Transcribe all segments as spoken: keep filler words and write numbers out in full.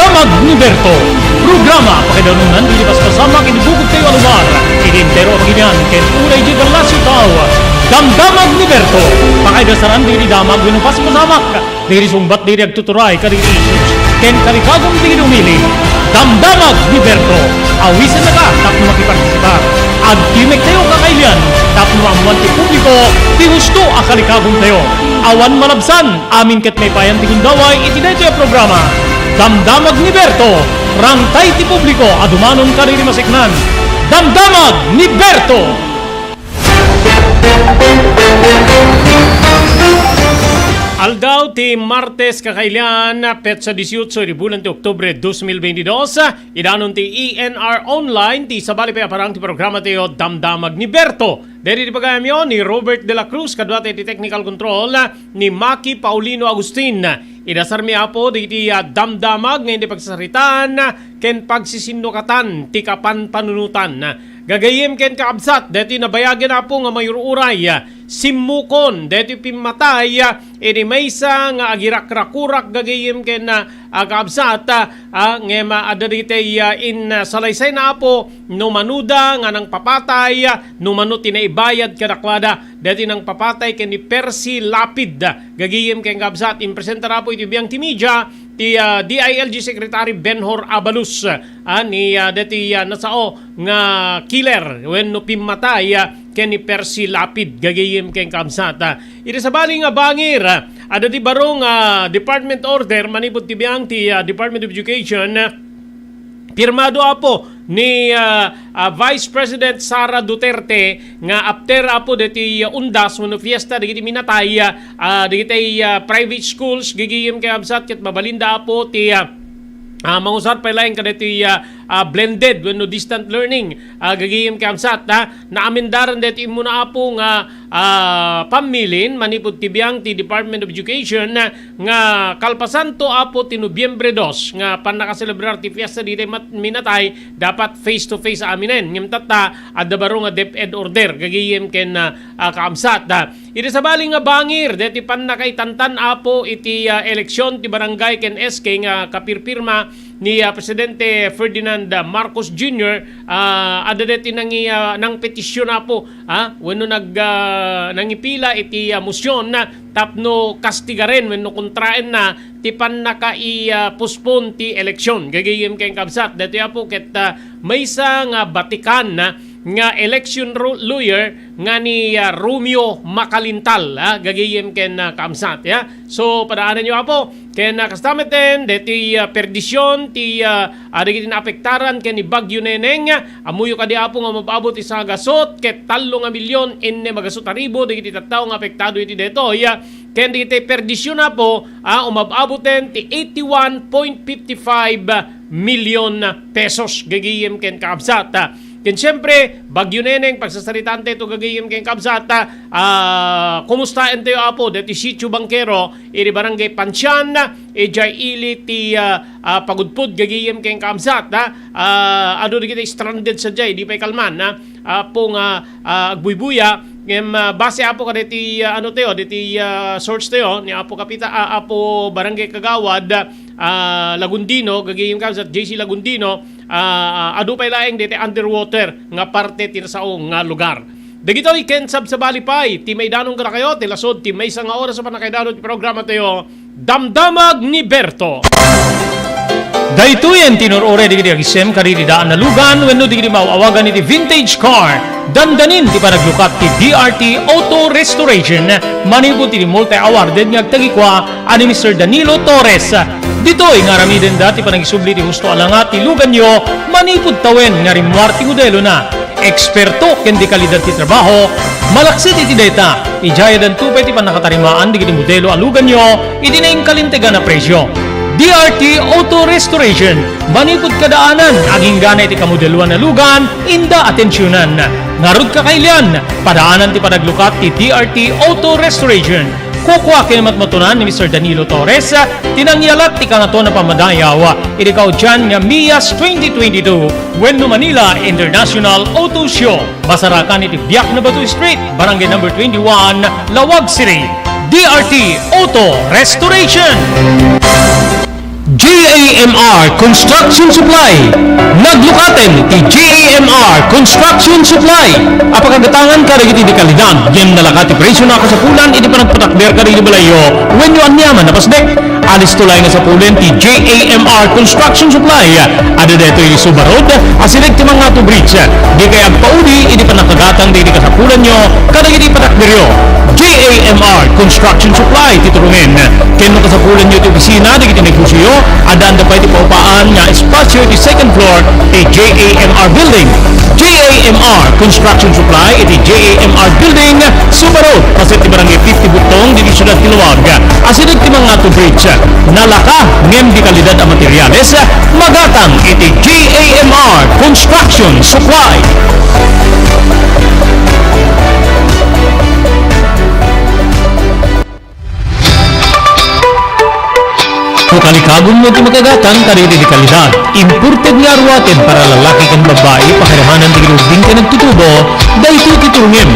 Damag ni Berto. Programa pakaidanunan iti paspasamak iti bukod tayo a lugar, iti entero a pagilian ken unay iti ballasiw tao. Damdamag ni Berto. Pakaidasaran dagiti damag wenno paspasamak dagiti sungbat dagiti agtuturay kadagiti issues ken kalikagon dagiti umili. Damdamag ni Berto. Awisennaka tapno makipartisipar. Agtimek tayo kakailian tapno maammoan ti publiko ti husto a kalikagon tayo. Awan malabsan. Amin ket maipayan ti gundaway iti daytoy a programa. Damdamag ni Berto, rangtay ti publiko a dumanon kadagiti maseknan. Damdamag ni Berto! Aldaw ti Martes kakailian, petsa dieciocho iti bulan ti Oktubre dos mil veintidós, idanon ti E N R Online, ti sabali pay a parang ti programa tayo, Damdamag ni Berto. Daydi ti pagayamyo ni Robert de la Cruz, kaduata iti technical control, ni Maki Paulino Agustin. Idasarmi, Apo, dagiti, ah, damdamag nga indi pagsasaritaan ken pagsisinnuatan ti kapanpanunotan. Gagayyem ken kakabsat, daytoy nabayagen, Apo, nga mayruray, ah, simmukon, daytoy pimmatay, ah, idi maysa nga agirakrakurak gagayyem ken, ah, ah, kakabsat, ah, ah, ngem, ah, adda dagiti, ah, in, ah, salaysayna, Apo, no manoda nga nangpapatay, ah, no mano ti naibayad kadakuada. Daytoy nangpapatay ken ni Percy Lapid. Gagayem ken kabsat, impresenta, Apo, iti biang ti media ti, ah, D I L G Secretary Benhur Abalos, ah, ni, ah, daytoy, ah, nasao nga killer wenno pimmatay, ah, ken ni Percy Lapid. Gagayem ken kabsat, ah, iti sabali nga bangir, ah, adda ti baro nga department order manipud ti biang ti, ah, Department of Education, ah, pirmado, Apo, ni, ah, ah, Vice President Sara Duterte nga after, Apo, daytoy, ah, undas wenno fiesta dagiti minatay, ah, dagiti, ah, private schools, gagayem ken kabsat, ket mabalinda, Apo, ti, ah, ah, mangusar pay laeng kadaytoy, ah, ah, blended wenno distant learning, ah, gagayem ken kabsat, ah, naamendaren daytoy immuna, Apo, nga, ah, pammilin manipud ti biang ti Department of Education, ah, nga kalpasanto, Apo, ti Nobyembre dos nga pannakaselebrar ti fiesta dagiti mat-, minatay, dapat face to face aminen. Ngem tatta, adda baro nga DepEd order, gagayem ken, ah, ah, kakabsat, ah. Iti sabali nga bangir, daytoy pannakaitantan, Apo, iti, ah, eleksyon ti barangay ken S K nga kapirpirma ni, ah, Presidente Ferdinand, ah, Marcos Junior, ah, adda daytoy nangi-, ah, nangpetisyon, Apo, ah, wenno nag-, ah, nangipila iti, ah, motion, ah, tapno kastigaren wenno kontraenna ti pannaka-, ah, postpone ti eleksyon. Gagayem ken kabsat, daytoy, Apo, ket, ah, maysa nga batikan, ah, nga election ro-, lawyer nga ni, ah, Romeo Macalintal, ah, gagayem ken, ah, kabsat, ya. So, padaananyo, Apo, ken, ah, kasta metten, daytoy, ah, perdisyon ti, ah, ah, dagiti naapektaran ken ni Bagyo Neneng, ah, ammoyo kadi, Apo, nga umab-abot ti sangagasut ket tallo nga milyon innem a gasut a ribu dagiti tattao nga apektado iti daytoy, ah, ken dagiti perdisyon, Apo, ah, umab-aboten ti eighty-one point fifty-five million pesos, gagayem ken kabsat, ah. Ken siempre, Bagyo Neneng, pagsasaritaan tayo ito, gagayem ken kabsat, ah, ah, kumustaen tayo, Apo, daytoy Sitio Bangkero, iti Barangay Pansian, idiay ili ti, ah, ah, pagudpod, gagayem ken kabsat, ah, ah, adu dagiti stranded sadiay, di pay kalman, ah, Apo, nga, ah, agbuybuya, ngem, ah, base, Apo, kadaytoy, ah, ano tayo, daytoy, ah, source tayo, ni Apo Kapita-, ah, Apo Barangay Kagawad, ah, Lagundino, gagayem kabsat, J C Lagundino, ah, ah, adu pay laeng daytoy underwater nga parte ti nasao nga lugar. Dagitoy ken sabsabali pay ti maidanon kadakayo ti lasud ti maysa nga oras a pannakaidanon ti programa tayo, Damdamag ni Berto. Daytoyen ti nur-uray dagiti agisem kadagiti daan a lugan wenno dagiti maaw-awagan iti vintage car. Dandanin ti panaglukat ti D R T Auto Restoration manipud iti multi-awarded nga agtagikua a ni Mister Danilo Torres. Ditoy nga aramidenda ti panagisubli ti husto a langat ti luganyo manipud tawen nga rimmuar ti modelona. Eksperto ken dekalidad ti trabaho, malaksid iti dayta, idiay addanto pay ti pannakatarimaan dagiti modelo a luganyo iti nainkalintegan a presio. D R T Auto Restoration, manipud kadaanan, agingga iti kamodeloan a lugan, inda atensionan. Ngarud kakailian, padaanan ti panaglukat ti D R T Auto Restoration. Kukua ken matmatunan ni Mister Danilo Torres ti nangyalat ti Kangatoan a Pammadayaw iti kaudian nga MIAS twenty twenty-two wenno Manila International Auto Show. Masarakan iti Biak na Bato Street, Barangay Number twenty-one, Laoag City. D R T Auto Restoration. J A M R Construction Supply. Naglukaten ti J A M R Construction Supply a pakagatangan kadagiti dekalidad ngem nalaka ti presyona a kasapulan iti panagpatakder kadagiti balayyo wenno aniaman a pasdek. Alisto laeng a sapulen ti J A M R Construction Supply. Adda daytoy iti Suba Road, asideg ti Mangato Bridge. Dikay agpauli iti pannakagatang dagiti kasapulanyo kadagiti patakderyo. J A M R Construction Supply ti turungen. Ken no kasapulanyo ti opisina dagiti negosioyo, addaanda pay ti paupaan nga espasyo iti second floor ti J A M R Building. J A M R Construction Supply iti J A M R Building, Suba Road, paset ti Barangay fifty Butong, ditoy siudad ti Laoag. Asideg ti Mangato Bridge. Nalaka ngem dekalidad a materiales, magatang iti J A M R Construction Supply. No kalikagonmo ti makagatang kadagiti dekalidad, imported nga aruaten para lalaki ken babbai, pakairamana dagiti ubbing ken agtutubo, daytoy ti turungem.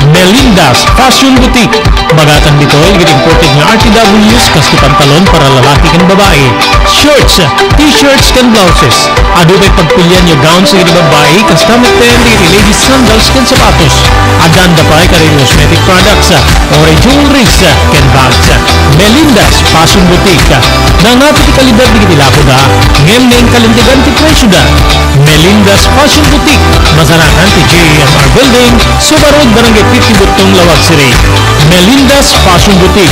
Melinda's Fashion Boutique. Magatang ditoy dagiti imported nga R T Ws, kas ti pantalon para lalaki ken babbai, shorts, t-shirts ken blouses. Adu pay pagpilianyo gowns dagiti babbai, kasta met dagiti ladies sandals ken sapatos. Addaanda pay kadagiti cosmetic products, uray jewelries, ken bags. Melinda's Fashion Boutique. Nangngati ti kalidad dagiti lakoda, ngem nainkalintegan ti presioda. Melinda's Fashion Boutique. Masarakan ti J A M R Building, Suba Road, Barangay fifty Butong, Laoag City. Melinda's Fashion Boutique.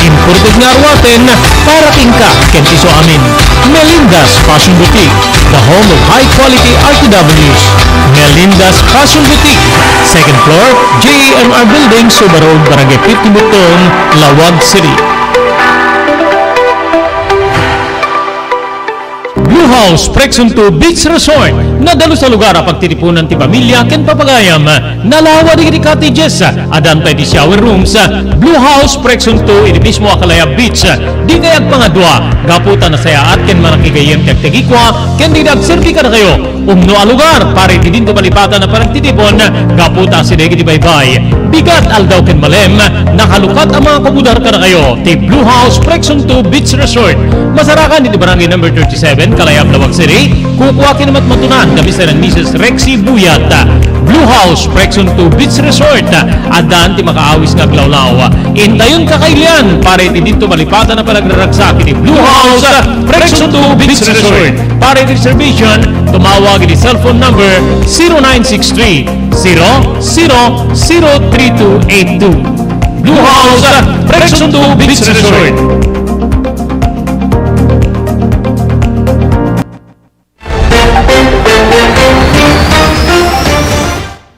Imported nga aruaten para kenka ken ti isuamin. Melinda's Fashion Boutique, the home of high quality R T Ws. Melinda's Fashion Boutique, second floor, J A M R Building, Suba Road, Barangay fifty Butong, Laoag City. Blue House Prexon two Beach Resort. Nadalus a lugar a pagtitipunan ti pamilya ken papagayam. Nalawa dagiti cottages. Addan pay ti shower rooms. Blue House Prexon two iti mismo a Kalayab Beach. Dikay agpangadua gapu ta nasayaat ken manakigayyem ti agtagikua ken dagiti agserbi kadakayo. Umno a lugar para iti dinto malipatan a panagtitipon gapu ta asideg iti baybay, bigat, aldaw ken malem, nakalukat a mga kumudar kadakayo ti Blue House Prexon two Beach Resort. Masarakan iti Barangay Number thirty-seven, Kalayab, Laoag City. Kukua ken matmatunan da Mister and Missus Rexy Buyat. Blue House Prexon two Beach Resort. Addan ti makaawis nga aglawlaw. Intayon kakailian para iti dinto malipatan a panagraragsak iti Blue House Prexon two Beach Resort. Para iti reservation, tumawag iti cellphone number zero nine six three, zero zero zero three two eight two. Blue House Prexon two Beach Resort.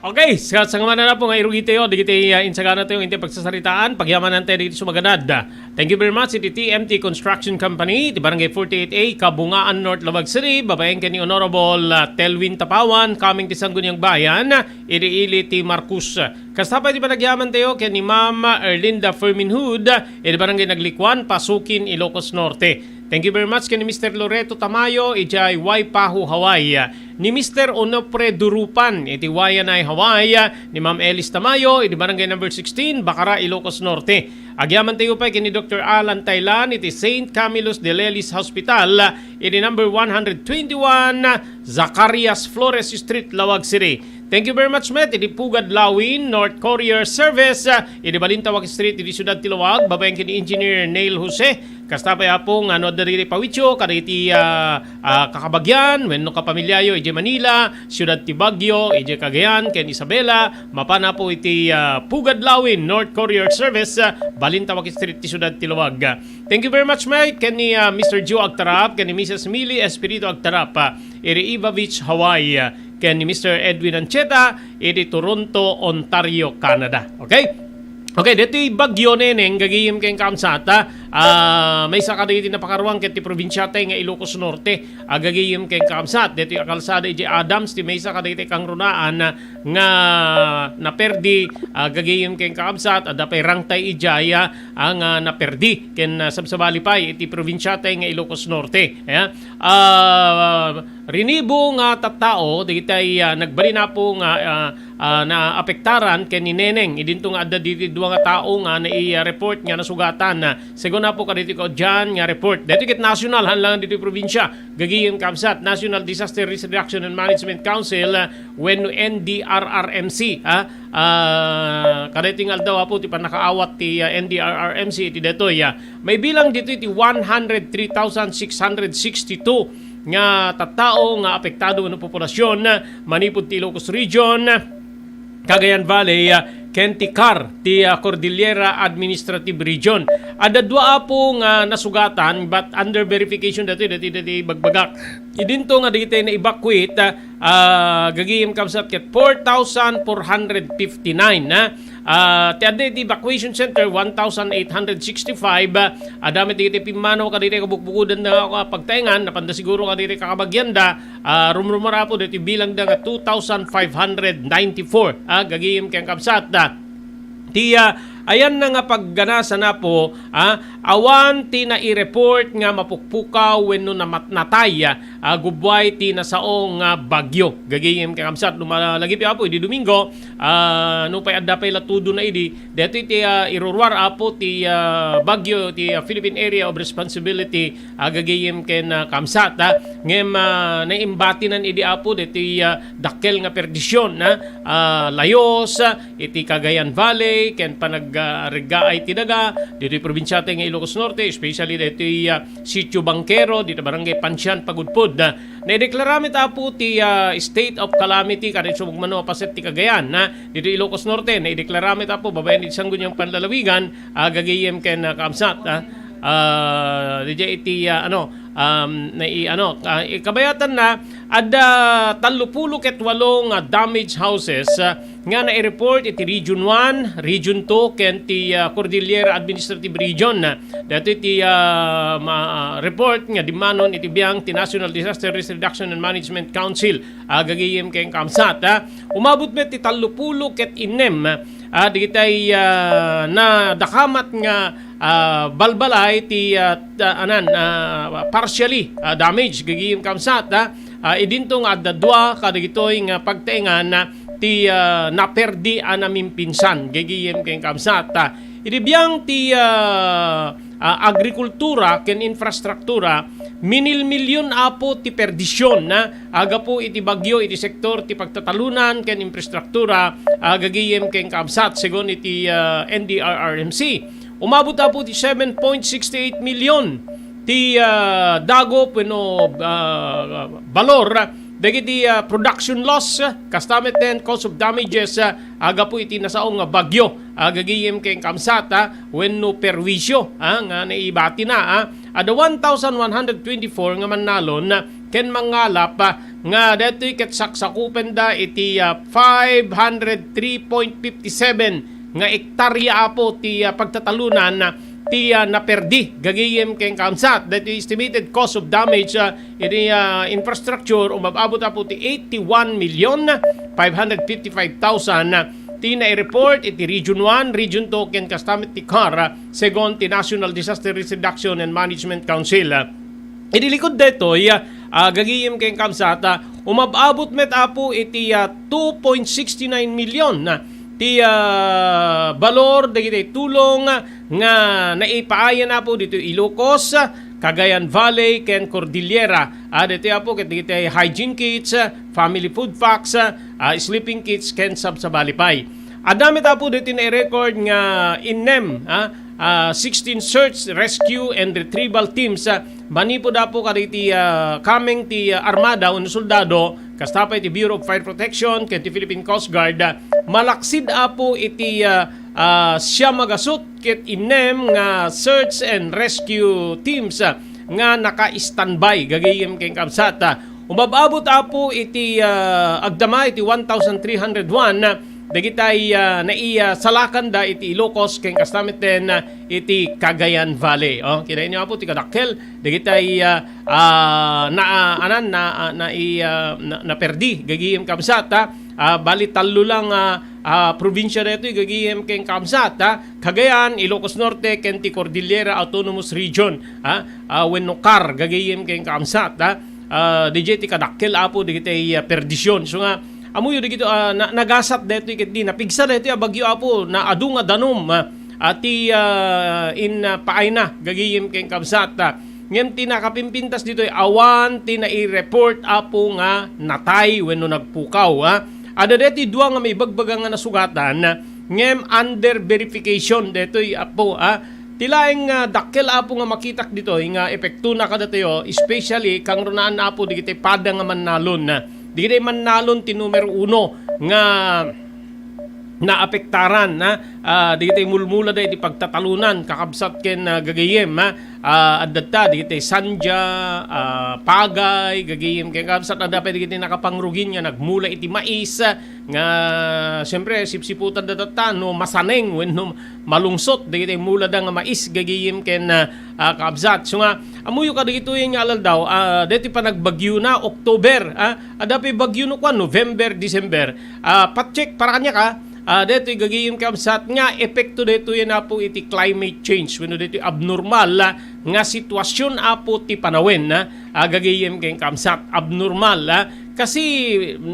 Okay, sa, sa ngaman na po nga irugitayo, dagiti, ah, insagana tayo, inti pagsasaritaan, pagyamanan tayo dagiti sumaganad. Thank you very much iti T M T Construction Company, iti Barangay forty-eight A, Kabungaan North, Laoag City, babaen ken ni Honorable, ah, Telwin Tapawan, coming ti Sangguniang Bayan, iti ili ti Marcos. Kasta pay ti panagyaman tayo ken ni Ma'am Erlinda Ferminhud, iti Barangay Naglikuan, Pasukin, Ilocos Norte. Thank you very much ken ni Mister Loreto Tamayo, ijay Waipahu, Hawaii. Ni Mister Onofre Durupan, iti Waianae, Hawaii. Ni Ma'am Elis Tamayo, iti Barangay Number sixteen, Bacara, Ilocos Norte. Agyaman tayo pay ken ni Doctor Alan Tailan, iti Saint Camillus de Lelis Hospital, iti number one hundred twenty-one, Zacarias Flores Street, Laoag City. Thank you very much met iti Pugad Lawin, North Courier Service, ah, iti Balintawak Street, iti siudad ti Laoag, babaen ken ni Engineer Neil Jose. Kasta pay, Apo, nga no adda dagiti pawityo kadagiti, ah, ah, kakabagian wenno kapamiliayo idiay Manila, siudad ti Baguio, idiay Cagayan ken Isabela, mapan, Apo, iti, ah, Pugad Lawin, North Courier Service, ah, Balintawak Street, ti siudad ti Laoag. Thank you very much, Mike, ken ni, ah, Mister Joe Agtarap, ken ni Missus Millie Espiritu Agtarap, ah, iri Iva Beach, Hawaii, ah, ken ni Mister Edwin Ancheta, iti Toronto, Ontario, Canada. Okay? Okay, daytoy Bagyo Neneng, gagayem ken kaamsat, ah, ah, maysa kadagiti napakaruang ket ti probinsiatay nga Ilocos Norte, ah, gagayem ken kaamsat. Daytoy a kalsada idiay Adams, ti maysa kadagiti kangrunaan, ah, nga naperdi, ah, gagayem ken kaamsat, adda pay rangtay idiay, ah, nga naperdi. Ken, ah, sabsabali pay iti probinsiatay nga Ilocos Norte. Ayan. Ah, rinibo nga tattao, dagitay, ah, nagbalin, Apo, nga, ah, ah, naapektaran ken ni Neneng. Idinto nga adda dagiti dua nga tao nga nai-report nga nasugatan, ah, Una po kadito ko dyan nga report. Dito kit national, han lang dito probinsya. Gagayem kamsat, National Disaster Risk Reduction and Management Council, uh, wenno N D R R M C, ha? Ah, kadaytoy nga aldaw, apo, ti pannakaawat ti, ah, N D R R M C iti daytoy, ah, maibilang ditoy ti one hundred three thousand six hundred sixty-two nga tattao nga apektado wenno populasyon, ah, manipud ti Ilocos Region, Cagayan Valley, ah, ken ti CAR, ti, ah, Cordillera Administrative Region. Adda dua, apo, nga nasugatan but under verification dati, dati, dati bagbagak. Idinto nga dagiti na-evacuate, ah, ah, gagayem kamsat ket four thousand four hundred fifty-nine, ah. Ah, ti adda iti evacuation center, one thousand eight hundred sixty-five, ah, adda met dagiti pimmanaw kadagiti kabukbukodan nga, ah, pagtaengan, napanda siguro kadagiti kakabagianda, ah, rumrumarapo dagiti bilangda nga two thousand five hundred ninety-four, ah, gagayem ken kamsat, ah. Ti, ah, ayanna nga pagganasan, apo, ah, awan ti nai-report nga mapukpukaw wenno namat-, natay, ah, gubbuay ti nasao nga bagyo. Gagayem ken kamsat, lumalagip, apo, idi Domingo, ah, nupay adda pay la tudona idi, daytoy ti, ah, iruruar, apo, ti, ah, bagyo, ti, ah, Philippine Area of Responsibility, ah, gagayem ken, ah, kamsat, ah. Ngem, ah, naimbatinan idi, apo, daytoy, ah, dakkel nga perdisyon, ah, ah, layos, ah, iti Cagayan Valley, ken panag-, ah, reggaay ti daga, ditoy probinsiata nga Ilocos Norte, especially ditoy, ah, Sitio Bangkero, ditoy Barangay Pansian, Pagudpud. Ah, naideklara met, apo, ti, ah, state of calamity, kada isu mano a paset ti Cagayan, ah, ditoy Ilocos Norte, naideklara met, apo, babaen iti Sangguniang Panlalawigan, ah, gagayem ken, ah, kamsat, ah, ah, didiay iti, ah, ano, um, nai-, ano, ah, ikabayatanna, adda tallopulo ket walo nga damaged houses, ah, nga nai-report iti Region one, Region two, ken ti, ah, Cordillera Administrative Region. Daytoy ti, ah, ma-, ah, report nga dimmanon iti biang ti National Disaster Risk Reduction and Management Council, ah, gagayem ken kamsat, ah. Umabot met ti tallopulo ket innem, ah, dagitay, ah, nadakamat nga, ah, balbalay ti, ah, ta-, anan, ah, partially, ah, damage, gagayem kamsat, ah. Ah, idinto nga adda dua kadagitoy nga pagtaengan, ah, ti, ah, naperdi a namimpinsan, gagayem ken kamsat, ah. Idi biang ti, ah, ah, agrikultura ken infrastruktura, minilmilyon, apo, ti perdisyon, ah, agapu iti bagyo iti sektor ti pagtatalonan ken infrastruktura, ah, gagayem ken kamsat, segun iti, ah, N D R R M C. Umabot, apo, ti seven point six eight million ti, ah, dagop wenno, ah, balor dagiti, ah, production loss, kasta met ten cost of damages, ah, agapu iti nasao nga bagyo, ah, gagayem ken kamsat, ah, wenno perwisyo, ah, nga naibatina, ah. Adda one thousand one hundred twenty-four nga mannalon, ah, ken mangngalap, ah, nga daytoy ket saksakupenda iti, ah, five hundred three point fifty-seven nga ektarya, apo, ti, ah, pagtatalonan, ah, ti, ah, naperdi, gagayem ken kamsat. Daytoy estimated cost of damage, ah, iti, ah, infrastructure, umab-abot, apo, ti eighty-one million five hundred fifty-five thousand, ah, ti nai-report iti Region one, Region two, ken kasta met ti CAR, ah, segun ti National Disaster Risk Reduction and Management Council, ah. Idi likud daytoy, ah, gagayem ken kamsat, ah, umab-abot met, apo, iti, ah, two point six nine million, ah, ti, ah, balor dagiti tulong, ah, nga naipaayan, apo, ditoy Ilocos, ah, Cagayan Valley ken Cordillera. Ah, ditoy, apo, ket dagiti hygiene kits, ah, family food packs, ah, ah, sleeping kits ken sabsabali pay. Adda met, apo, ditoy nai-record nga innem, ah, ah, sixteen search, rescue, and retrieval teams, ah, manipud, apo, kadagiti, ah, kameng ti, ah, armada wenno soldado, kasta pay ti Bureau of Fire Protection ken ti Philippine Coast Guard, ah, malaksid, apo, iti, ah, ah, siam a gasut ket innem nga search and rescue teams, ah, nga naka-standby, gagayem ken kamsat, ah. Umab-abot, apo, iti, ah, agdama iti one thousand three hundred one, ah, dagitay, ah, nai-, ah, salakanda iti Ilocos ken kasta met ten, ah, iti Cagayan Valley. Oh, kitaenyo, apo, ti kadakkel dagitay, ah, ah, na, ah, anan, na, ah, nai-, ah, na, naperdi, gagayem kamsat, ah. Ah, bali tallo lang, ah, ah, probinsia daytoy, gagayem ken kamsat, ah. Cagayan, Ilocos Norte, ken ti Cordillera Autonomous Region, ah, ah, wenno CAR, gagayem ken kamsat, ah. Ah, didiay ti kadakkel, apo, dagitay, ah, perdisyon. So nga, amoyo dagito, ah, na-, nagasat daytoy ket di napigsa daytoy a bagyo, apo, na adu nga danum, ah, a, ti, ah, in, ah, paayna, gagayem ken kabsat, ah. Ngem ti nakapimpintas ditoy, awan ti nai-report, Apo, nga natay wenno nagpukaw, ah. Adda deti dua nga maibagbaga nga nasugatan, ah, ngem under verification detoy, Apo, ah. Ti laeng, ah, dakkel, Apo, nga makitak ditoy nga epektona kadatayo, especially kangrunaan, Apo, digiti pada nga mannalon, ah. Digiti mannalon ti numero uno nga naapektaran, na, ah, dagiti mulmula dagiti pagtatalonan, kakabsat ken, ah, gagayem, ah, ah, adda ta dagiti sanja, ah, pagay, gagayem ken kakabsat, adda pay dagiti nakapangrugin nga nagmula iti mais, ah, nga, siyempre, sipsiputan da tatta no masaneng wenno malungsot dagiti mulada nga mais, gagayem ken, ah, ah, kakabsat. So nga, ammoyo kadagitoy nga alaldaw, ah, deti panagbagyo na, October, ah, adda pay bagyo no kuan, November, December. Ah, pa-check para kaniak, ah. Ah, daytoy gagayem kakabsat nga epekto daytoy, Apo, iti climate change wenno daytoy abnormal, ah, nga sitwasyon, Apo, ti panawen, ah, ah, gagayem ken kakabsat, abnormal, ah. Kasi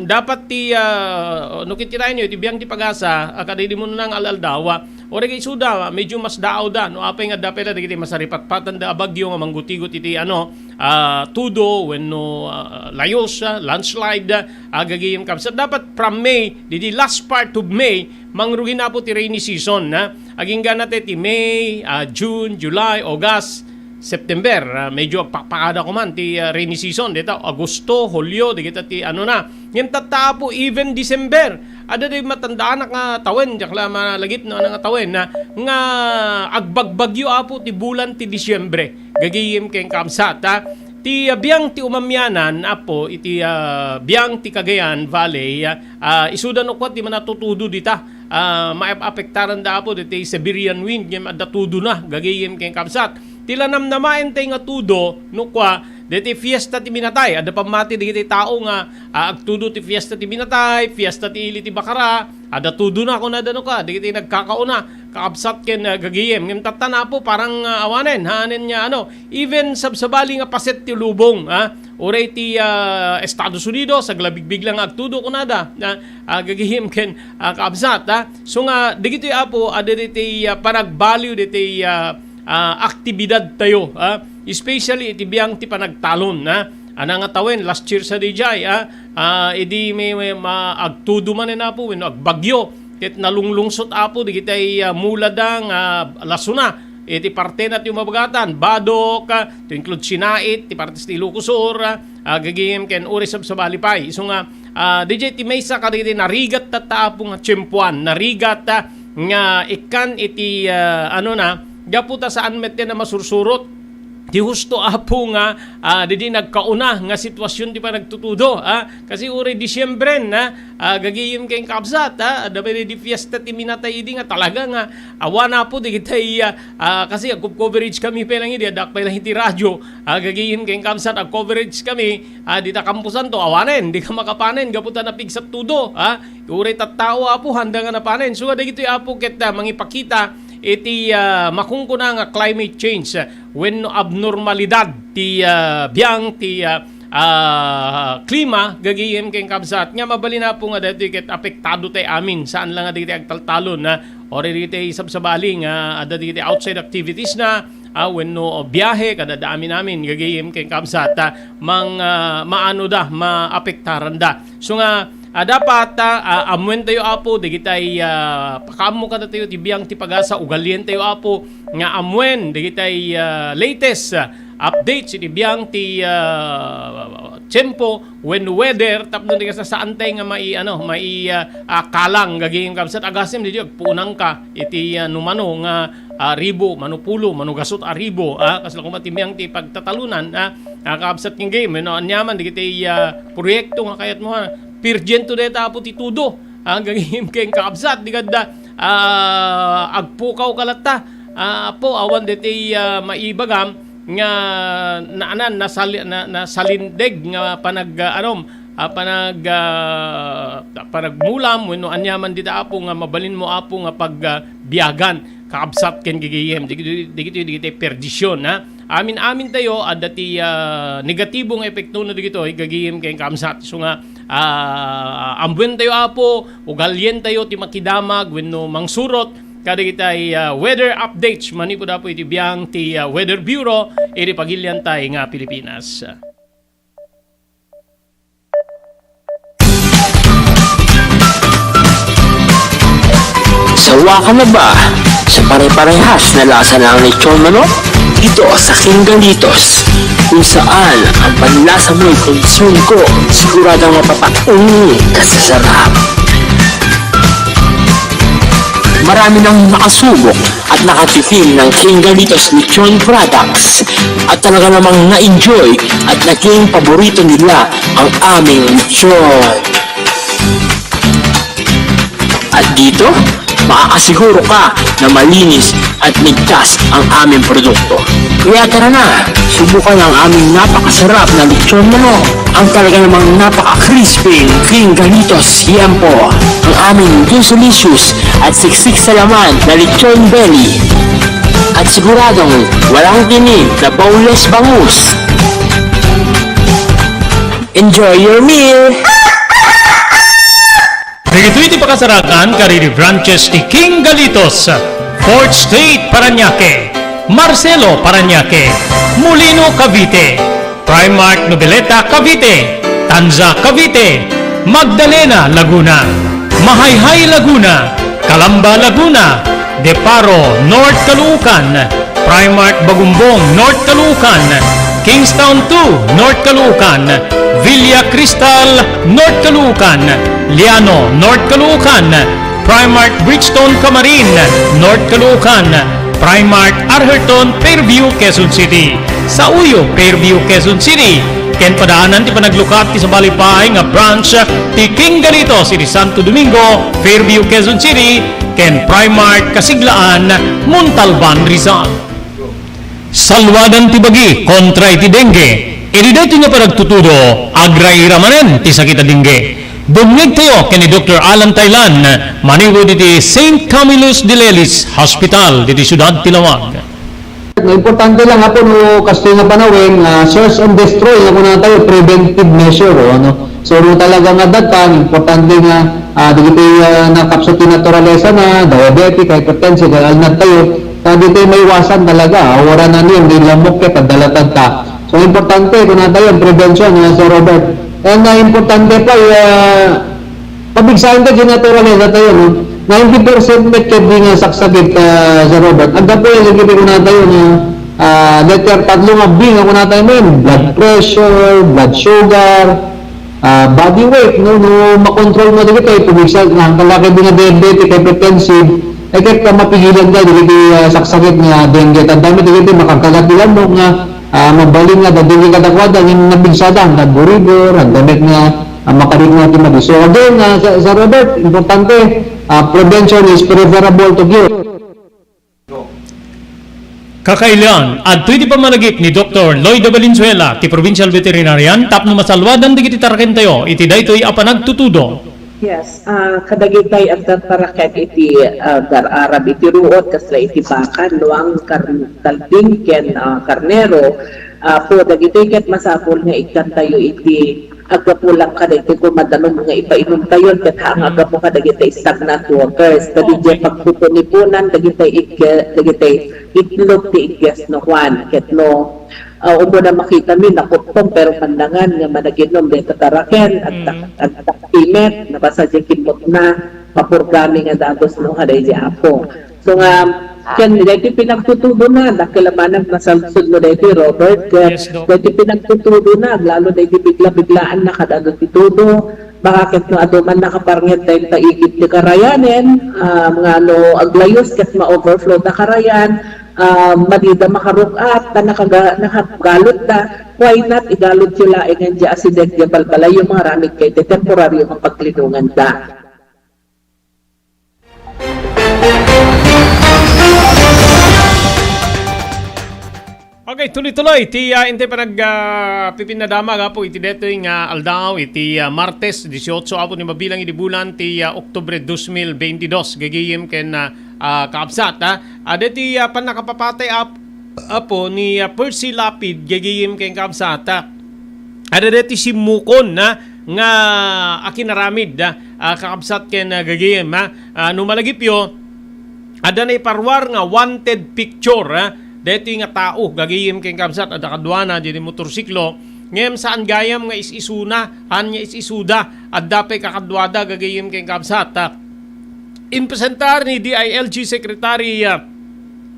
dapat ti, ah, no kitkitaenyo iti biang ti pagasa, ah, kadaydi mo nang al-aldaw, ah, uray isuda, ah, medyo mas daawda no apay nga adda pay la dagiti masaripatpatanda a bagyo nga manggutigot iti ano, ah, tudo wenno, ah, layos, ah, landslide, ah, gagayem kakabsat. Dapat from May, didi last part of May, mangrugi na, Apo, ti rainy season, ha? Agingga na ti May, ah, June, July, August, September, ah, medyo agpakpakada ko man ti, ah, rainy season. Dita Agosto, Hulyo, dagita ti ano na. Ngem tatta, Apo, even December, adda di matandaanak nga tawen, diak la malagip no ania nga tawen, ha? Nga agbagbagyo, Apo, ti bulan ti Disyembre. Gagayem ken kakabsat, ha? Ti, ah, biang ti umamianan, Apo, iti, ah, biang ti Cagayan Valley, ah, ah, isuda no kuan ti manatutudo dita. Ah, maapektaran da, Apo, diti Siberian wind, ngem adda tudo na, gagayem ken kakabsat. Ti la namnamaen tay nga tudo, no kua, diti fiesta ti minatay. Adda pammati dagiti tao nga, ah, agtudo ti fiesta ti minatay, fiesta ti ili ti bakara, adda tudo na, kunada no kua, dagiti nagkakauna, kakabsat ken, ah, gagayem. Ngem tatta, Apo, parang, ah, awanen, haanen nga, ano, even sabsabali nga paset ti lubong, ha? Uray ti, ah, Estados Unidos, aglabigbig lang nga agtudo, kunada, na, ah, gagayem ken, ah, kakabsat, ha? So nga, dagitoy, Apo, adda diti, ah, panagbaliw diti, ah, ah, aktibidad tayo, ah, especially iti biang ti panagtalon, ah. Ana nga tawen, last year sa D J I, ah, ah, idi may, may ma-, agtudo manen, Apo, wenno agbagyo, ket nalunglungsot, Apo, digitay, ah, mulada nga lasuna iti partena ti umabagatan, Badoc, ah, to include Sinait, ti partes ti Ilocos Sur, ah, ah, gagayem ken uray sabsabali pay. Isu nga, ah, D J, ti maysa kadagiti narigat tatta, Apo, nga tiempoan, narigat, ah, nga ikkan iti, ah, ano na, gapu ta saan met nga masursurot ti husto, Apo, nga, ah, didi nagkauna nga sitwasyon ti panagtutudo, ah. Kasi uray Disiembren, ah, ah, gagayem ken kakabsat, ah, adda pay di fiesta ti minatay idi nga talaga nga awan, Apo, digitay, ah, ah, kasi agcoverage kami pay lang idi, addak pay lang iti radyo, ah, gagayem ken kakabsat, agcoverage kami, ah, dita kampusanto, awanen, di ka makapanen, gapu ta napigsat tudo, ah. Uray tattao, Apo, handa nga napanen. So, dagitoy, Apo, ket, ah, mangipakita iti, ah, makunkuna nga climate change, ah, wenno abnormalidad ti, ah, biang ti, ah, ah, klima, gagayem ken kabsat, nga mabalin, Apo, nga daytoy ket apektado tay amin, saan la nga dagiti agtaltalon, ah, uray dagiti sabsabali nga adda dagiti outside activities na, ah, wenno biahe, kadada amin-amin, gagayem ken kabsat, ah, mang, ah, maano da, maapektaran da. So nga, ah, dapat, ah, ah, ammoen tayo, Apo, dagitay, ah, pakaammo kadatayo ti biang ti pagasa, ugalien tayo, Apo, nga ammoen dagitay, ah, latest, ah, updates iti biang ti, ah, tiempo, when weather, tapno di kasta saan tay nga mai-, ano, mai-, ah, ah, kalang, gagayem kabsat, agasem, didi agpunang ka iti, ah, numano nga, ah, ribo, mano pulo, mano gasut a ribo, ah, kasla koma ti biang ti pagtatalunan, ah, ah, kabsat ken gayem, no, aniaman, dagiti, ah, proyekto nga kayat mo, ha, pirgento dayta, Apo, ti tudo, ah, gagayem ken kakabsat, di kadda, ah, agpukaw ka latta, ah, Apo, awan deti, ah, maibagam nga naanan, nasali-, na-, nasalindeg nga panag-, ah, anom, ah, panag-, ah, panagmulam wenno aniaman dita, Apo, nga mabalin mo, Apo, nga pag-, ah, biagan, kakabsat ken gagayem, dagiti, dagiti, dagiti perdision, ha? Amin-amin tayo, adda ti, ah, negatibo nga epekto na dagitoy, gagayem ken kakabsat. So nga, ah, ammoen tayo, Apo, ugalien tayo ti makidamag wenno mangsurot kadagitay, ah, weather updates manipud apo iti biang ti, ah, Weather Bureau iti pagilian tay nga Pilipinas. Sawa ka na ba sa pare-parehas na lasa ng lechon manok? Dito sa King Galitos, kung saan ang panlasa mo'y concern ko, siguradong mapapatungo ka sa sarap. Marami nang nakasubok at nakatikim ng King Galitos Lechon Products at talaga namang na-enjoy at naging paborito nila ang aming lechon. At dito, makakasiguro ka na malinis at ligtas ang aming produkto. Kaya tara na, subukan ang aming napakasarap na lechon manok. Ang talaga namang napaka-crispy, King Galitos Tiempo. Ang aming delicious at siksik sa laman na lechon belly. At siguradong walang tinik na boneless bangus. Enjoy your meal! Dagitoy ti pakasarakan kadagiti branches ti King Galitos, Fourth Street, Parañaque, Marcelo, Parañaque, Molino, Cavite, Primark Noveleta, Cavite, Tanza, Cavite, Magdalena, Laguna, Mahayhay, Laguna, Calamba, Laguna, De Paro, North Caloocan, Primark Bagumbong, North Caloocan, Kingstown two, North Caloocan, Villa Cristal, North Caloocan, Liano, North Caloocan, Primark Bridgestone Camarin, North Caloocan, Primark Arherton, Fairview, Quezon City. Sa Uyo, Fairview, Quezon City. Ken padaanan ti panaglukat ti sabali pay nga branch ti King Galitos iti Santo Domingo, Fairview, Quezon City, ken Primark Kasiglaan, Montalban, Rizal. Saluadan ti bagi kontra iti dengue. Iti daytoy nga panagtutudo, agraira manen ti sakit a dengue. Dumngegtayo ken ni Doktor Alan Taylan, manipud iti Saint Camillus de Lelis Hospital, diti siudad ti Laoag. No, importante lang, Apo, no, kastoy nga panawen, ah, search and destroy nga kunatayo, preventive measure, o, ano. So, no, talaga nga dattan, importante nga, ah, dagiti, ah, nakapsut ti naturalesa na, diabetic, hypertensive, kay alnad tayo, ta ditoy maiwasan talaga, ah, wara na niyan, di lamok ket adda latadta. So, importante, kunatayo, ang prevention, ah, Sir Robert. And, ah, importante pa, ah, pabigsaen ta di naturalesa tayo, no? Ninety percent met ket di nga saksakit, ah, Sir Robert. Aggapu dagiti kunatayo nga, ah, letter tatlo nga B nga kunatayo men, blood pressure, blood sugar, ah, body weight, no? No makontrol mo dagiti, pabigsa, na, kalaki di nga diabetic, hypertensive, ay ket, ah, mapigilan ta dagiti, ah, saksakit nga dengue. Tandaan mo dagiti makagkagat ti lamok nga, ah, mabalin nga dadingi kadakuada, ngem napigsada, handa gurigor, handa met nga, ah, makarikna ti madi. So again, ah, Sir, Sir Robert, importante, ah, prevention is preferable to cure. Kakailian, adtoy ti pammalagip ni Doktor Lloyda Valenzuela, ti provincial veterinarian, tapno masaluadan dagiti tarakentayo iti daytoy a panagtutudo. Yes, ah, kadagitay agtataraken iti, ah, agar-arab iti ruot, kasla iti baka, nuang, kar-, kalding, ken, ah, karnero. Ah, po, dagitoy ket masapul nga ikkantayo iti aggapu lang kadagitoy kung madanum nga ipainumtayo, ket haan nga aggapu kadagitoy stagnant waters. Dagitoy pagpupunipunan, dagitoy igge-, dagitoy itlog ti igges no kuan, ket no Ah, umuna makitami, nakutpong, pero pandangan nga managinom dayta taraken, agtak-, Mm. agtaktimet, nabasa diay kimmutna, mapurgami nga dagus no, kadaydi Apo. So nga, ken daydi pinagtutudona, dakkel a manang masalsod no daydi, Robert, ken Yes, Doc. daydi pinagtutudona, aglalo daydi bigla-biglaan na kadano ti tudo, baka ket no adu man nakaparnget dayta igid ti karayanen, ah, nga no aglayus ket ma-overflow ta karayan, ah, madida makaruk-at, ta nakaga-, nakagalutda, why not igalutyo laeng diay asideg diay balbalayyo, mangaramidkayo iti temporario nga paglinonganda. Okay, tuloy-tuloy ti, ah, intay panag, ah, pipinnadamag, Apo, iti daytoy nga aldaw, iti, ah, Martes, dieciocho, Apo, ni mabilang idi bulan ti, ah, Oktubre dos mil veintidós, gagayem ken, ah, ah, kaabsat, ah. Adda ti, ah, pannakapapatay, Ap-, Apo, ni, ah, Percy Lapid, gagayem ken kaabsat, ah. Adda daytoy simmukon, ah, nga akinaramid, ah, ah, kakabsat ken, ah, gagayem, ah. Ah, no malagipyo, Adda naiparuar nga wanted picture, ah, daytoy nga tao, gagayem ken kabsat, adda kaduana ditoy motorsiklo, ngem saan gayam nga is-isuna, haan nga is-isuda, adda pay kakaduada, gagayem ken kabsat, ah. Impresentar ni D I L G Secretary, ah,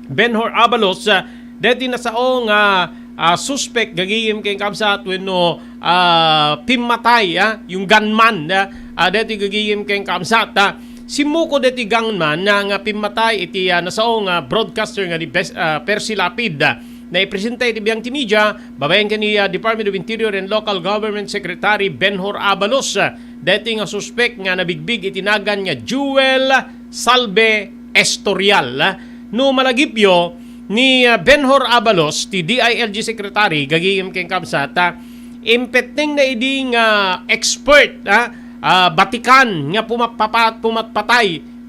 Benhur Abalos, ah, daytoy nasao nga, ah, suspek, gagayem ken kabsat, wenno, ah, pimmatay, ah, yung gunman, ah, ah, daytoy gagayem ken kabsat, ah. Simmuko daytoy gunman, ah, nga pimmatay iti, ah, nasao nga broadcaster nga ni Bes-, ah, Percy Lapid, ah, naipresenta iti biang ti media, babaen ken ni, ah, Department of Interior and Local Government Secretary Benhur Abalos, ah, daytoy nga suspek nga nabigbig iti nagan nga Jewel Salve Estorial. No malagipyo, ni, ah, Benhur Abalos, ti D I L G Secretary, gagayem ken kabsat, ah, impettengna idi nga expert, ah, ah, batikan nga pumappapat-, pumapatay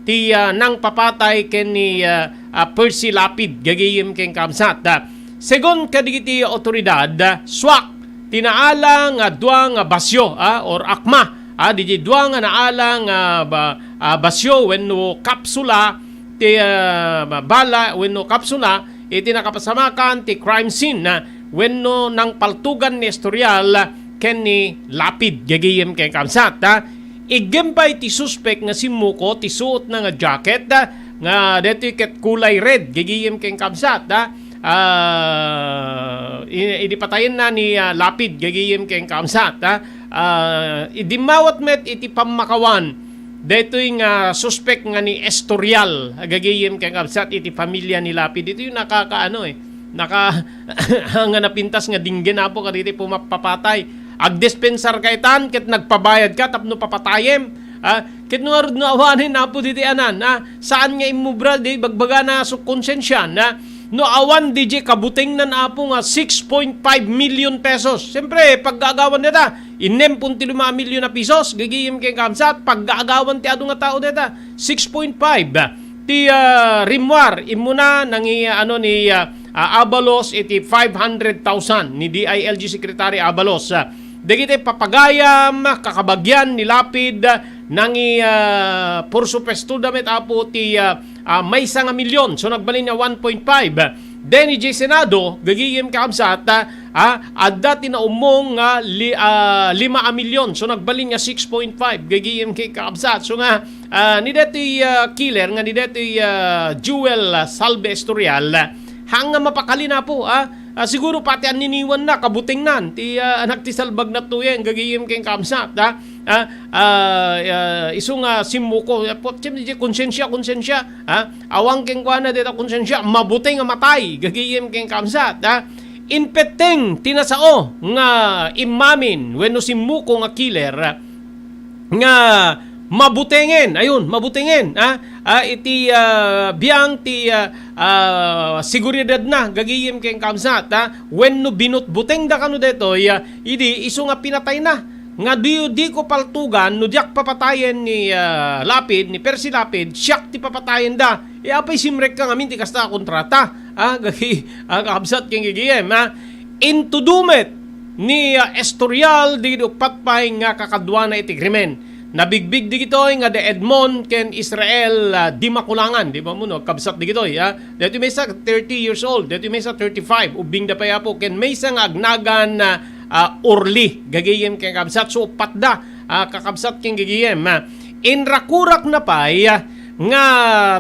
ti, ah, nangpapatay ken ni, ah, ah, Percy Lapid, gagayem ken kabsat, ah. Segun kadagiti otoridad, ah, suak ti naala nga dua nga basyo, ah, or akma, ah, didi dua nga naala nga ba-, ah, basyo wenno kapsula ti, ah, bala wenno kapsula iti nakapasamakan ti crime scene, ah, wenno nangpaltugan ni Estorial ken ni Lapid, gagayem ken kabsat, ah. Igem pay ti suspek nga simmuko ti suotna nga jacket, ah, nga daytoy ket kulay red, gagayem ken kabsat, ah. Ah, i-, idi patayenna ni, ah, Lapid, gagayem ken kabsat, ah. Ah, idimmawat met iti pammakawan daytoy nga suspek nga ni Estorial, gagayem ken kabsat, iti pamilya ni Lapid. Itoy nakakaano, eh, naka-, nga napintas nga dinggen, Apo, kadagiti pumapapatay. Agdispensar ka itan ket nagpabayad ka tapno papatayem. Ah, ket no ngarud no awanen, Apo, diti anan, ah, saan nga immobral di bagbagana so konsensian, ah, no awan di kabutengnan, Apo, nga six point five million pesos. Siyempre, paggaagawan dita, innem punto lima milyon a pesos, gagayem ken kabsat, paggaagawan ti adu nga tao dita, six point five. Ti, ah, rimmuar, immuna nangi-, ano ni, ah, ah, Abalos iti five hundred thousand ni D I L G Secretary Abalos. Ah, dagiti papagayam, kakabagian ni Lapid, ah, nangi-, ah, por supuesto da met, Apo, ti, ah, ah, maysa nga milyon. So, nagbalin nga one point five. Then, idiay Senado, gagayem ken kabsat, ah, ah, adda ti naummong nga li-, ah, lima a milyon. So, nagbalin nga six point five. Gagayem ken kabsat. So, nga, ah, ni daytoy, ah, killer, nga ni daytoy, ah, Jewel, ah, Salve Estorial, ah, haan nga mapakali, Apo, ah, ah, siguro pati anniniwanna, kabutengnan, ti, ah, anak ti salbag natuyeng, gagayem ken kabsat, ah. Ah, ah, ah, isu nga simmuko, ah, po-, siyempre, di konsensia, konsensia, ah, awan kenkuana dita konsensia, mabuteng a matay, gagayem ken kabsat, ah. Impetteng ti nasao nga immamin wenno simmuko nga killer, ah, nga mabutengen, ayun, mabutengen, ah, ah, iti, ah, biang ti, ah, ah, seguridadna, gagayem ken kabsat, ah, wenno binutbutengda kano daytoy, ah, idi isu nga pinatayna. Nga di, diko paltugan, no diak papatayen ni, ah, Lapid, ni Percy Lapid, siak ti papatayenda. E, apay simrekka ngamin ti kasta a kontrata? Ah, gagi-, ah, kabsat ken gagayem, ah. Intudo met ni, ah, Estorial dagiti uppat pay nga kakaduana iti krimen. Nabigbig dagitoy nga da Edmond ken Israel, ah, Dimakulangan, di ba mo, no? Kabsat dagitoy, ah. Daytoy maysa thirty years old, daytoy maysa thirty-five, ubbingda pay, Apo, ken maysa nga agnagan, ah, ah, Orly, gagayem ken kabsat, so uppat da, ah, kakabsat ken gagayem, ah. Inrakurakna pay, ah, nga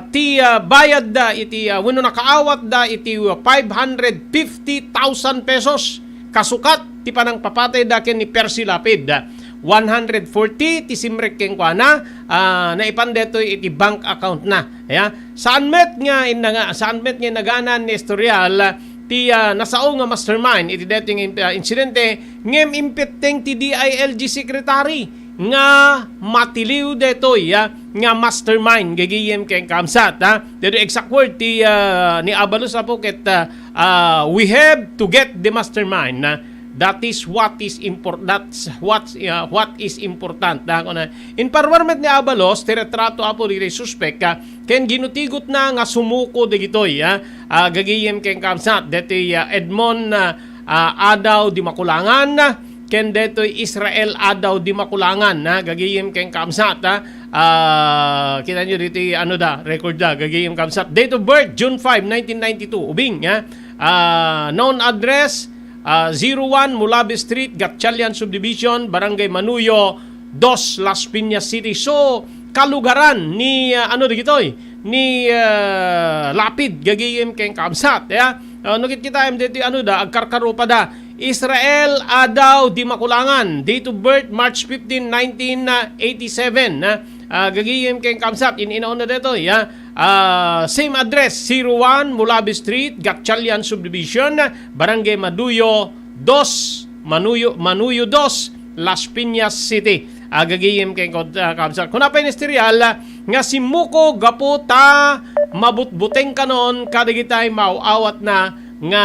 ti, ah, bayadda iti, ah, wenno nakaawatda iti, ah, five hundred fifty thousand pesos kasukat ti panangpapatayda ken ni Percy Lapid. One hundred forty ti simrek kenkuana, ah, naipan daytoy iti bank account na. Ya, saan met nga innanga-, saan met nga innaganan ni Estorial ti, ah, nasao nga mastermind iti daytoy nga in-, ah, insidente, ngem impetteng ti D I L G secretary nga matiliw daytoy, ah, nga mastermind, gagayem ken kabsat, ah. Daytoy exact word ti, ah, ni Abalos, Apo, ket, ah, ah, "We have to get the mastermind, ah. That is what is impor-, that's what, ah, what is important," ah, kuna. Inparuar met ni Abalos ti retrato, Apo, dagiti suspek, ah, ken ginutigotna nga sumuko dagitoy, ah, ah, gagayem ken kabsat, daytoy, ah, Edmond, ah, ah, Adaw Dimakulangan, ken daytoy Israel Adaw Dimakulangan, ah, gagayem ken kabsat, ah, Ah, kita nyo dito, ano da, record da, gagayem kamsat. Date of birth, June five, nineteen ninety-two. Ubing, ha? Ah, known address, ah, zero one Mulabe Street, Gatchalian Subdivision, Barangay Manuyo, dos, Las Piñas City. So, kalugaran ni, ah, ano, dagitoy? Ni, ah, Lapid, gagayem ken kamsat, ya? Ah, no, kit kita, em, dito, ano da, agkarkarupa da. Israel Adaw di Makulangan, date of birth, March fifteen, nineteen eighty-seven, ha? Ah, gagayem ken kamsat, in-inaon na dito, ya? Ah, same address, zero one Mulabe Street, Gatchalian Subdivision, Barangay Manuyo, dos, Manuyo, Manuyo dos, Las Piñas City. Ah, gagayem ken kod-, ah, kamsat. Kuna pay ni Esterial, ah, nga simmuko gapu ta mabutbuteng kanon kadagitay maaw-awatna nga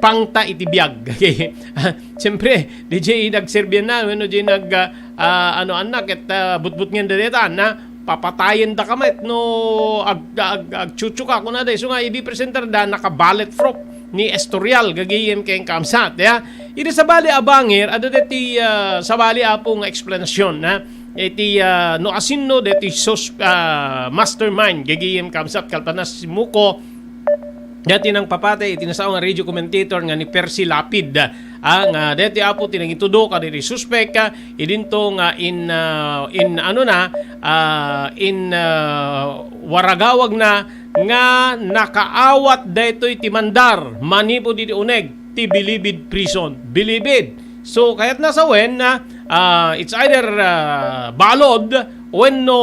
pangta iti biag. Siyempre, di jay nagserbian na, wenno jay nag, ah, ah, ano, anak, ket, ah, butbutngen da deta, na papatayen da ka met no ag-, ag-, agchuchu ka, kuna da, isu nga idi presenter da, naka-bulletproof ni Estorial, gagayem ken kamsat, ya. Idi sabali a bangir, adda deti, ah, sabali apo nga eksplanasyon, ha? Iti, ah, no asinno deti sus-, ah, mastermind, gagayem kamsat, kalpasan simmuko, deti nangpapatay iti nasao nga radio commentator nga ni Percy Lapid, ah, nga deti apo ti nangitudo kaditi suspek, ah, idinto nga in, ah, in, ano na, ah, in, ah, waragawag na nga nakaawat daytoy ti mandar manipud iti uneg ti Bilibid Prison. Bilibid. So, kayat na sawen, ah, ah, it's either, ah, balod wenno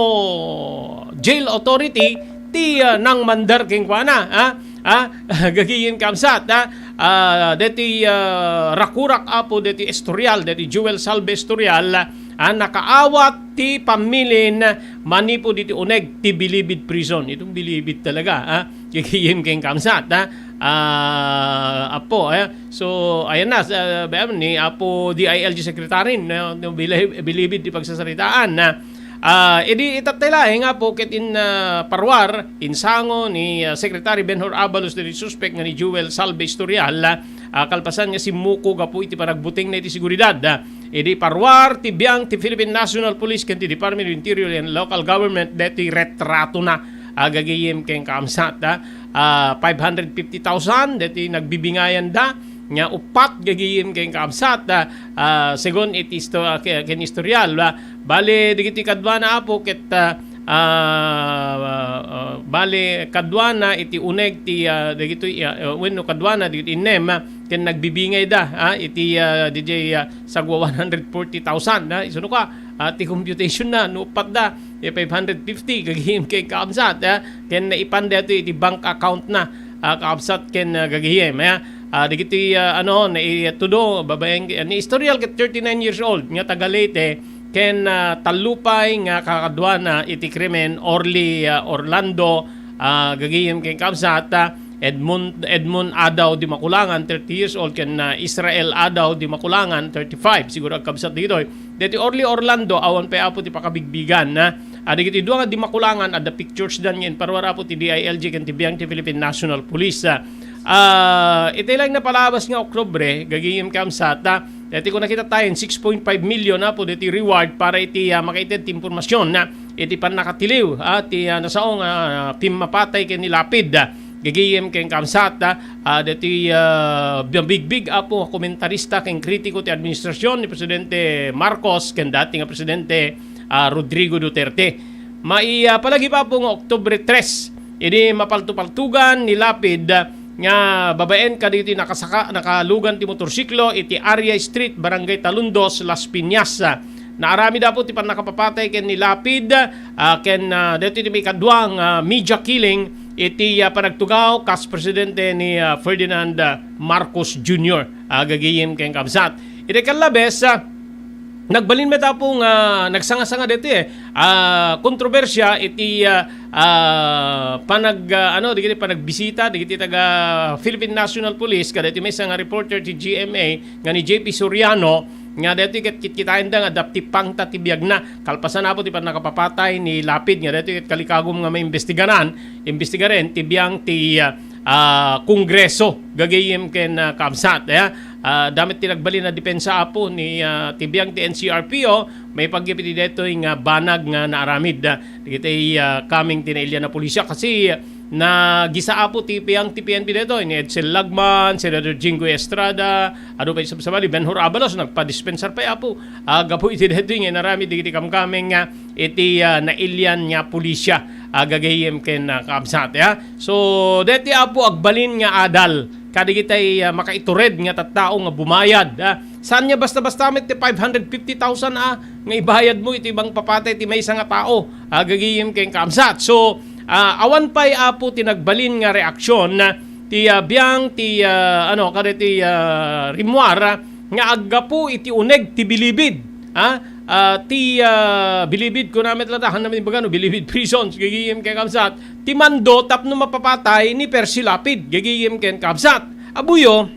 jail authority ti, ah, nangmandar kenkuana, ah, ah, gagayem kamsat, ah, ah, deti, ah, rakurak apo deti Estorial, deti Joel Salve Estorial, ah, nakaawat ti pammilin manipud iti uneg ti Bilibid Prison. Itong Bilibid talaga, ah, gagayem ken kamsat, ah, ah, apo, eh. So, ayan na, sa, bayam ni Apo D I L G Secretary, no, no, Bili-, Bilibid ti pagsasaritaan, ah, ah, idi itattay laeng, apo, ket in, ah, parwar, insango ni, ah, Secretary Benhur Abalos diti suspek nga ni Joel Salve Estorial, ah, kalpasan nga simmuko gapu iti panagbutengna iti seguridad, ah, idi parwar ti biang ti Philippine National Police ken ti Department of Interior and Local Government deti retratona, ah, gagayem ken kaamsat, ah, ah, five hundred fifty thousand deti nagbibingayanda nga uppat gagayem ken kaamsat, ah, ah, segun iti isto-, ah, ke-, ken istorial, ah, bale dagiti kaduana, apo, ket, ah, ah, ah, bale kaduana iti uneg ti, ah, dagitoy, ah, ah, wenno kaduana dagiti innem, ah, ken nagbibingayda, ah, iti, ah, didiay, ah, sagwa one hundred forty thousand, ah, isuno ka, ah, ti computation na, no, uppat da, eh, five hundred fifty, gagayem ken kaamsat, ah, ken naipanda iti bank account na, ah, kaamsat ken, ah, gagayem, ah. Ah, dagiti, ah, ano, naitudo, babaeng, ah, ni Estorial ket thirty-nine years old, nga taga Leyte, ken, ah, tallo pay nga kakaduana iti krimen, Orly, ah, Orlando, ah, gagayem ken kaamsat, ah, Edmund, Edmund Adaw di Makulangan, thirty years old, ken, ah, Israel Adaw di Makulangan, thirty-five. Siguro agkabsat ditoy. Deti Orly Orlando, awan pay, apo, ti pakabigbigan, ah. Ah, dagiti dua nga di Makulangan, adda pictures dan nga inparwar, apo, ti D I L G ken ti biang ti Philippine National Police, ah. Ah, iti laeng napalabas nga Oktubre, gagayem kaamsat, ah, deti kuna kita tayen, six point five million, apo, deti reward para iti, ah, makaited ti impormasyon, ah, iti pannakatiliw, ah, ti, ah, nasao nga, ah, pimmapatay ken ni Lapid, ah, gagayem ken kaamsat, ah, ah, deti, ah, bigbig, apo, komentarista ken kritiko ti administrasyon ni Presidente Marcos ken dati nga Presidente, ah, Rodrigo Duterte. Mai-, ah, palagip, apo, nga Oktubre tres, idi mapaltupaltugan ni Lapid, ah, nga babaen kadagiti nakasaka-, nakalugan ti motorsiklo iti Aria Street, Barangay Talundos, Las Piñas. Naaramid, apo, ti pannakapapatay ken ni Lapid, ah, ken, ah, daytoy ti maikadua nga media killing iti, ah, panagtugaw kas presidente ni, ah, Ferdinand, ah, Marcos Junior, ah, gagayem ken kaamsat. Iti kallabes, ah, nagbalin met, apo, nga nagsanga-sanga daytoy, eh, ah, kontrobersia iti, ah, ah, panag-, ah, ano, dagiti panagbisita dagiti taga Philippine National Police kadaytoy maysa nga reporter ti G M A nga ni J P Soriano, nga daytoy ket kitkitaenda nga adda ti pangta ti biagna. Kalpasan, apo, ti pannakapapatay ni Lapid, nga daytoy ket kalikagum nga maimbestigaran, imbestigaren ti biang ti, ah, ah, Kongreso, gagayem ken, ah, kaamsat, eh. Ah, dayta met ti nagbalin a depensa, Apo, ni, ah, ti biang ti N C R P O, maipaggep iti daytoy nga banag nga naaramid, ah, dagiti, ah, kameng ti nailian a pulisya. Kasi nagisa, Apo, ti biang ti P N P daytoy, ni Edsel Lagman, Senador Jinggoy Estrada, adu pay sabsabali, Benhur Abalos, nagpadispensar pay, Apo. Ah, gapu iti daytoy nga inaramid dagiti kamkameng nga iti, ah, nailian nga pulisya, ah, gagayem ken, ah, kaabsat, ya. So, daytoy, Apo, agbalin nga adal kadagitay, ah, makaitured nga tattao nga bumayad, ah. Saan nga basta-basta met ti five hundred fifty thousand, ah, nga ibayad mo iti mangpapatay ti maysa nga tao, ah, gagayem ken kaabsat. So, ah, awan pay, Apo, ti nagbalin nga reaksyon, ah, ti, ah, biang ti, ah, ano, kadagiti, ah, rimmuar, ah, nga aggapu iti uneg ti bilibid, ah, ah, ti, ah, bilibid, kuna met latta, haan namin ibaga no bilibid prisons, gagayem ken kaabsat, ti mando tapno mapapatay ni Percy Lapid, gagayem ken kaabsat. Abuyo,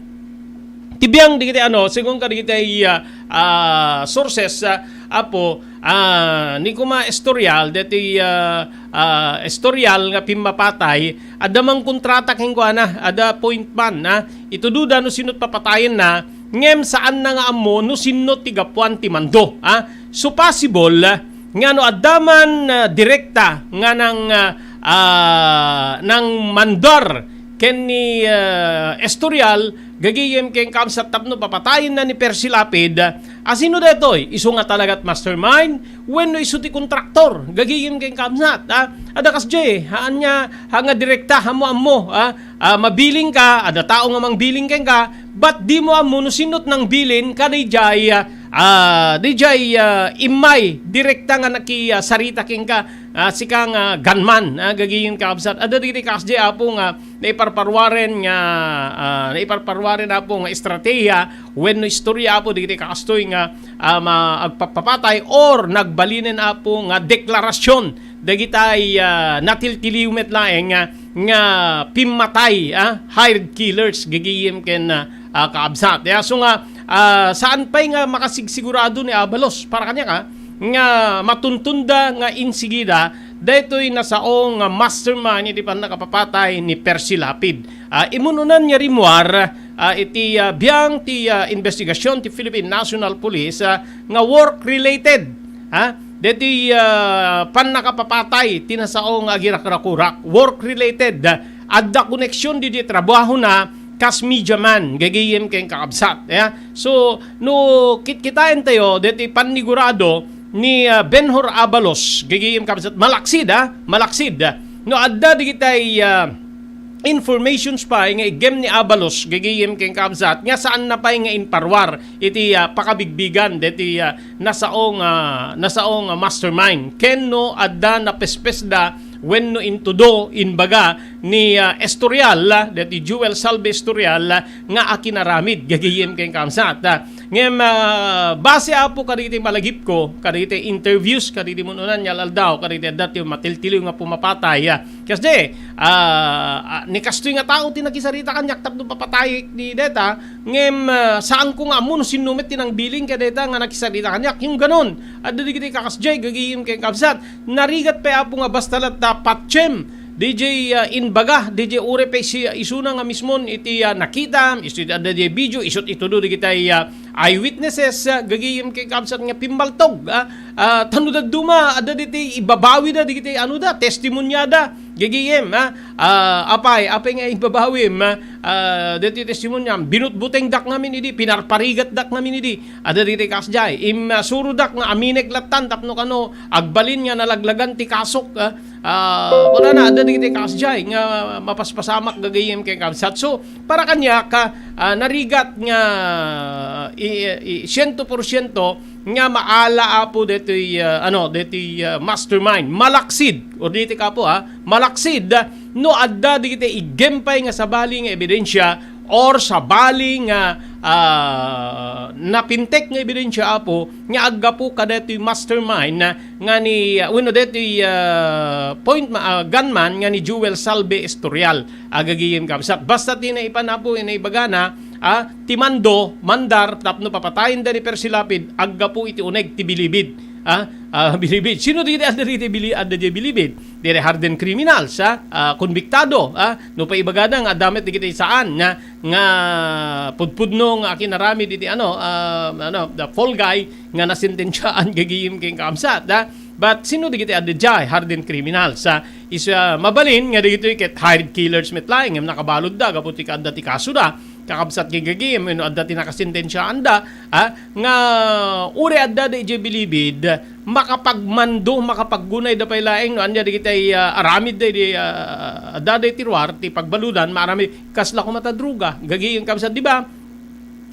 ti biang dagiti ano, segun kadagiti, ah, ah, sources, ah, Apo, ah, ni kuma istorial, deti, ah, ah, istorial nga pimmapatay, adda mangkontrata kenkuana, adda point man, ah, itudoda no sino't papatayenna, ngem saanna nga ammo no sinno ti gapuan ti mando, ah. So possible, ah, nga no adda man, ah, direkta nga nang, ah, ah, nang mandar ken ni, ah, istorial, gagayem ken kaabsat tapno papatayenna ni Percy Lapid, ah, sino daytoy? Isu nga talagat mastermind? Wenno isu ti kontraktor? Gagayem ken kaabsat, ah. Adda kasdiay, haan nga, haan nga direkta, ammo-ammo, ah. Ah, mabilin ka, adda tao nga mangbilin kenka, but di mo ammo no sino't nangbilin, kadaydiay, ah, ah, daydiay, ah, immay direkta nga naki, ah, sarita kenka, ah, sika nga gunman, ah, gagayem kaabsat. Adda dagiti kasdiay, Apo, nga naiparparuaren nga, ah, naiparparuaren, Apo, nga estratehiya wenno istorya, Apo, dagiti kastoy nga, ah, ma-, agpapapatay or nagbalinen, Apo, nga deklarasyon dagitay, ah, natiltiliw met laeng nga, nga pimmatay, ah, hired killers, gagayem ken, ah, ah, kaabsat. Ya, so nga, ah, saan pay nga makasigsigurado ni Abalos para kaniak, ah, nga matuntunda nga insigida daytoy nasao nga mastermind iti pannakapapatay ni Percy Lapid. Ah, imun-unan nga rimmuar, ah, iti, ah, biang ti, ah, investigasyon ti Philippine National Police, ah, nga work-related, ha? Deti, ah, pannakapapatay ti nasao nga agirakrakurak, work-related. Adda koneksyon didi trabahona kas media man, gagayem ken kaabsat, ya. So, no kitkitaentayo deti pannigurado ni, ah, Benhur Abalos, gagayem kaabsat, malaksid, ha? Malaksid. No adda digitay, ah, informations pay nga iggem ni Abalos, gagayem ken kaabsat, nga saanna pay nga inparuar iti, ah, pakabigbigan deti, ah, nasao nga, nasao nga mastermind. Ken no adda napespesda wenno intudo, inbaga ni, ah, Estorial, ah, deti Joel Salve Estorial, ah, nga akinaramid, gagayem ken kaabsat, ah. Ngem, ah, base, Apo, kadagiti malagipko, kadagiti interviews, kadagiti mun-unan nga al-aldaw, kadagiti adda ti matiltiliw nga pumapatay, ah, Kasdi, ah, ah, ni kastoy nga tao ti nakisarita kaniak tapno papatayek ni deta, ngem, ah, saanko nga ammo no sinno met ti nangbilin kadeta nga nakisarita kaniak. Yung ganon, adda digiti kakasdiay, gagayem ken kabsat. Narigat pay, Apo, nga basta latta patiem. D J, ah, inbaga, D J uray pay si, isuna nga mismon iti, ah, nakita, isu iti adda di video, isut itudo digitay, ah, eyewitnesses, ah, gagayem ken kabsat nga pimmaltog, ah, ah, tano dadduma, adda diti ibabawida, digiti, ano da, testimonyada, gagayem, ah, ah, apay, apay nga ibabawim, ah, ah, diti testimonyam, binutbutengdak ngamin idi, pinarparigatdak ngamin idi, adda diti kasdiay, im, ah, surodak nga aminek lattan, tapno kano, agbalin nga nalaglagan ti kasok, ah, Ah, kunana, adda dagiti kasdiay nga mapaspasamak gagayem ken kabsat. So, para kaniak, ah, narigat nga i, i, siento porsiento nga maala, Apo, detoy, ah, ano, detoy, ah, mastermind. Malaksid, or ditoy kapo, ah, malaksid, ah, no adda dagiti iggem pay nga sabali nga ebidensya or sabali nga, ah, napintek nga ebidensya, Apo, nga aggapu kadetoy mastermind, ah, nga ni, ah, wenno detoy, ah, point ma-, ah, gunman nga ni Joel Salve Estorial. Agagayem kabsat. Basta ti naipan, Apo, naibagana, ah, ti mando, mandar, tapno papatayen da ni Percy Lapid, aggapu iti uneg ti bilibid. Ah, ah, bilibid. Sino dagiti adda dagiti bili-, adda dagiti bilibid? diri hardened criminals, ah, ah, konbiktado, ah, no paibagada nga adda met dagiti saan nga, nga pudpudno nga akinaramid iti ano, ah, ano, the fall guy nga nasentensiaan gagayem ken kaamsat, ah. But sino dagiti adda diay hardened criminals, ah? Is, ah, mabalin nga dagitoy ket hired killers met laeng, ngem nakabaludda gapu ti adda ti kasoda, kakabsat ken gagayem, wenno adda ti nakasentensiaanda, ah, nga uray adda da idiay bilibid, makapagmando, makapaggunay da pay laeng no ania dagiti, ah, aramid da idi, ah, adda da ti ruar, ti pagbaludan, maaramid, kasla koma ta droga, gagayem kabsat, di ba?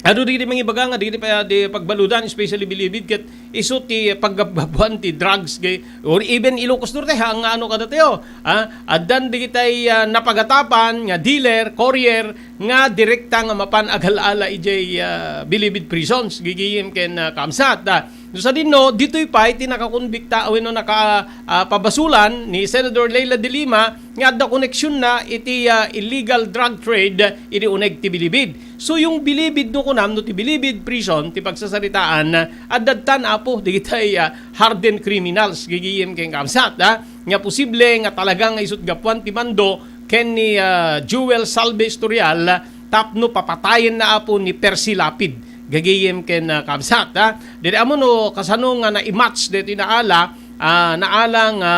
Adu dagiti mangibaga nga dagiti pa-, di pagbaludan, especially bilibid, ket isu ti paggabgabuan ti drugs, gay, or even Ilocos Norte, ha, nga ano kadatayo, ah, addan dagiti, ah, napagatapan nga dealer, courier, nga direkta nga mapan agal-ala idiay, ah, bilibid prisons, gagayem ken, ah, kaamsat, ah. No sadino, ditoy pay ti nakakonbikta wenno naka, ah, pabasulan ni Senador Leila de Lima nga adda koneksionna iti, ah, illegal drug trade idi uneg ti bilibid. So, yung bilibid no kunam, no ti bilibid prison, ti pagsasaritaan, ah, adda tan, Apo, dagiti, ah, hardened criminals, gagayem ken kaamsat, ah, nga posible nga talaga nga isut gapuan ti mando ken ni, ah, Jewel Salve Estorial, tapno papatayenna, Apo, ni Percy Lapid, gagayem ken, ah, kaamsat, ah. Diri ammo no kasano nga na-match deti naala, ah, naala nga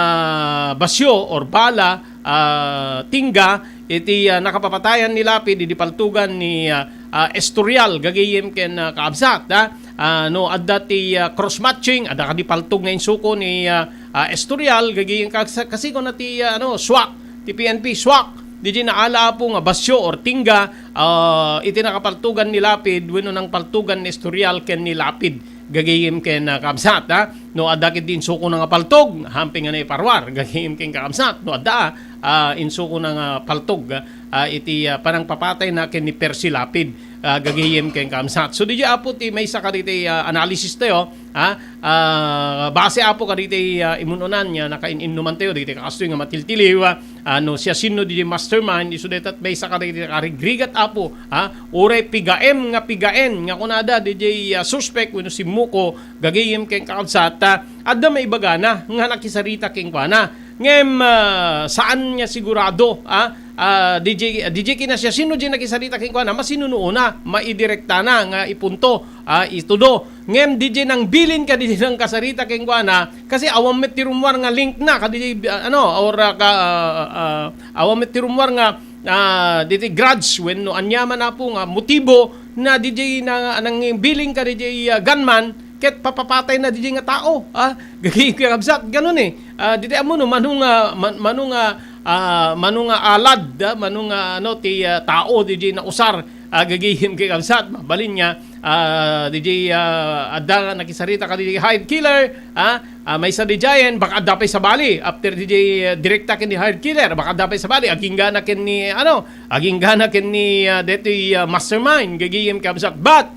basyo or bala, ah, tingga iti, ah, nakapapatayan ni Lapid idi paltugan ni, ah, ah, Estorial, gagayem ken, ah, kaabsat, ah. Ah, no adda ti, ah, cross matching, adda kadi paltog nga insuko ni, ah, ah, Estorial, gagayem kas-, kasi kuna ti, ah, ano, SWAC, ti P N P, SWAC, diay naala, Apo, nga basyo or tingga, ah, iti nakapaltugan ni Lapid wenno nangpaltugan ni Estorial ken ni Lapid, gagayem ken, ah, kaabsat, ha. No adda ket di insukona nga paltog, hampin nga naiparuar, gagayem ken kaabsat. No adda, ah, insukona nga paltog, ah, iti, ah, panangpapatayna ken ni Percy Lapid, ah, gagayem ken kaabsat. So, diay, Apo, ti maysa kadagiti, ah, analysis tayo, ha? Ah, base, Apo, kadagiti, ah, imun-unan nga nakain-innuman tayo, dagiti kastoy nga matiltiliw, ah, Ah, no siasino diay mastermind, isu dayta maysa kadagiti nakarigrigat, Apo, ha? Uray pigaem nga pigaen nga kunada diay, ah, suspek wenno simmuko, gagayem ken kaabsat, ah, adda maibagana nga nakisarita kenkuana. Ngem, ah, saan nga sigurado, ah, ah, diay, diay kinasiasino diay nakisarita kenkuana, masinunuona, maidirektana nga ipunto, ah, itudo. Ngem diay nangbilin kadi diay nangkasarita kenkuana, kasi awan met ti rummuar nga link na kadi, ah, ano, or, ah, ka, ah, ah, awan met ti rummuar nga, ah, diti grudge wenno ania man, Apo, nga motibo na diay na, nangbilin kadi diay, ah, gunman ket papapatayna diay nga tao, ah, gagayem ken kaabsat, ganun eh. Ah, diti ammo no, mano nga, man-, mano nga, ah, mano nga alad, ah, mano nga, ano, ti, ah, tao diay nausar, ah, gagayem ken kaabsat, mabalin nga, ah, diay, ah, adda nga nakisarita kadi hired killer, ah, ah, maysa diayen, baka adda pay sabali, after diay, ah, direkta ken ni hired killer, baka adda pay sabali, agingga na ken ni, ano, agingga na ken ni, ah, detoy, ah, mastermind, gagayem ken kaabsat. But,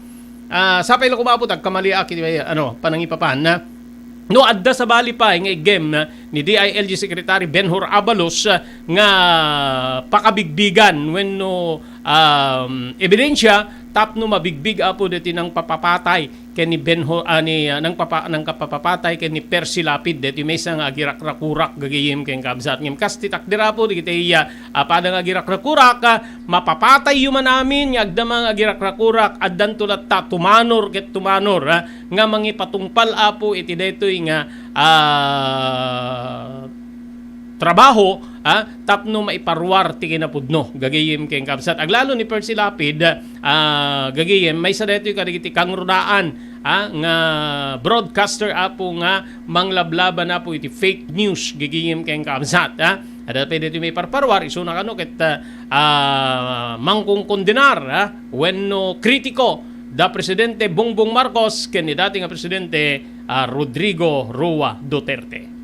ah, sapay la koma, Apo, ta agkamaliak iti, ano, panangipapan, na, no adda sabali pay nga iggem, ni D I L G Secretary Benhur Abalos, ah, nga pakabigbigan wenno, um, ebidensya tapno mabigbig, Apo, deti nangpapapatay ken ni Benhur, ah, ni, ah, nangpapa-, nangkapapapatay ken ni Percy Lapid, deti maysa nga agirakrakurak gagayem ken kaabsat. Ngem kas ti takder, Apo, dagiti, ah, apada nga agirakrakurak, ah, mapapatayyo man amin nga agdama nga agirakrakurak, addanto latta tumanor ket tumanor, ah, nga mangipatungpal, Apo, iti daytoy nga, ah, trabaho, ah, tapno maiparuar ti kinapudno. Gagayem ken kaabsat. Aglalo ni Percy Lapid, ah, gagayem, maysa daytoy kadagiti kangrunaan, ah, nga broadcaster, Apo, nga manglablaban, Apo, iti fake news. Gagayem ken kaabsat, ah. Adda pay daytoy maiparparuar, isuna kano ket, ah, ah, mangkungkondenar, ah, wenno kritiko da Presidente Bongbong Marcos ken ni dati nga Presidente, ah, Rodrigo Roa Duterte.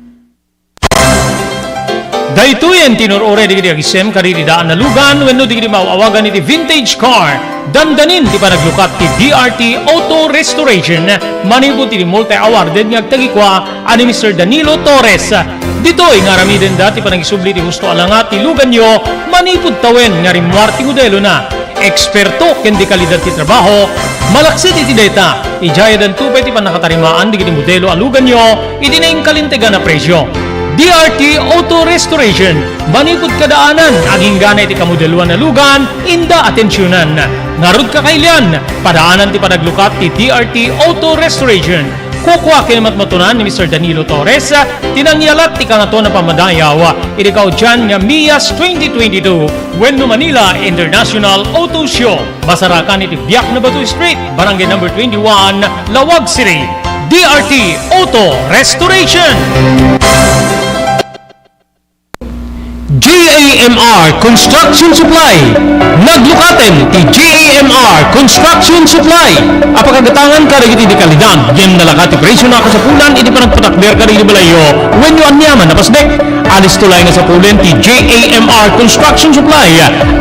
Daytoyen ti nur-uray dagiti agisem kadagiti daan a lugan wenno dagiti maaw-awagan iti vintage car. Dandanin ti panaglukat ti D R T Auto Restoration manipud iti multi-awarded nga agtagikua a ni Mister Danilo Torres. Ditoy nga aramidenda ti panagisubli ti husto a langa ti luganyo manipud tawen nga rimmuar ti modelona. Eksperto ken dekalidad ti trabaho, malaksid iti dayta, idiayadanto pay ti pannakatarimaan dagiti modelo a luganyo iti nainkalintegan a presio. D R T Auto Restoration. Manipud kadaanan, agingga na iti kamodeloan a lugan, inda atensionan. Ngarud, kakailian, padaanan ti panaglukat ti D R T Auto Restoration. Kukua ken matmatunan ni Mister Danilo Torres, ti nangyalat ti Kangatoan a Pammadayaw iti kaudian nga Mias twenty twenty-two wenno Manila International Auto Show. Masarakan iti Biak na Bato Street, Barangay Number twenty-one, Laoag City. D R T Auto Restoration. J A M R Construction Supply. Naglukaten ti J A M R Construction Supply a pakagatangan kadagiti di kalidad ngem nalaka ti presio a kasapulan iti panagpatakder kadagiti balayyo wenno aniaman a pasdek. Alisto laeng a sapulen ti J A M R Construction Supply.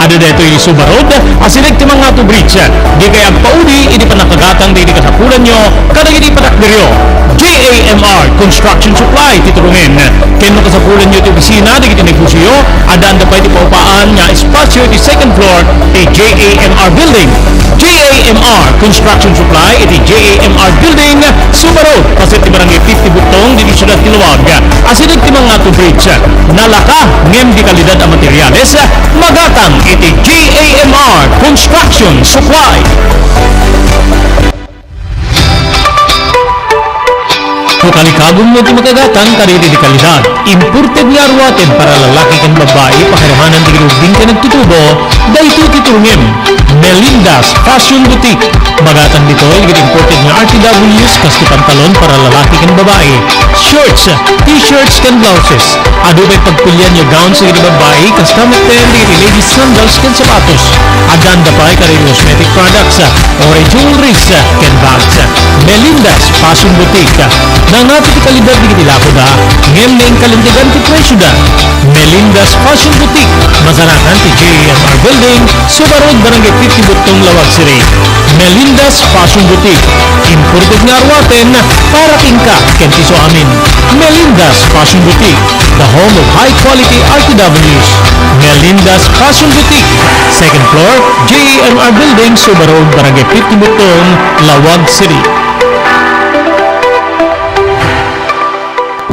Adda daytoy iti Suba Road, asideg ti Mangato Bridge. Dikay agpauli iti pannakagatang dagiti kasapulanyo kadagiti patakderyo. J A M R Construction Supply ti turungen. Ken no kasapulanyo ti opisina dagiti negosioyo, addaanda pay ti paupaan nga espasio iti second floor ti J A M R Building. J A M R Construction Supply iti J A M R Building, Suba Road, paset ti Barangay fifty Butong, ditoy siudad ti Laoag. Asideg ti Mangato Bridge. Nalaka ngem di kalidad a materiales, magatang iti J A M R Construction Supply. No kalikagummo ti makagatang kadagiti di kalidad, imported nga aruaten para lalaki ken babbai, pakiramanan ti ginubing ken nagtutubo, daytoy ti turungem. Melinda's Fashion Boutique. Magatang ditoy dagiti imported nga R T Ws, kas ti pantalon para lalaki ken babbai, shorts, t-shirts ken blouses. Adu pay pagpilianyo gowns iti babbai, kasta met dagiti ladies sandals ken sapatos. Addaanda pay kadagiti cosmetic products, or jewelries, ken bags. Melinda's Fashion Boutique. Nangngati ti kalidad dagiti lakoda, ngem nainkalintegan ti presioda. Melinda's Fashion Boutique. Masarakan ti J A M R Building, Suba Road, Barangay fifty Butong, Laoag City. Melinda's Fashion Boutique. Imported nga aruaten para kenka ken ti isuamin. Melinda's Fashion Boutique, the home of high quality R T Ws. Melinda's Fashion Boutique, second floor, J A M R Building, Suba Road, Barangay fifty Butong, Laoag City.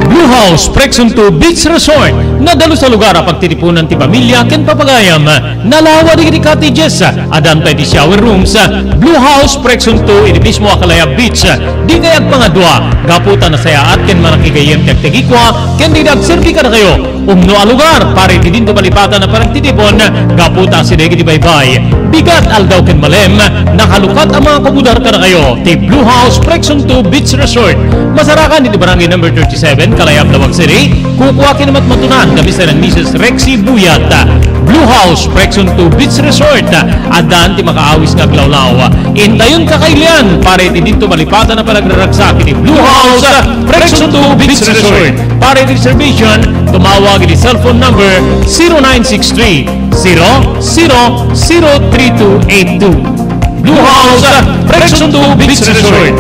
Blue House Presunto Beach Resort. Nadalus a lugar a pagtitipunan ti pamilia ken papagayam. Nalawa dagiti cottages. Addan pay ti shower rooms. Blue House Presunto iti mismo a Kalayab Beach. Dikay agpangadua gapu ta nasayaat ken manakigayyem ti agtagikua ken dagiti agserbi kadakayo. Umno a lugar para iti dinto malipatan a panagtitipon gapu ta asideg iti baybay. Bigat, aldaw ken malem, nakalukat a mga kumudar kadakayo ti Blue House Presunto Beach Resort. Masarakan iti Barangay Number thirty-seven, Kalayab, Laoag City. Kukua ken matmatunan da Mister and Missus Rexy Buyat. Blue House Presunto Beach Resort. Addan ti makaawis nga aglawlaw. Intayon, kakailian para iti dinto malipatan a panagraragsak iti Blue House Presunto Beach Resort. Para iti reservation, tumawag iti cellphone number zero nine six three, zero zero zero three two eight two. Blue House, Presunto Beach Resort.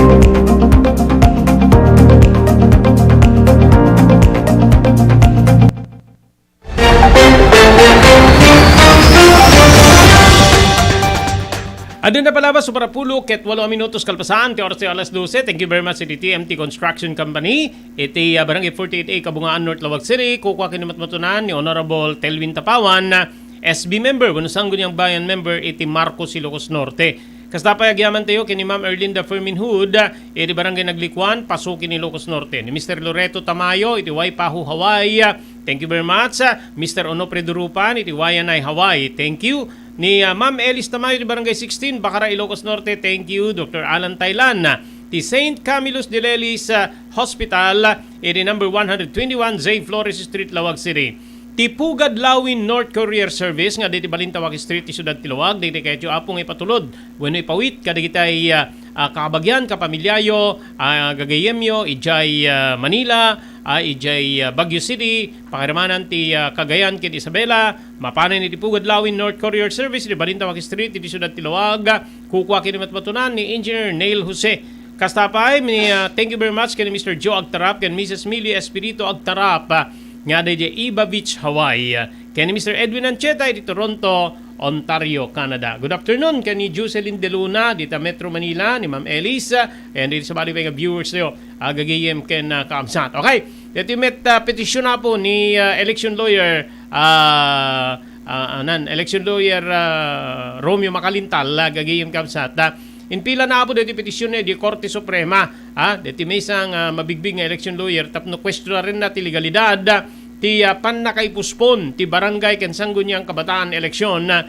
Adda na palabas, suprapulo ket walo a minutos kalpasan ti oras ti alas dose. Thank you very much iti T M T Construction Company iti, ah, Barangay forty-eight A, Kabungaan North, Laoag City. Kukua ken matmatunan ni Honorable Telvin Tapawan, S B member wenno Sangguniang Bayan member iti Marcos, Ilocos Norte. Kasta pay, agyamantayo ken ni Ma'am Erlinda Fermin Hood iti Barangay Naglikuan, Pasuki, Ilocos Norte. Ni Mister Loreto Tamayo iti Waipahu, Hawaii. Thank you very much. Mister Onofre Durupan iti Waianae, Hawaii. Thank you. Ni, ah, Ma'am Elis Tamayo iti Barangay sixteen, Bacara, Ilocos Norte. Thank you. Doctor Alan Taylan, ah, ti Saint Camillus de Lelis, ah, Hospital, iti number one hundred twenty-one J Flores Street, Laoag City. Ti Pugad Lawin North Courier Service nga iti Balintawak Street ti siudad ti Laoag, dagiti kayatyo, Apo, nga ipatulod wenno ipawit kadagiti, ah, ah, kabagian, kapamiliayo, ah, gagayyemyo idiay, ah, Manila, ah, idiay, ah, Baguio City, pakiramanan ti, ah, Cagayan ken Isabela, mapanen iti Pugad Lawin North Courier Service iti Balintawak Street iti siudad ti Laoag. Kukua ken matmatunan ni Engineer Neil Jose. Kasta pay, ni, ah, thank you very much ken Mister Joe Agtarap ken Missus Millie Espiritu Agtarap, ah, nga iti Iba Beach, Hawaii. Ken ni Mister Edwin Ancheta iti Toronto, Ontario, Canada. Good afternoon ken ni Jocelyn De Luna dita Metro Manila, ni Ma'am Elisa, and dita sabali pay nga viewers tayo, ah, gagayyem ken, ah, kaabsat. Okay. Deti met, ah, petisyon, Apo, ni, ah, election lawyer, ah, ah, anan, election lawyer, ah, Romeo Macalintal, ah, gagayem, kabsat, ah. Inpila na, Apo, deti petisyon ni di Korte Suprema, ah, deti maysa nga mabigbig nga election lawyer tapno kuestionarenna ti legalidad, ah, ti, ah, pannakaipuspon ti barangay ken sangguniang kabataan eleksyon, ah,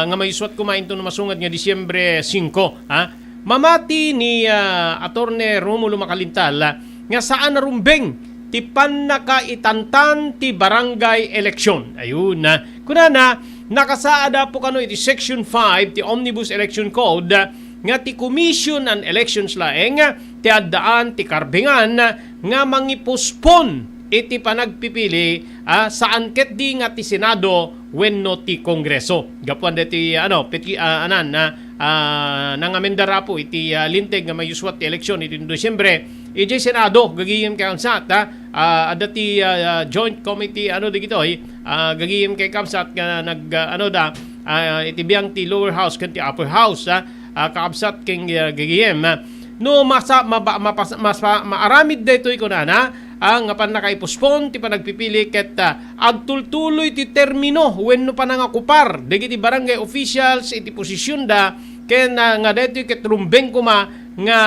nga maysuat koma inton masungad nga Disyembre singko, ah. Mamati ni, ah, Attorney Romulo Macalintal, ah, nga saan a rumbeng ti pannakaitantan ti barangay eleksyon. Ayun, ah. Kunana, nakasaad, Apo, kano iti Section five ti Omnibus Election Code, ah, nga ti Commission on Elections laeng, ah, ti addaan ti karbengan, ah, nga mangipuspon iti panagpipili, ah, saan ketdi nga ti Senado wenno ti Kongreso. Gapuan deti, ano, peti-, ah, anan, ah, ah, nangamendar, Apo, iti, ah, linteg nga mayusuat ti eleksyon iti Disyembre, idiay Senado, gagayem ken kabsat, ah, ah, adda ti, ah, ah, joint committee, ano, digitoy, ah, gagayem ken kabsat nga nag, ah, ano da, ah, iti biang ti lower house ken ti upper house, ah, ah, kakabsat ken, ah, gagayem, ah. No masa-, maba-, mapas-, masa-, maaramid daytoy kunana, ah, nga pannakaipuspon ti panagpipili ket, ah, agtultuloy ti termino wenno panangakupar dagiti barangay officials iti posisionda ken, ah, nga daytoy ket rumbeng koma nga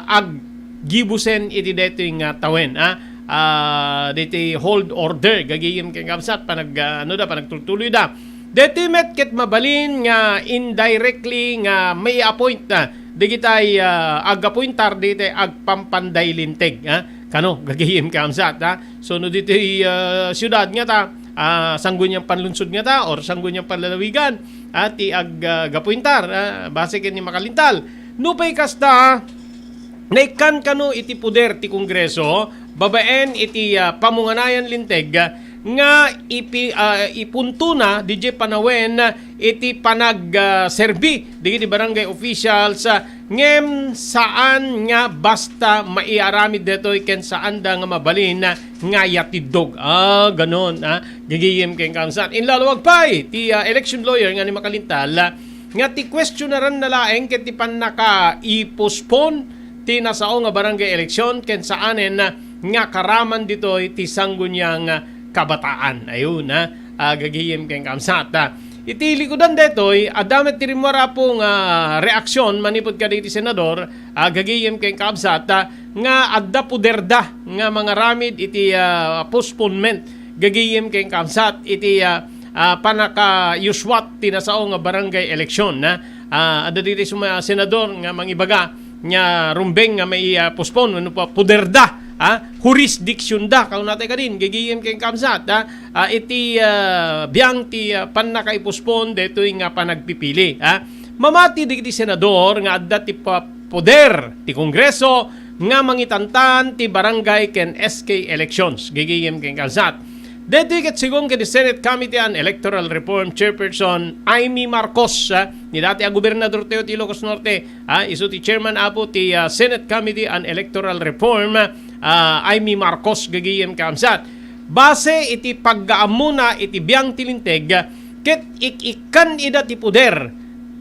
aggibusen iti daytoy nga tawen, ah, ah, daytoy hold order, gagayem ken kabsat, panag-, ah, ano da, panagtultuloyda. Daytoy met ket mabalin nga indirectly nga mai-appoint, ah, dagitay, ah, ag-appointar dagitay agpampanday linteg, ah, kano, gagayem ken kabsat, ah. So, no ditoy, ah, siudad ngata, ah, sangguniang panlunsod ngata or sangguniang panlalawigan, ah, ti ag-, ah, ag-appointar, ah, base ken ni Macalintal. Nupay kasta, naikkan kano iti poder ti Kongreso babaen iti, ah, pamunganayan linteg nga ipi-, ah, ipuntona didiay panawen iti panag, ah, serbi dagiti barangay officials, ah, ngem saan nga basta maiaramid daytoy ken saanda nga mabalin nga yatiddog. Ah, ganon, ah, gagayem ken kabsat. Inlaluag pay ti, ah, election lawyer nga ni Macalintal, ah, nga ti kuestionaranna laeng ket ti pannakaipuspon ti nasao nga barangay eleksyon ken saanen nga karaman ditoy ti sangguniang kabataan. Ayun, ah, ah, gagayem ken kabsat, ah. Iti likudan daytoy, adda met ti rimmuar, Apo, nga reaksyon manipud kadagiti senador, ah, gagayem ken kabsat, ah, nga adda poderda nga mangaramid iti, ah, postponement, gagayem ken kabsat, iti, ah, ah, pannakayuswat ti nasao nga barangay eleksyon, ah. Ah, adda diri suma-, senador nga mangibaga nga rumbeng nga mai-, ah, postpone wenno pa-, poderda, ah, jurisdictionda, kaunatay kadin, gagayem ken kabsat, ah, ah, iti, ah, biang ti, ah, pannakaipuspon daytoy nga panagpipili, ah. Mamati dagiti senador nga adda ti pa-, poder ti Kongreso nga mangitantan ti barangay ken S K elections, gagayem ken kabsat. Daytoy ket sigun ken ni Senate Committee on Electoral Reform Chairperson Imee Marcos, ah, ni dati a gobernador tayo ti Ilocos Norte, ah, isu ti chairman, Apo, ti, ah, Senate Committee on Electoral Reform, ah, Imee Marcos, gagayem ken kabsat. Base iti paggaammona iti biang ti linteg, ket ik-ikkan ida ti poder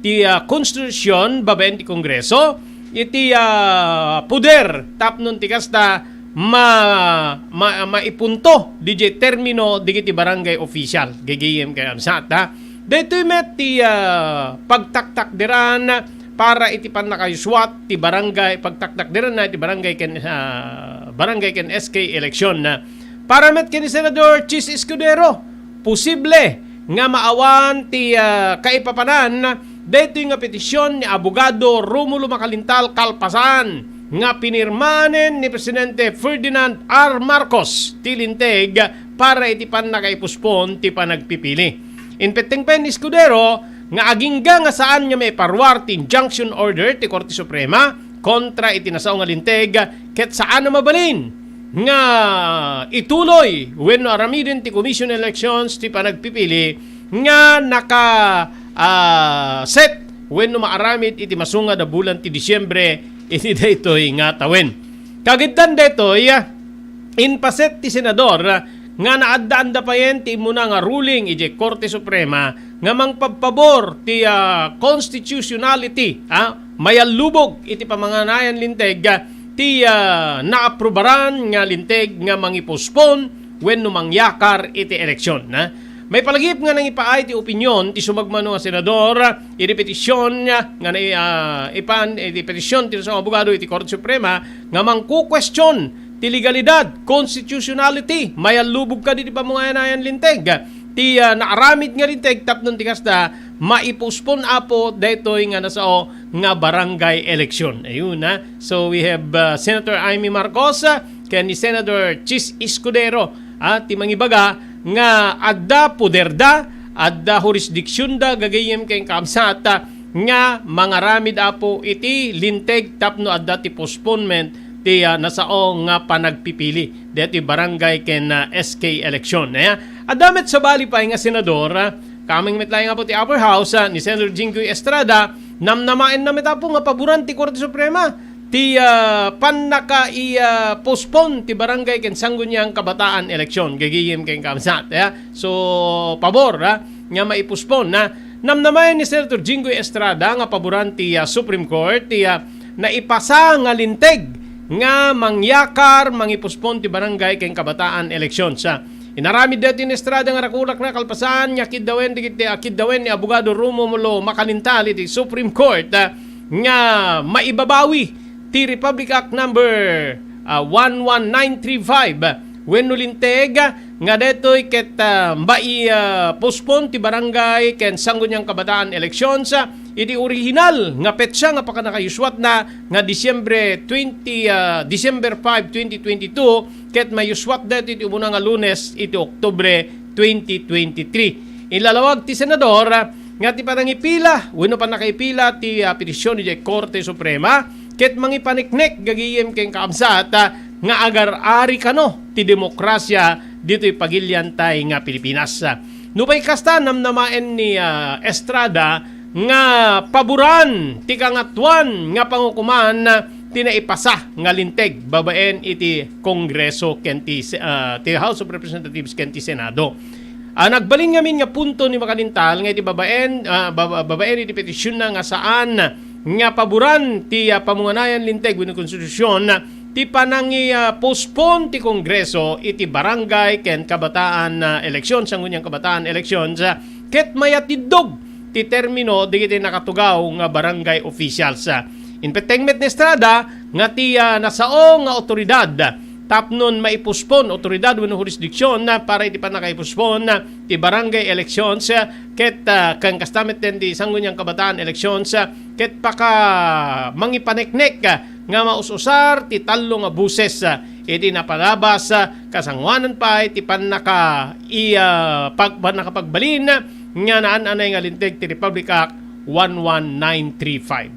ti, ah, konstitusion babaen ti Kongreso iti, ah, poder tapno ti kasta ma-, ma-, maipunto didiay termino dagiti barangay official. Gagayem ken kabsat, ha. Daytoy met ti, ah, pagtaktakderan para iti pannakayuswat ti barangay, pagtaktakderanna iti barangay ken, ah, barangay ken S K election. Para met ken ni Senador Chiz Escudero, posible nga maawan ti, ah, kaipapanan daytoy nga petisyon ni Abogado Romulo Macalintal kalpasan nga pinirmanen ni Presidente Ferdinand R. Marcos ti linteg para iti pannakaipuspon ti panagpipili. Inpetteng pen ni Escudero nga agingga nga saan nga maiparuar ti injunction order ti Korte Suprema kontra iti nasao nga linteg ket saan a mabalin nga ituloy wenno aramiden ti Commission on Elections ti panagpipili nga naka, ah, set wenno maaramid iti masungad a bulan ti Disyembre iti daytoy nga tawen. Kagiddan daytoy, ah, inpaset ti senador, ah, nga naaddaanda payen ti immuna nga ruling idiay Korte Suprema nga mangpabpabor ti, ah, constitutionality, ah, mayallubog iti pamanganayan linteg, ah, ti, ah, naaprubaran nga linteg nga mangipospon wenno mangyakar iti eleksyon, ha? Maipalagip nga nangipaay ti opinyon ti sumagmamano nga senador iti petisyon nga, nga nai-, ah, ipan iti petisyon ti nasao abogado iti Korte Suprema nga mangkukwestiyon ti legalidad, constitutionality, mayallubog kadi ti pamungayan-ayan linteg ti, ah, naaramid nga linteg tapno ti kasta maipospon, Apo, daytoy nga nasao nga barangay election. Ayun, ha. So, we have, uh, Senator Imee Marcos, uh, ken ni Senator Chiz Escudero, ah, ti mangibaga nga adda poderda, adda jurisdictionda, gagayem ken kaabsat, ah, nga mangaramid, Apo, iti linteg tapno adda ti postponement ti, ah, nasao nga panagpipili deti barangay ken, ah, S K election. Aya, adda met sabali pay nga senador, ah, kameng met laeng, Apo, ti Upper House, ah, ni Senator Jinggoy Estrada, namnamaenna met, Apo, nga paboran ti Korte Suprema ti, ah, pannaka-, i-, ah, postpone ti barangay ken sangguniang kabataan election, gagayem ken kaabsat, ya. So, pabor, ah, nga maipospon, ah. Namnamaen ni Senator Jinggoy Estrada nga paboran ti, ah, Supreme Court ti, ah, naipasa nga linteg nga mangyakar, mangipospon ti barangay ken kabataan election. Sa inaramid daytoy ni Estrada nga rakulakna kalpasan nga kiddawen dagiti, ah, kiddawen ni Abogado Romulo Macalintal iti Supreme Court, ah, nga maibabawi ti Republic Act number, ah, one one nine three five, wenno linteg nga daytoy ket, ah, mai-, ah, postpone ti barangay ken sangguniang kabataan elections, ah, iti orihinal nga petsa nga pakanakayuswatna nga Disyembre twenty, ah, December five, twenty twenty-two, ket mayuswat daytoy iti umuna nga Lunes iti Oktubre twenty twenty-three. Inlalawag ti senador, ah, nga ti panangipila wenno pannakaipila ti, ah, petisyon idiay Korte Suprema ket mangipaneknek gagayem ken kaabsat, ah, nga agar-ari kano ti demokrasia ditoy pagiliantay nga Pilipinas. Nupay kasta, namnamaen ni, ah, Estrada nga paboran ti kangatoan nga pangukoman ti naipasa nga linteg babaen iti Kongreso ken ti, ah, ti House of Representatives ken ti Senado. Ah, nagbalin ngamin nga punto ni Macalintal nga iti babaen, ah, baba-, babaen iti petitionna nga saan nga paboran ti, ah, pamunganayan linteg wenno konstitusyon ti panangi-, ah, postpone ti Kongreso iti barangay ken kabataan, ah, eleksyon, sangguniang kabataan elections, ah, ket mayatiddog ti termino dagiti nakatugaw nga barangay officials. Impetteng met ni Estrada nga ti, ah, nasao nga awtoridad tapnon maipospon, awtoridad wenno jurisdiksyon, ah, para iti pannakaipospon, ah, ti barangay elections, ah, ket, ah, ken kasta met ti sangguniang kabataan elections, ah, ket paka mangipaneknek, ah, nga maus-usar ti tallo nga boses, ah, iti napalabas, ah, kasangoanan pay ti pannaka-, i-, ah, pag-, pannakapagbalin nga naan-anay nga linteg ti Republic Act one one nine three five.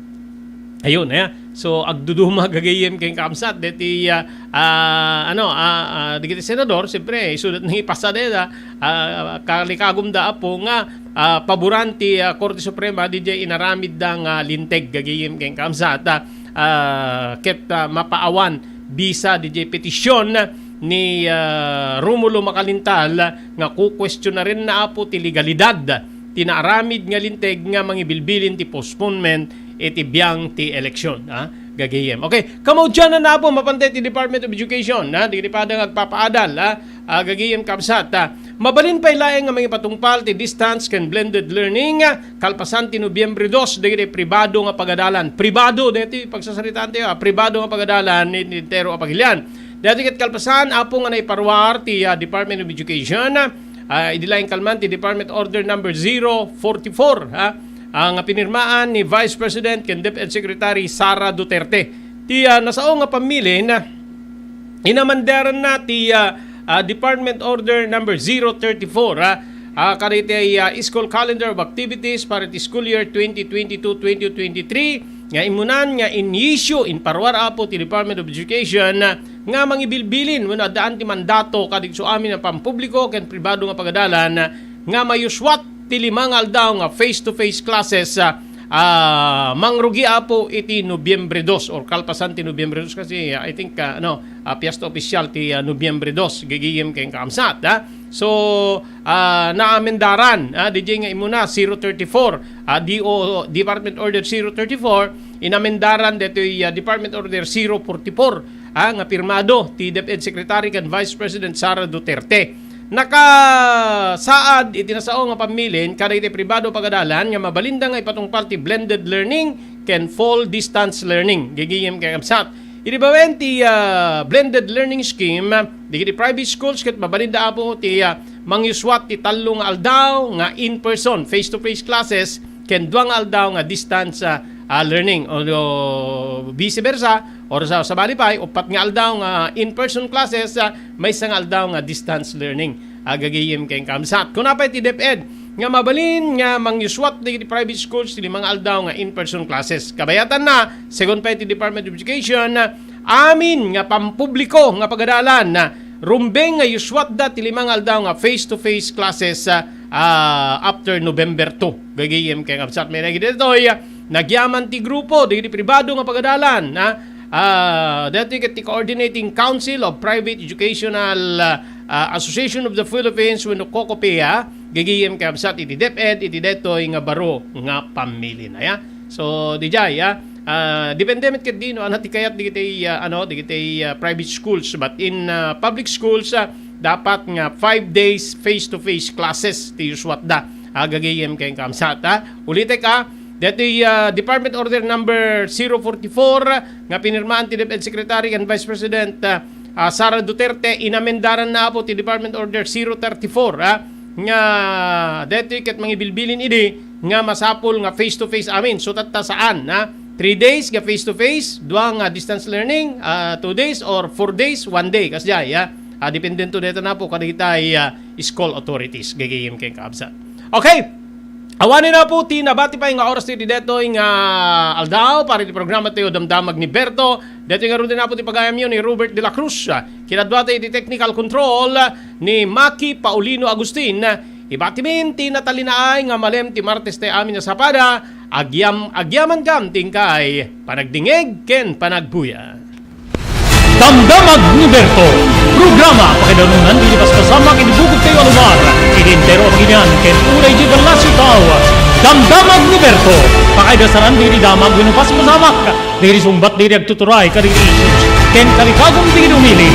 Ayun, eh. So, agduduma gagayem ken kaabsat deti, ah, ah, ano, ah, ah, dagiti senador, siyempre, isuda ti ipasa deta, ah, kalikagumda, Apo, nga, ah, paboran ti, ah, Korte Suprema didiay inaramidda nga linteg gagayem ken kaabsat, ah, ah, ket, ah, mapaawan bisa didiay petisyon ni, ah, Romulo Macalintal nga kukuestionarenna, Apo, ti legalidad ti naaramid nga linteg nga mangibilbilin ti postponement iti biang ti eleksyon, ha? Gagayem. Okay, kamaudianan, Apo, mapantay ti Department of Education, ha? Dagiti pada nga agpapaadal, ha? Ah, gagayem, kabsat, ha? Mabalin pay laeng nga mangipatungpal ti distance ken blended learning, ha? Kalpasan ti Nobyembre dos, dagiti pribado nga pagadalan. Pribado, deti pagsasaritaan tayo, ha? Pribado nga pagadalan ni, ni entero a pagilian. Dati ket kalpasan, Apo, nga naiparuar ti, ah, Department of Education, ah, idi laeng kalman ti Department Order Number zero forty-four, ha? Ah, nga pinirmaan ni Vice President ken DepEd Secretary Sara Duterte. Ti, ah, nasao nga pammili na inamanderan na ti, ah, ah, Department Order Number zero thirty-four, ha? Ah, kadaytoy, ah, school calendar of activities para ti school year twenty twenty-two twenty twenty-three nga immunan nga inisyu, imparuar, Apo, ti Department of Education, ah, nga mangibilbilin wenno addaan ti mandato kadagiti amin a pampubliko ken pribado nga pagadalan, ah, nga mayuswat ti lima nga aldaw nga face-to-face classes, ah, ah, mangrugi, Apo, iti Nobyembre dos or kalpasan ti Nobyembre dos kasi, ah, I think, ah, ano, ah, fiesta oficial ti, ah, Nobyembre dos, gagayem ken kaabsat, ha? So, ah, naamendaran, ah, D J nga imuna, zero thirty-four, ah, D O, Department Order zero thirty-four, inamendaran detoy, ah, Department Order zero forty-four, ah, nga pirmado ti DepEd Secretary ken Vice President Sara Duterte. Nakasaad iti nasao nga pammilin kadagiti pribado pagadalan nga mabalinda nga ipatungpal ti blended learning ken full distance learning. Gigiyem ken kabsat. Idi bawen ti, ah, blended learning scheme, dagiti private schools ket mabalinda apo ti, ah, mangyuswat ti tallo nga aldaw nga in-person, face-to-face classes, ken dua nga aldaw nga distance, ah, ah, learning, o, o vice versa, or sa, sabali pay, uppat nga aldaw nga in-person classes, ah, maysa nga aldaw nga distance learning. Agagayem ken kabsat. Kuna pay ti DepEd nga mabalin nga mangyuswat dagiti private schools ti lima nga aldaw nga in-person classes. Kabayatanna, segun pay ti Department of Education, amin nga pampubliko nga pagadalan, rumbeng nga yuswatda ti lima nga aldaw nga face-to-face classes, ah, after November two. Gagayem ken kabsat, may nagidetoy, nagyaman ti grupo dagiti pribado nga pagadalan, ah, ah, daytoy ket ti Coordinating Council of Private Educational, ah, ah, Association of the Philippines wenno COCOPEA, gagayem ken kabsat iti DepEd iti daytoy nga baro nga pammilin. Aya. So, dijay, ah, ah, depende met ket dino, ano, ti kayat dagiti, ah, ano, dagiti, ah, private schools, but in, ah, public schools, ah, dapat nga five days face-to-face classes ti yuswatda. Ah, gagayem ken kabsat, ah. Ulitek, ah, daytoy, ah, Department Order number zero forty-four nga pinirmaan ti DepEd Secretary ken Vice President, ah, ah, Sara Duterte, inamendaranna apo ti Department Order zero thirty-four, ah, nga daytoy ket mangibilbilin idi nga masapul nga face-to-face amin. So, tatta saan, ah, three days nga face-to-face, dua nga distance learning, ah, two days or four days, one day, kasdiay, ah. Ah, dependento dayta na po kadagitay, ah, school authorities, gagayem ken kabsat. Okay. Awanen na po ti nabati pay nga oras ti detoy nga aldaw para ti programa tayo, Damdamag ni Berto. Detoy nga rudin na po ti pagayamyo ni Robert de la Cruz. Kinadua tayo ti technical control ni Maki Paulino Agustin. Ibatimin ti natalinaay nga malem ti Martes tayo amin a sapada. Agyam, agyaman kam ti inkay panagdingeg ken panagbuya. Damdamag ni Berto, programa pakaidarunan dagiti paspasamak iti bukod tayo a lugar, iti entero a pagilian, ken uray di ballasiw tao. Damdamag ni Berto, pakaidasaran dagiti damag wenno paspasamak, dagiti sungbat dagiti agtuturay kadagiti issues, ken kalikagum dagiti umili.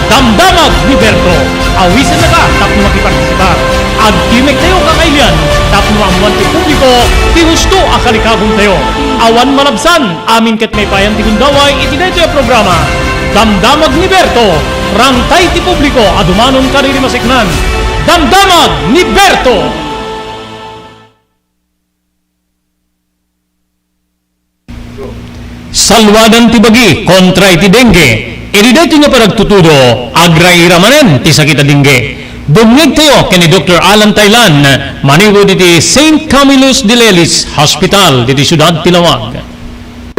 Damdamag ni Berto, awisennaka tapno makipartisipar. Agtimek tayo kakailian tapno maammoan ti publiko ti husto a kalikagum tayo. Awan malabsan, amin ket maipayan ti gundaway iti daytoy a programa. Damdamag ni Berto, rangtay ti publiko a dumanon kadagiti masiknan. Damdamag ni Berto! Salwadan ti bagi kontra iti dengue. Iti daytoy nga panagtutudo, agraira manen ti sakit a dengue. Dumngeg tayo ken ni Doktor Alan Taylan, manipud iti Saint Camillus de Lelis Hospital, diti siudad ti Laoag.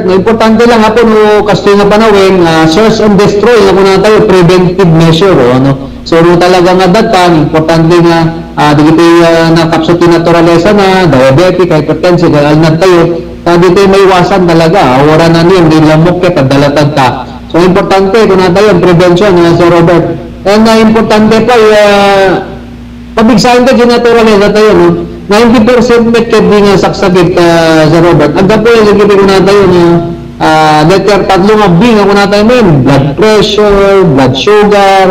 No, importante lang apo no kastoy nga panawen, ah, search and destroy nga kuna tayo, preventive measure, o, ano. So, no talaga nga datan, importante nga, ah, dagiti, ah, nakapsut ti naturalesa na, diabetic, hypertensive, kaya alnad tayo, ta ditoy maiwasan talaga, ah, wara na niyo, di lamok ket, ah, dalatag ta. So, importante, kuna tayo, ang prevention, ah, Sir Robert. And, ah, importante pa, ah, Pabigsaen ta, Gina, naturalesa tayo, no? Ninety percent met ket di nga saksakit, ah, Sir Robert. Aggapu dagiti kuna tayo nga, ah, letter tatlo nga B nga kuna tayo men, blood pressure, blood sugar,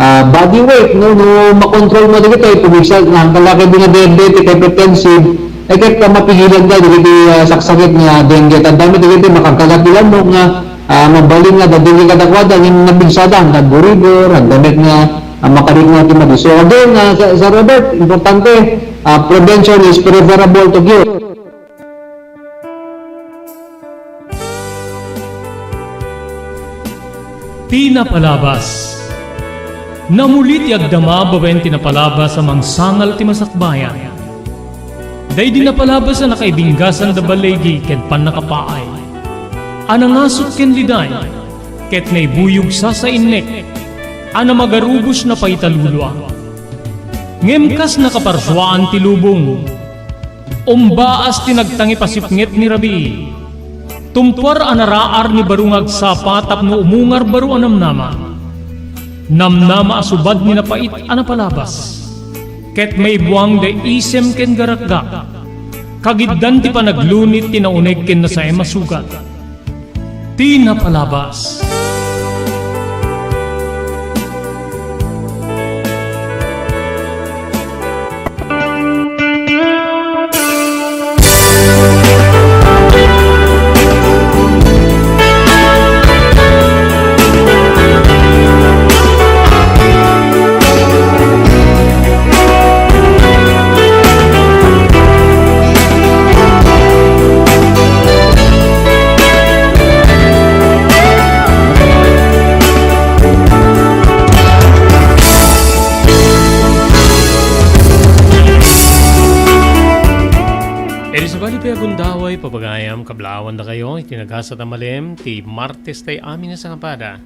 ah, body weight, no? No makontrol mo dagitoy, pabigsa, na ang kalaki di nga diabetic, hypertensive, eh, ket mapigilan tayo dagiti, ah, saksakit nga dengue. Tanda mo dagiti makagkagat ti lamok nga, ah, mabalin nga dadiri kadakuada, ngem napigsada, hangtod gurigor, hangtod met nga, ah, makarikna ti madi. So again, ah, Sir, Sir Robert, importante, ah, prevention is preferable to cure. Ti napalabas. Namuli ti agdama babaen ti napalabas a mangsangal ti masakbayan. Daydi napalabas a nakaibinggasan da baligi ken pannakapaay, a nangasut ken liday, ket naibuyog sasainnek a namagarubos na paitalulua. Ngem kas nakaparsuaan ti lubong, umbaas ti nagtangip a sipnget ni rabii, tumpuar a naraar ni baro nga agsapa tapno umungar baro a namnama. Namnama a subad ni napait a napalabas, ket maibuang daydi isem ken garakgak, kagiddan ti panaglunit ti nauneg ken nasaem a sugat. Ti napalabas. Iti sabali pay a gundaway, papagayam, kablaawan dakayo iti nagasat a malem ti Martes tay amin a sangapada,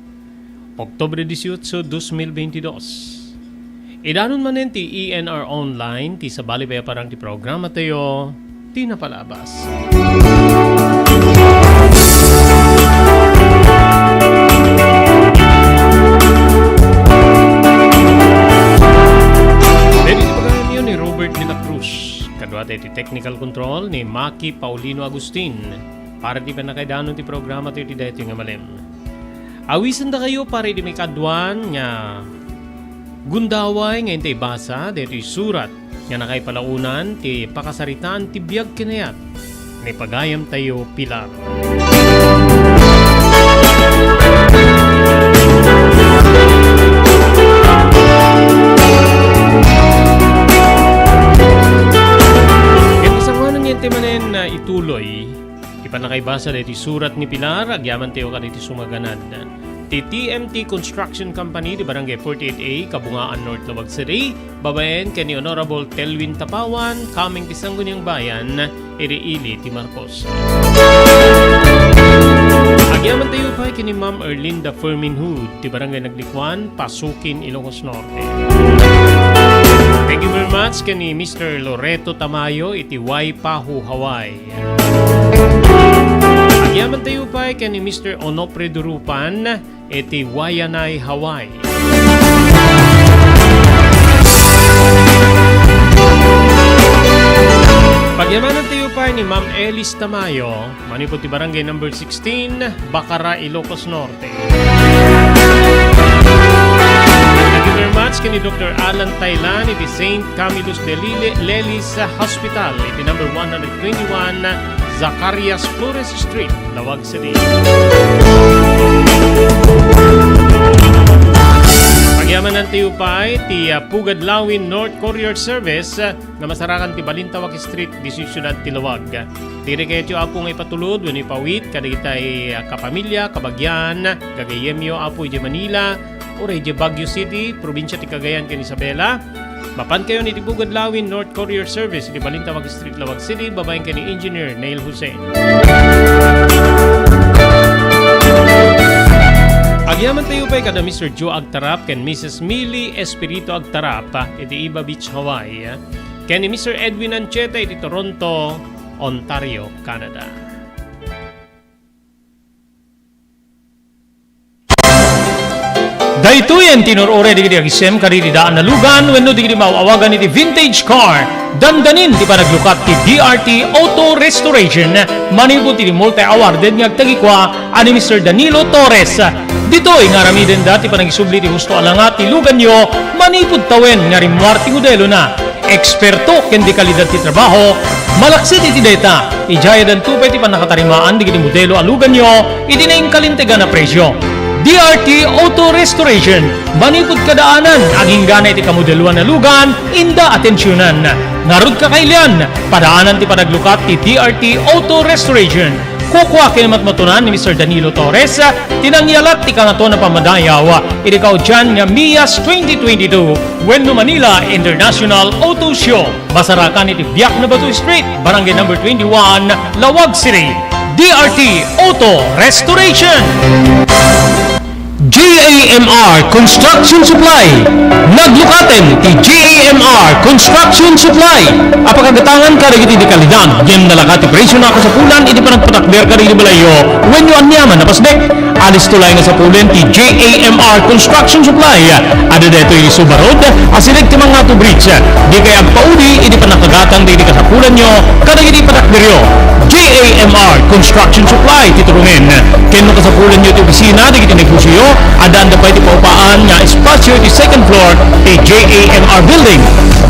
Oktubre dieciocho, dos mil veintidós. Idanon manen ti E N R Online, ti sabali pay a parang ti programa tayo, ti napalabas. Daydi ti pagayamyo ni Robert de la Cruz, kadua ti technical control ni Maki Paulino Agustin. Para ti pannakaidanon ti programa tayo ti daytoy nga malem. Awisendakayo para iti maikadua nga gundaway nga intay basa daytoy surat nga nakaipalaonan ti pakasaritaan ti biag ken ayat ni pagayamtayo Pilar. Ket masangoanan nga intay manen, ah, ituloy ti pannakaibasa daytoy surat ni Pilar, agyamantayo kadagiti sumaganad. Ti T M T Construction Company, ti Barangay forty-eight A, Kabungaan North, Laoag City, babaen ken ni Honorable Telwin Tapawan, kameng ti Sangguniang Bayan, iti ili ti Marcos. Agyamantayo pay ken ni Ma'am Erlinda Fermin Hood, ti Barangay Naglikuan, Pasukin, Ilocos Norte. Thank you very much ken ni Mister Loreto Tamayo iti Waipahu, Hawaii. Agyamantayo pay ken ni Mister Onofre Durupan iti Waianae, Hawaii. Pagyamanantayo pay ni Ma'am Elis Tamayo, manipud ti Barangay Number sixteen, Bacara, Ilocos Norte. Thank you very much ken ni Doctor Alan Tailan iti Saint Camillus de Lille, Lelis Hospital iti number one hundred twenty-one Zacarias Flores Street, Laoag City. Pagyamanantayo pay ti, ah, Pugad Lawin North Courier Service, ah, nga masarakan ti Balintawak Street, dise siudad ti Laoag. Diri kayatyo, Apo, nga ipatulod wenno ipawit kadagitay, ah, kapamilya, kabagian, gagayyemyo, Apo, idiay Manila, uray idiay Baguio City, probinsia ti Cagayan ken Isabela. Mapankayon iti Pugad Lawin North Courier Service iti Balintawak Street, Laoag City, babaen ken ni Engineer Neil Jose. Agyamantayo pay kada Mister Joe Agtarap ken Missus Millie Espiritu Agtarap iti Iba Beach, Hawaii, ken ni Mister Edwin Ancheta iti Toronto, Ontario, Canada. Daytoyen ti inur-uray dagiti agisem kadagiti daan a lugan wenno dagiti maaw-awagan iti vintage car. Dandanin ti panaglukat ti D R T Auto Restoration manipud iti multi-awarded nga agtagikua a ni Mister Danilo Torres. Ditoy nga aramidenda ti panagisubli ti husto a langa ti luganyo manipud tawen nga rimmuar ti modelona. Eksperto ken dekalidad ti trabaho, malaksid iti dayta, idiay addanto pay ti pannakatarimaan dagiti modelo a luganyo iti nainkalintegan a presio. D R T Auto Restoration, manipud kadaanan, agingga iti kamodeloan a lugan, inda atensionan. Ngarud, kakailian, padaanan ti panaglukat ti D R T Auto Restoration. Kukua ken matmatunan ni Mister Danilo Torres ti nangyalat ti Kangatoan a Pammadayaw iti kaudian nga MIAS twenty twenty-two wenno Manila International Auto Show. Masarakan iti Biak na Bato Street, Barangay Number twenty-one, Laoag City. D R T Auto Restoration. J A M R Construction Supply. Naglukaten ti J A M R Construction Supply a pakagatangan kadagiti dekalidad ngem nalaka ti presyona a kasapulan iti panagpatakder kadagiti balayyo wenno aniaman a pasnek. Alisto laeng a sapulen ti J A M R Construction Supply. Adda daytoy iti Suba Road, asideg ti Mangato Bridge. Dikay agpauli iti pannakagatang dagiti kasapulanyo kadagiti patakderyo. J A M R Construction Supply ti turongen. Ken no kasapulanyo ti opisina dagiti negosioyo, addaanda pay ti paupaan nga espasyo iti second floor ti J A M R Building.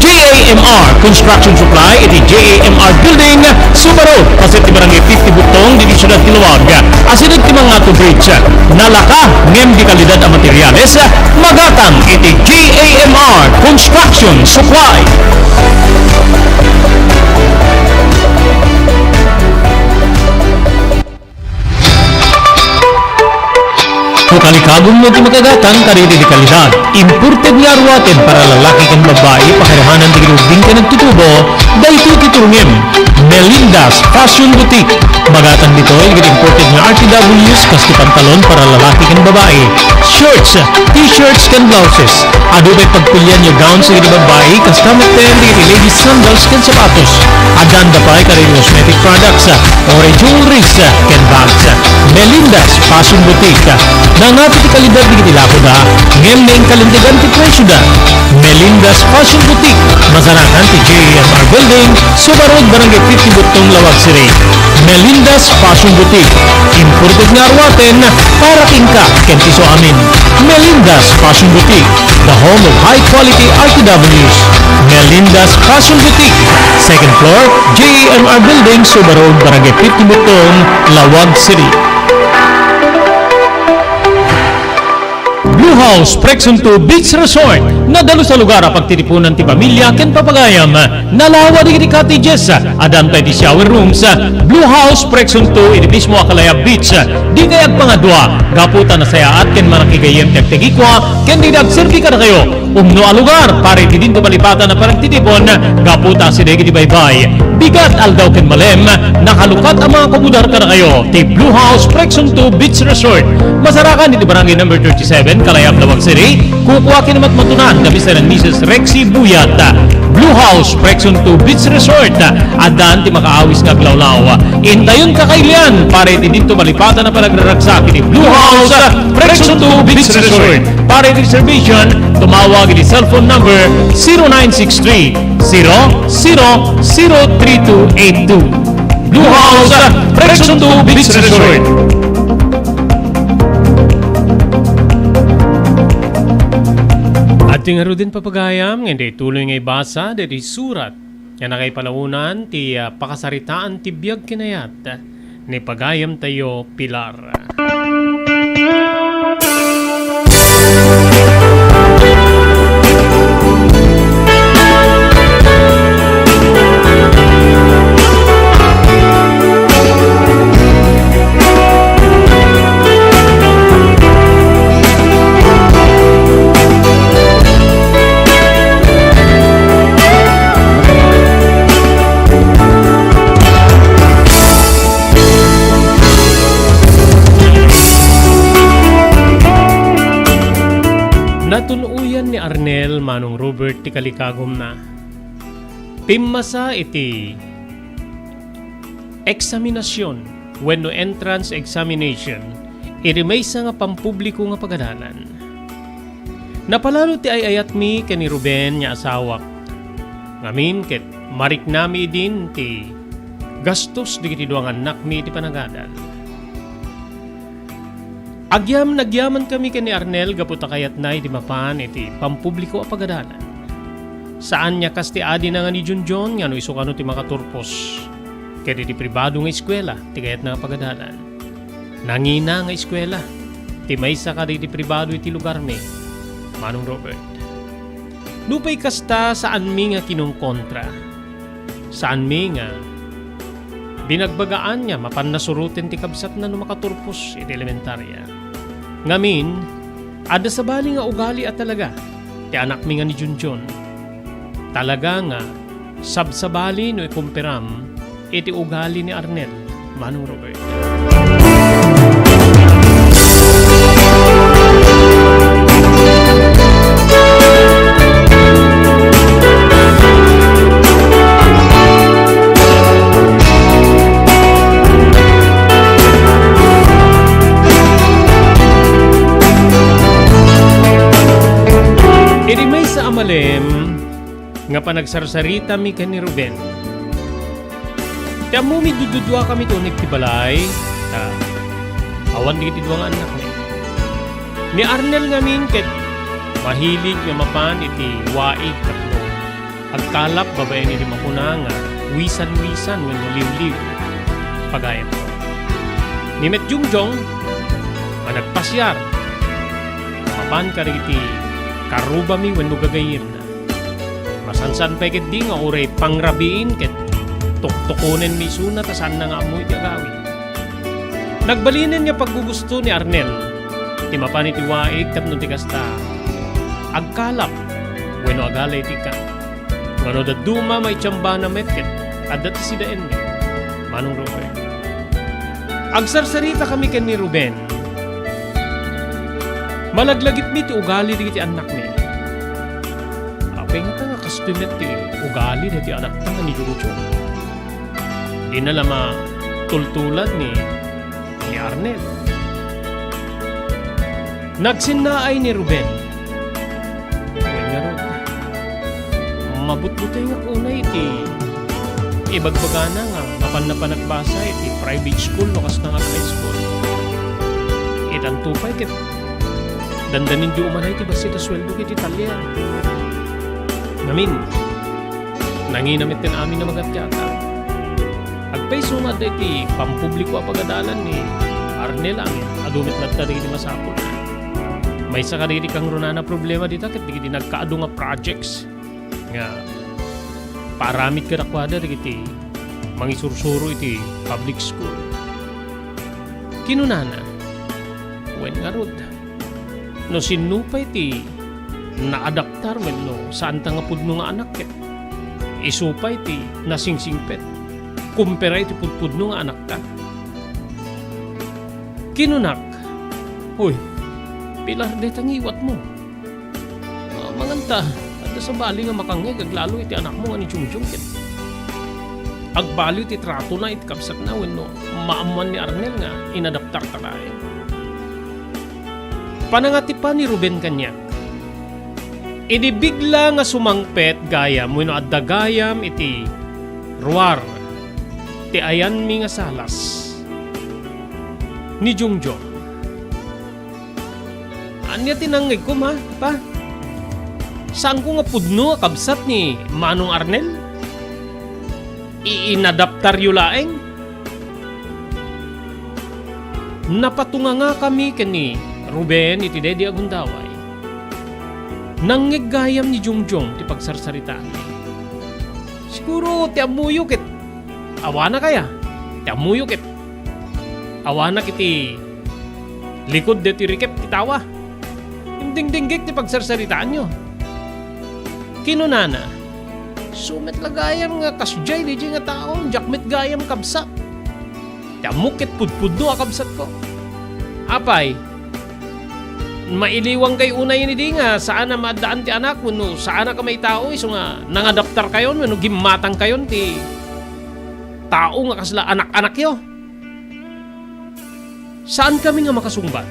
J A M R Construction Supply iti J A M R Building, Suba Road, paset ti Barangay fifty Butong, ditoy siudad ti Laoag. Asideg ti Mangato Bridge. Nalaka ngem dekalidad a materiales, magatang iti J A M R Construction Supply. No kalikagummo ti makagatang kadagiti dekalidad, imported nga aruaten para lalaki ken babbai, pakarihanan dagiti ubbing ken agtutubo, daytoy ti turongem. Melinda's Fashion Boutique. Magatang ditoy dagiti imported nga R T Ws, kas ti pantalon para lalaki ken babbai, shorts, t-shirts ken blouses. Adu pay pagpilian nga gowns dagiti babbai, kasta met dagiti ladies sandals ken sapatos. Addaanda pay kadagiti cosmetic products, uray jewelries, ken bags. Melinda's Fashion Boutique. Nangngati ti kalidad dagiti lakoda, ngem naingkalintegan ti presioda. Melinda's Fashion Boutique. Masarakan ti J A M R Building, Suba Road, Barangay fifty Butong, Laoag City. Melinda's Fashion Boutique. Imported nga aruaten para kenka ken ti isuamin. Melinda's Fashion Boutique, the home of high quality R T Ws. Melinda's Fashion Boutique, second floor, J A M R Building, Suba Road, Barangay fifty Butong, Laoag City. Blue House Prexon two Beach Resort. Nadalus a lugar a pagtitipunan ti pamilia ken papagayam. Nalawa dagiti cottages. Addan pay ti shower rooms. Blue House Prexon two iti mismo a Kalayab Beach. Dikay agpangadua gapu ta nasayaat ken manakigayyem ti agtegikua ken dida agserbi kadakayo. Umno a lugar para iti dinto malipatan a panagtitipon gapu ta asideg iti baybay, bigat, aldaw ken malem, nakalukat a mga kabudar kadakayo ti Blue House Prexon two Beach Resort. Masarakan iti Barangay Number thirty-seven, Kalayab, Laoag City. Kukua ken matmatunan da Mister and Missus Rexy Buyat. Blue House Prexon two Beach Resort. Addan ti makaawis nga aglawlaw. Intayon kakailian para iti dinto malipatan a panagraragsak iti Blue House Prexon two Beach Resort. Para iti reservation, tumawag iti cellphone number zero nine six three, zero zero zero three two eight two. Blue House, Prexon two Beach Resort. Adtoy ngaruden, papagayam, nga iti tuloy nga ibasa daytoy surat nga nakaipalaonan ti, ah, pakasaritaan ti biag ken ayat ni pagayamtayo, Pilar. Natun-oyan ni Arnel, Manong Robert, ti kalikagumna. Pimmasa iti eksaminasion wenno entrance examination iti maysa nga pampubliko nga pagadalan. Napalalo ti ay-ayatmi ken ni Ruben nga asawak. Ngamin ket mariknami idin ti gastos dagiti dua nga annakmi iti panagadal. Agyam-, nagyamankami ken ni Arnel gapu ta kayatna idi mapan iti pampubliko a pagadalan. Saan nga kas ti adina nga ni Junjun nga no isu kano ti makaturpos ket iti pribado nga eskuela ti kayatna nga pagadalan. Nangina nga eskuela ti maysa kadagiti pribado iti lugarmi, Manong Robert. Nupay kasta, saanmi nga kinungkontra. Saanmi nga binagbagaan nga mapanna suroten ti kabsatna no makaturpos iti elementaria. Ngamin, adda sabali nga ugali a talaga ti anakmi nga ni Junjun. Talaga nga sabsabali no ikumperam iti ugali ni Arnel, Manong Robert. Panagsarsaritami ken ni Ruben. Ti ammomi, dududua kami ti uneg ti balay, ta awan dagiti dua nga annakmi. Ni Arnel ngamin ket mahilig nga mapan iti waig tapno agkalap babaen iti makuna nga wisan-wisan wenno liwliw pagayam. Ni met Jongjong a nagpasiar, mapan kadagiti karrubami wenno gagayyemna. Masansan pay ketdi nga uray pangrabiin ket tuktukonenmi isuna ta saanna nga ammo iti agawid. Nagbalinen nga paggugusto ni Arnel ti mapan iti waig tapno ti kasta agkalap wenno agala iti kan. Ngano dadduma, maitiambana met ket adda ti sidaenmi, Manong Ruben. Agsarsaritami ken ni Ruben. Malaglagipmi ti ugali dagiti annakmi. Apay ngata nga kastoy met ti ugali dagiti anakta nga ni Jongjong? Dina la matultulad ni, ni Arnel. Nagsinnaay ni Ruben. Wen ngarud, mabutbutengak unay iti ibagbagana nga mapanna panagbasa iti private school no kasta nga high school. Itanto pay ket dandaninyo umanay ti bassit a sueldo iti tallian. Ngamin, nangina met ti amin a magatgatang. Agpayso nga adda iti pampubliko a pagadalan ni Arnel amin, adu met latta dagiti masapul. Maysa kadagiti kangrunaan a problema dita ket dagiti nagkaadu nga projects nga paaramid kadakuada dagiti mangisursuro iti public school. Kinunana, wen ngarud, no sinno pay ti naadaptar wenno saanta nga pudno nga anak ket isu pay ti nasingsingpet kumpara iti pudpudno nga anakta. Kinunak, "Hoy, pilar dayta ngiwatmo. Ah, manganta, adda sabali nga makangngeg aglalo iti anakmo nga ni Jongjong ket agbaliw ti tratona iti kabsatna wenno maammoan ni Arnel nga inadaptarta laeng." Panangatipan ni Ruben kaniak. Idi bigla nga sumangpet gayam wenno adda gayam iti ruar ti ayanmi nga salas ni Jongjong. Ania ti nangngegko, ma, pa? Saanko nga pudno a kabsat ni Manong Arnel? Iinadaptaryo laeng? Napatungangakami ken ni Ruben iti daydi a gundaway. Nangngeg gayam ni Jongjong ti pagsarsaritaanmi. Siguro ti ammoyo ket awanak aya? Ti ammoyo ket awanak iti likud daytoy rikep ti tawa. Dimdingdinggik ti pagsarsaritaanyo. Kinunana, "Isu met la gayam nga kasdiay daydiay nga tao, diak met gayam kabsat. Ti ammok ket pudpudno a kabsatko." Apay, mailiwangkay unay idi nga saan a maaddaan ti anak wenno saanak a maitao isu nga nangadaptarkayon wenno gimmatangkayon ti tao nga kasla anak-anakyo? Saankami nga makasungbat.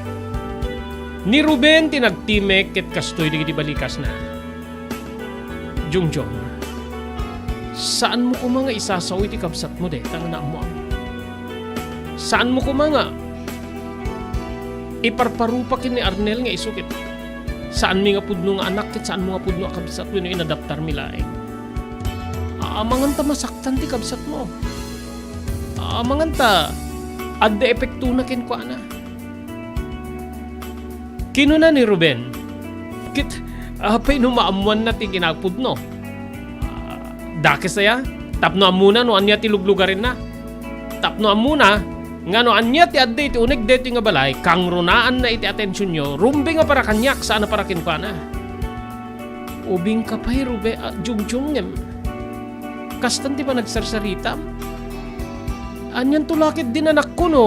Ni Ruben ti nagtimek ket kastoy dagiti balikasna. Jongjong, saanmo koma nga isasao iti kabsatmo dayta nga naammoam. Saanmo koma nga iparparupa ken ni Arnel nga isu ket saanmi nga pudno nga anak ket saanmo nga pudno a kabsat wenno inadaptarmi laeng. Amangan ta masaktan ti kabsatmo. Amangan ta adda epektona kenkuana. Kinuna ni Ruben, "Ket apay no maammoanna ti kinapudno? Ah, dakes aya? Tapno ammona no ania ti luglugarenna? Tapno ammona nga no ania ti adda iti uneg daytoy nga balay, kangrunaanna iti atensionyo, rumbeng a para kaniak, saan a para kenkuana." Ubingka pay, Ruben, a, Jongjong, ngem kastan ti panagsarsaritam? Anianto la ketdin, anakko, no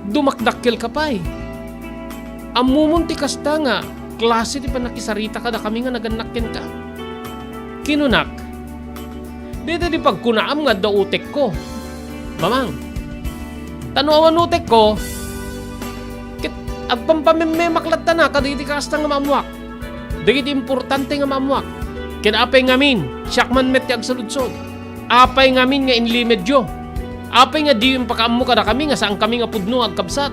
dumakdakkelka pay? Ammomon ti kasta nga klase ti pannakisarita kadakami nga nagannak kenka. Kinunak, "Dayta di pagkunaam nga adda utekko, Mamang. Ta no awan utekko, ket agpampamemmemak latta na kadagiti kasta nga maammoak, dagiti importante nga maammoak. Ken apay ngamin, siak man met ti agsaludsod. Apay ngamin nga inlimedyo? Apay nga diyo impakaammo kadakami nga saankami nga pudno nga agkabsat?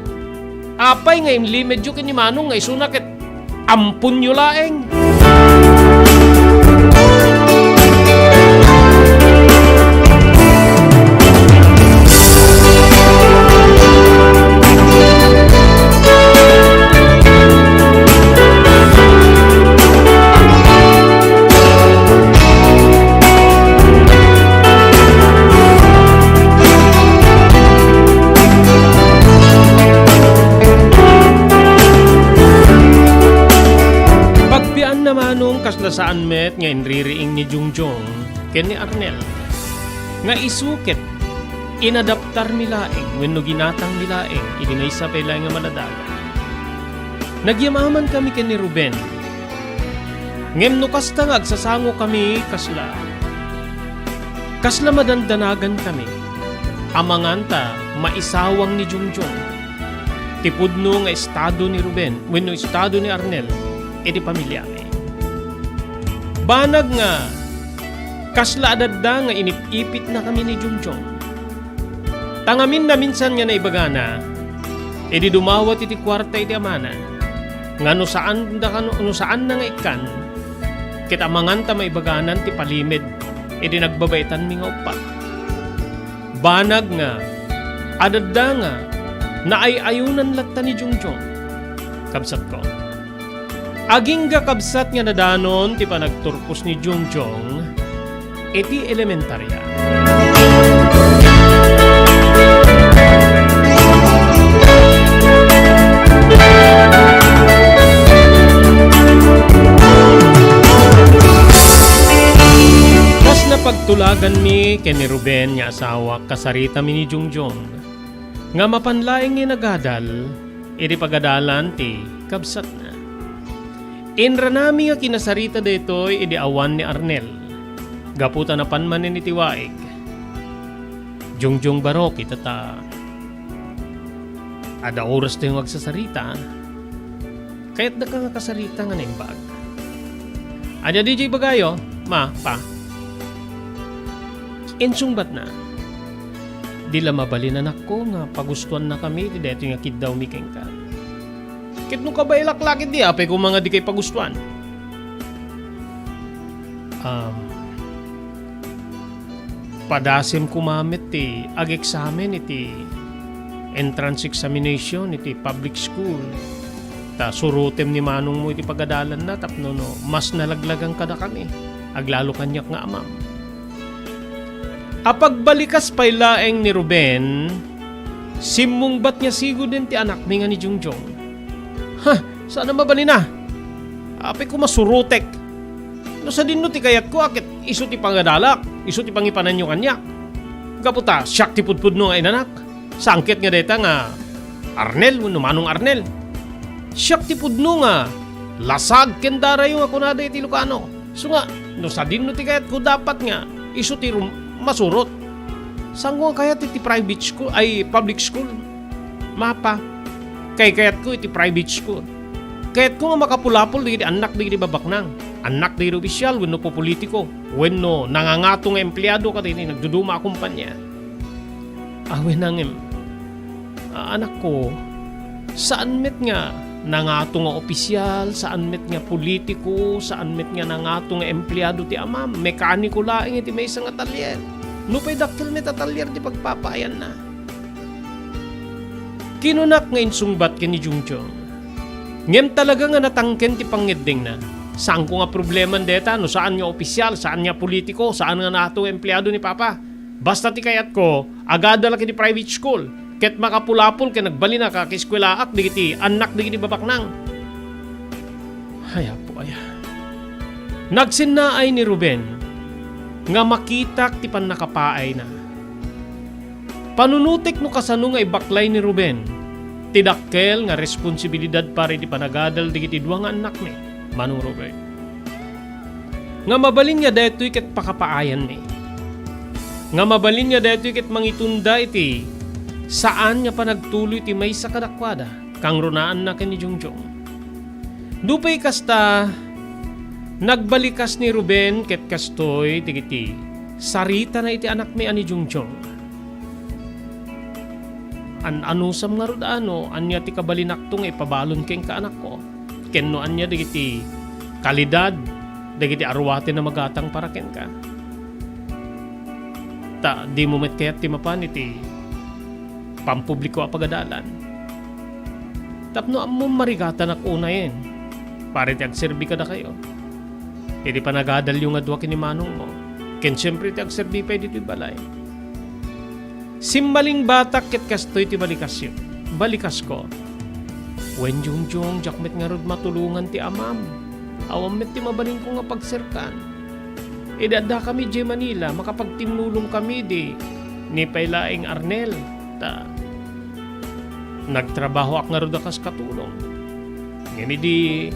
Apay nga inlimedyo ken ni Manong nga isuna ket amponyo laeng? Pagbianna, Manong, kasla saan met nga inririing ni Jongjong ken ni Arnel nga isu ket inadaptarmi laeng wenno ginatangmi laeng idi maysa pay laeng a maladagan. Nagyam-aman kami ken ni Ruben. Ngem no kasta nga agsasango kami, kasla, kasla madandanagan kami, amangan ta maisawang ni Jongjong ti pudno nga estado ni Ruben wenno estado ni Arnel iti pamiliami. Banag nga kasla adda nga inip-ipitna kami ni Jongjong. Ta ngamin naminsan nga naibagana, idi dumawat iti kuarta iti amana, nga no saan da kano, no saanna nga ikkan, ket amangan ta maibaganan ti palimed idi nagbabaitanmi nga uppat. Banag nga, adda nga, naay-ayunan latta ni Jongjong. Kabsatko. Agingga kabsat nga nadanon ti panagturpos ni Jongjong iti elementarya. Kas napagtulaganmi ken ni Ruben nga asawak, kasaritami ni Jongjong nga mapan laeng nga nagadal iti pagadalan ti kabsatna. Inranami nga kinasarita daytoy idi awan ni Arnel, gapu ta napan manen iti waig. Jongjong, barok ita ta adda oras tayo nga agsasarita. Kayatdaka nga kasarita nga naimbag. Ania diay ibagayo, ma, pa? Insungbatna, di la mabalin, anakko, nga pagustuannakami iti daytoy nga kiddawmi kenka. Ket no kabaelak la ketdi, apay koma nga dikay pagustuan? Um, padasem koma met ti ageksamen iti entrance examination iti public school. Ta surotem ni manongmo iti pagadalanna tapno no mas nalaglagan kadakami, aglalo kaniak nga amam. Apagbalikas pay laeng ni Ruben, simmungbat nga siguden ti anakmi nga ni Jongjong. Ha, saan a mabalin a. Apay koma surotek. No sadinno ti kayatko a ket isu ti pangadalak, isu ti pangipananyo kaniak. Gapu ta siak ti pudpudno nga inanak. Saan ket nga dayta nga Arnel wenno Manong Arnel. Siak ti pudno nga lasag ken darayo nga kunada iti Ilocano. Isu nga, no sadinno ti kayatko, dapat nga isu ti rum-, masurot. Saanko nga kayat iti private school, ay, public school? Mapa, kaykayatko iti private school. Kayatko nga makapulapol dagiti annak dagiti babaknang, annak dagiti opisyal wenno pupolitiko, wenno nangangato nga empleado kadagiti nagduduma a kompania. Awen, ngem, a-, anakko, saan met nga nangato nga opisyal, saan met nga politiko, saan met nga nangato nga empleado ti amam. Mekaniko laeng iti maysa nga talyer. Nupay dakkel met a talyer ti pagpapaayanna. Kinunak nga insungbat ken ni Jongjong. Ngem talaga nga natangken ti pangngeddengna. Saanko nga problema dayta no saan nga opisyal, saan nga politiko, saan nga nangato nga empleado ni Papa. Basta ti kayatko, agadalak iti private school, ket makapulapol ken agbalinak a kaeskuelaak dagiti annak dagiti babaknang. Ay, Apo, aya. Nagsinnaay ni Ruben nga makitak ti pannakapaayna. Panunotek no kasano nga ibaklay ni Ruben ti dakkel nga responsibilidad para iti panagadal dagiti dua nga annakmi, Manong Robert. Nga mabalin nga daytoy ket pakapaayanmi. Nga mabalin nga daytoy ket mangitunda iti saan nga panagtuloy ti maysa kadakuada, kangrunaanna ken ni Jongjong. Nupay kasta, Nagbalikas ni Ruben ket kastoy dagiti saritana iti anakmi a ni Jongjong. An-anusam ngarud a no ania ti kabalinakto nga ipabalon kenka, anakko, ken no ania dagiti kalidad dagiti aruaten a magatang para kenka. Ta dimo met kayat ti mapan iti pampubliko a pagadalan. Tapno ammom, marigatanak unayen para iti agserbi kadakayo. Iti panagadalyo nga dua ken ni manongmo, ken siempre iti agserbi pay ditoy balay. Simmalingbatak ket kastoy ti balikasyo. Balikasko. Wen, Jongjong, diak met ngarud matulongan ti amam. Awan met ti mabalinko nga pagserkan. Idi addakami idiay Manila, makapagtinnulongkami idi ni pay laeng Arnel, ta nagtrabahoak ngarud a kas katulong. Ngem idi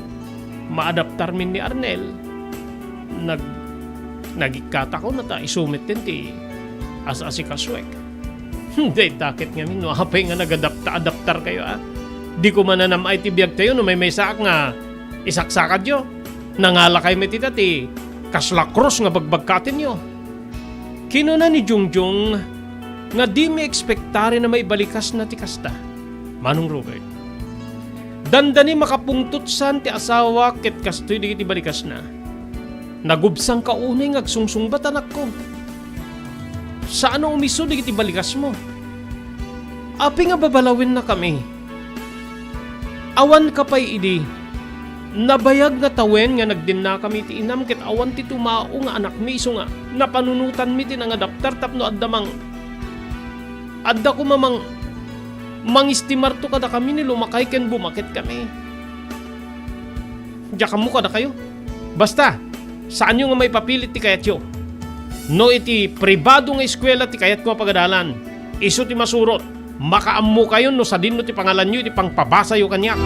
maadaptarmin ni Arnel, nag-, nagikkatakon ta isu metten ti as-asikasuek. Dayta ket ngamin no apay nga nagadapta-adaptarkayo, a? Di koma nanam-ay ti biagtayo no maymaysaak nga isaksakadyo. Nangalakay met ita ti kasla krus nga bagbagkatenyo. Kinuna ni Jongjong nga di mi ekspektaren a maibalikasna ti kasta. Manong Robert, dandani makapungtotsan ti asawak ket kastoy dagiti balikasna. Nagubsangka unay nga agsungsungbat, anakko. Saan a umisu dagiti balikasmo. Apay nga babalawennakami? Awanka pay idi. Nabayag nga tawen nga nagdennakami iti inam ket awan ti tumao nga anakmi, isu nga napanunotanmi ti nangadaptar tapno adda mang-, adda koma mang-, mangistimarto kadakami ni lumakay ken bumaketkami. Diak ammo kadakayo. Basta, saanyo nga maipapilit ti kayatyo. No iti pribado nga eskuela ti kayatko a pagadalan, isu ti masurot. Makaammokayon no sadinno ti pangalanyo iti pangpabasayo kaniak.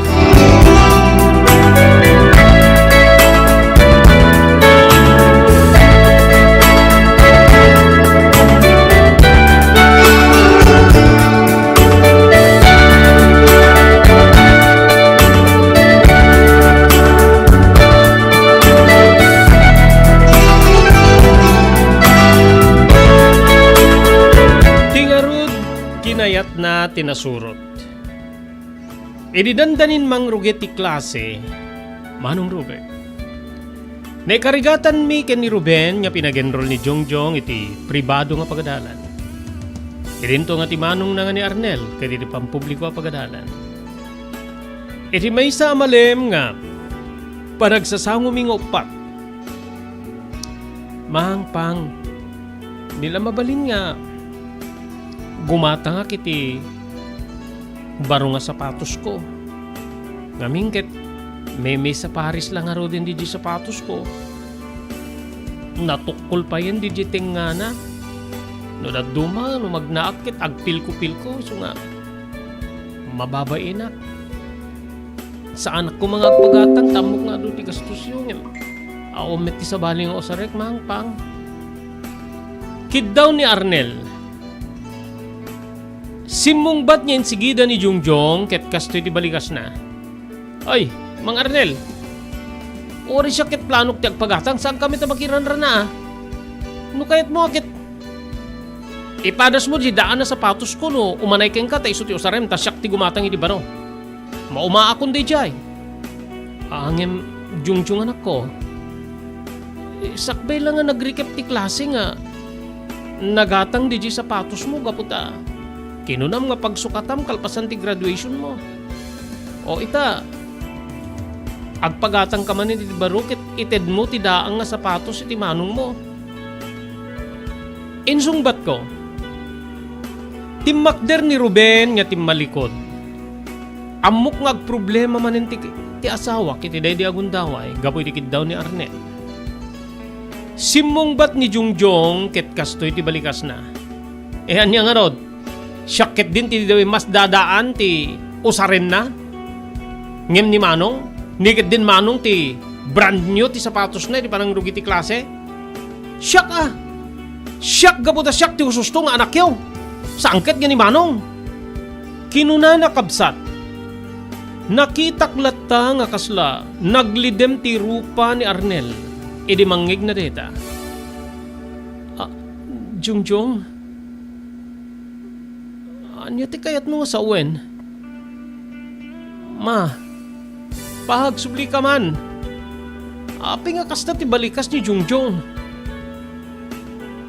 Ti ngarud, kinayatna ti nasurot. Idi dandanin mangrugi ti klase, Manong Ruben, naikarigatanmi ken ni Ruben nga pinag-enroll ni Jongjong iti pribado nga pagadalan. Idinto nga ti manongna nga ni Arnel ket iti pampubliko a pagadalan. Iti maysa a malem nga panagsasangomi nga uppat, Mang, Pang, di la mabalin nga gumatangak iti baro nga sapatosko. Ngamin ket meme sa pares la ngaruden didiay sapatosko. Natukkol payen didiay tengngana. No dadduma, no magnaak ket agpilko-pilko, isu nga mababainak. Saanak koma nga agpagatang, ta ammok nga adu ti gastosyo, ngem awan met ti sabali nga usarek, Mang, Pang. Kiddaw ni Arnel. Simmungbat nga insigida ni Jongjong ket kastoy ti balikasna. Ay, Mang Arnel, uray siak ket planok ti agpagatang, saan kami ta makiranrana, a? No kayatmo a ket ipadasmo di daan a sapatosko no umanay kenka ta isu ti usarem ta siak ti gumatang iti baro. Maumaakon daydiay. Ngem, Jongjong, anakko, eh, sakbay la nga nagrikep ti klase nga nagatang didiay sapatosmo gapu ta kinunam nga pagsukatam kalpasan ti graduationmo. O ita, agpagatangka manen iti baro ket itedmo ti daan nga sapatos iti manongmo. Insungbatko, timmakder ni Ruben nga timmalikod. Ammok nga agproblema manen ti, ti asawak iti daydi a gundaway gapu iti kiddaw ni Arnel. Simmungbat ni Jongjong ket kastoy ti balikasna. E, ania ngarud? Siak ketdin ti mas dadaan ti usarenna? Ngem ni Manong, ni ketdin Manong ti brand new ti sapatosna iti panangrugi ti klase? Siak a! Siak gapu ta siak ti hususto nga anakyo. Saan ket nga ni Manong. Kinunana, kabsat, nakitak latta nga kasla naglidem ti rupa ni Arnel. Idi mangngegna dayta, "Ah, Jongjong, ania ti kayatmo nga sawen? Ma, pa, agsublika man. Apay nga kasta ti balikas ni Jongjong?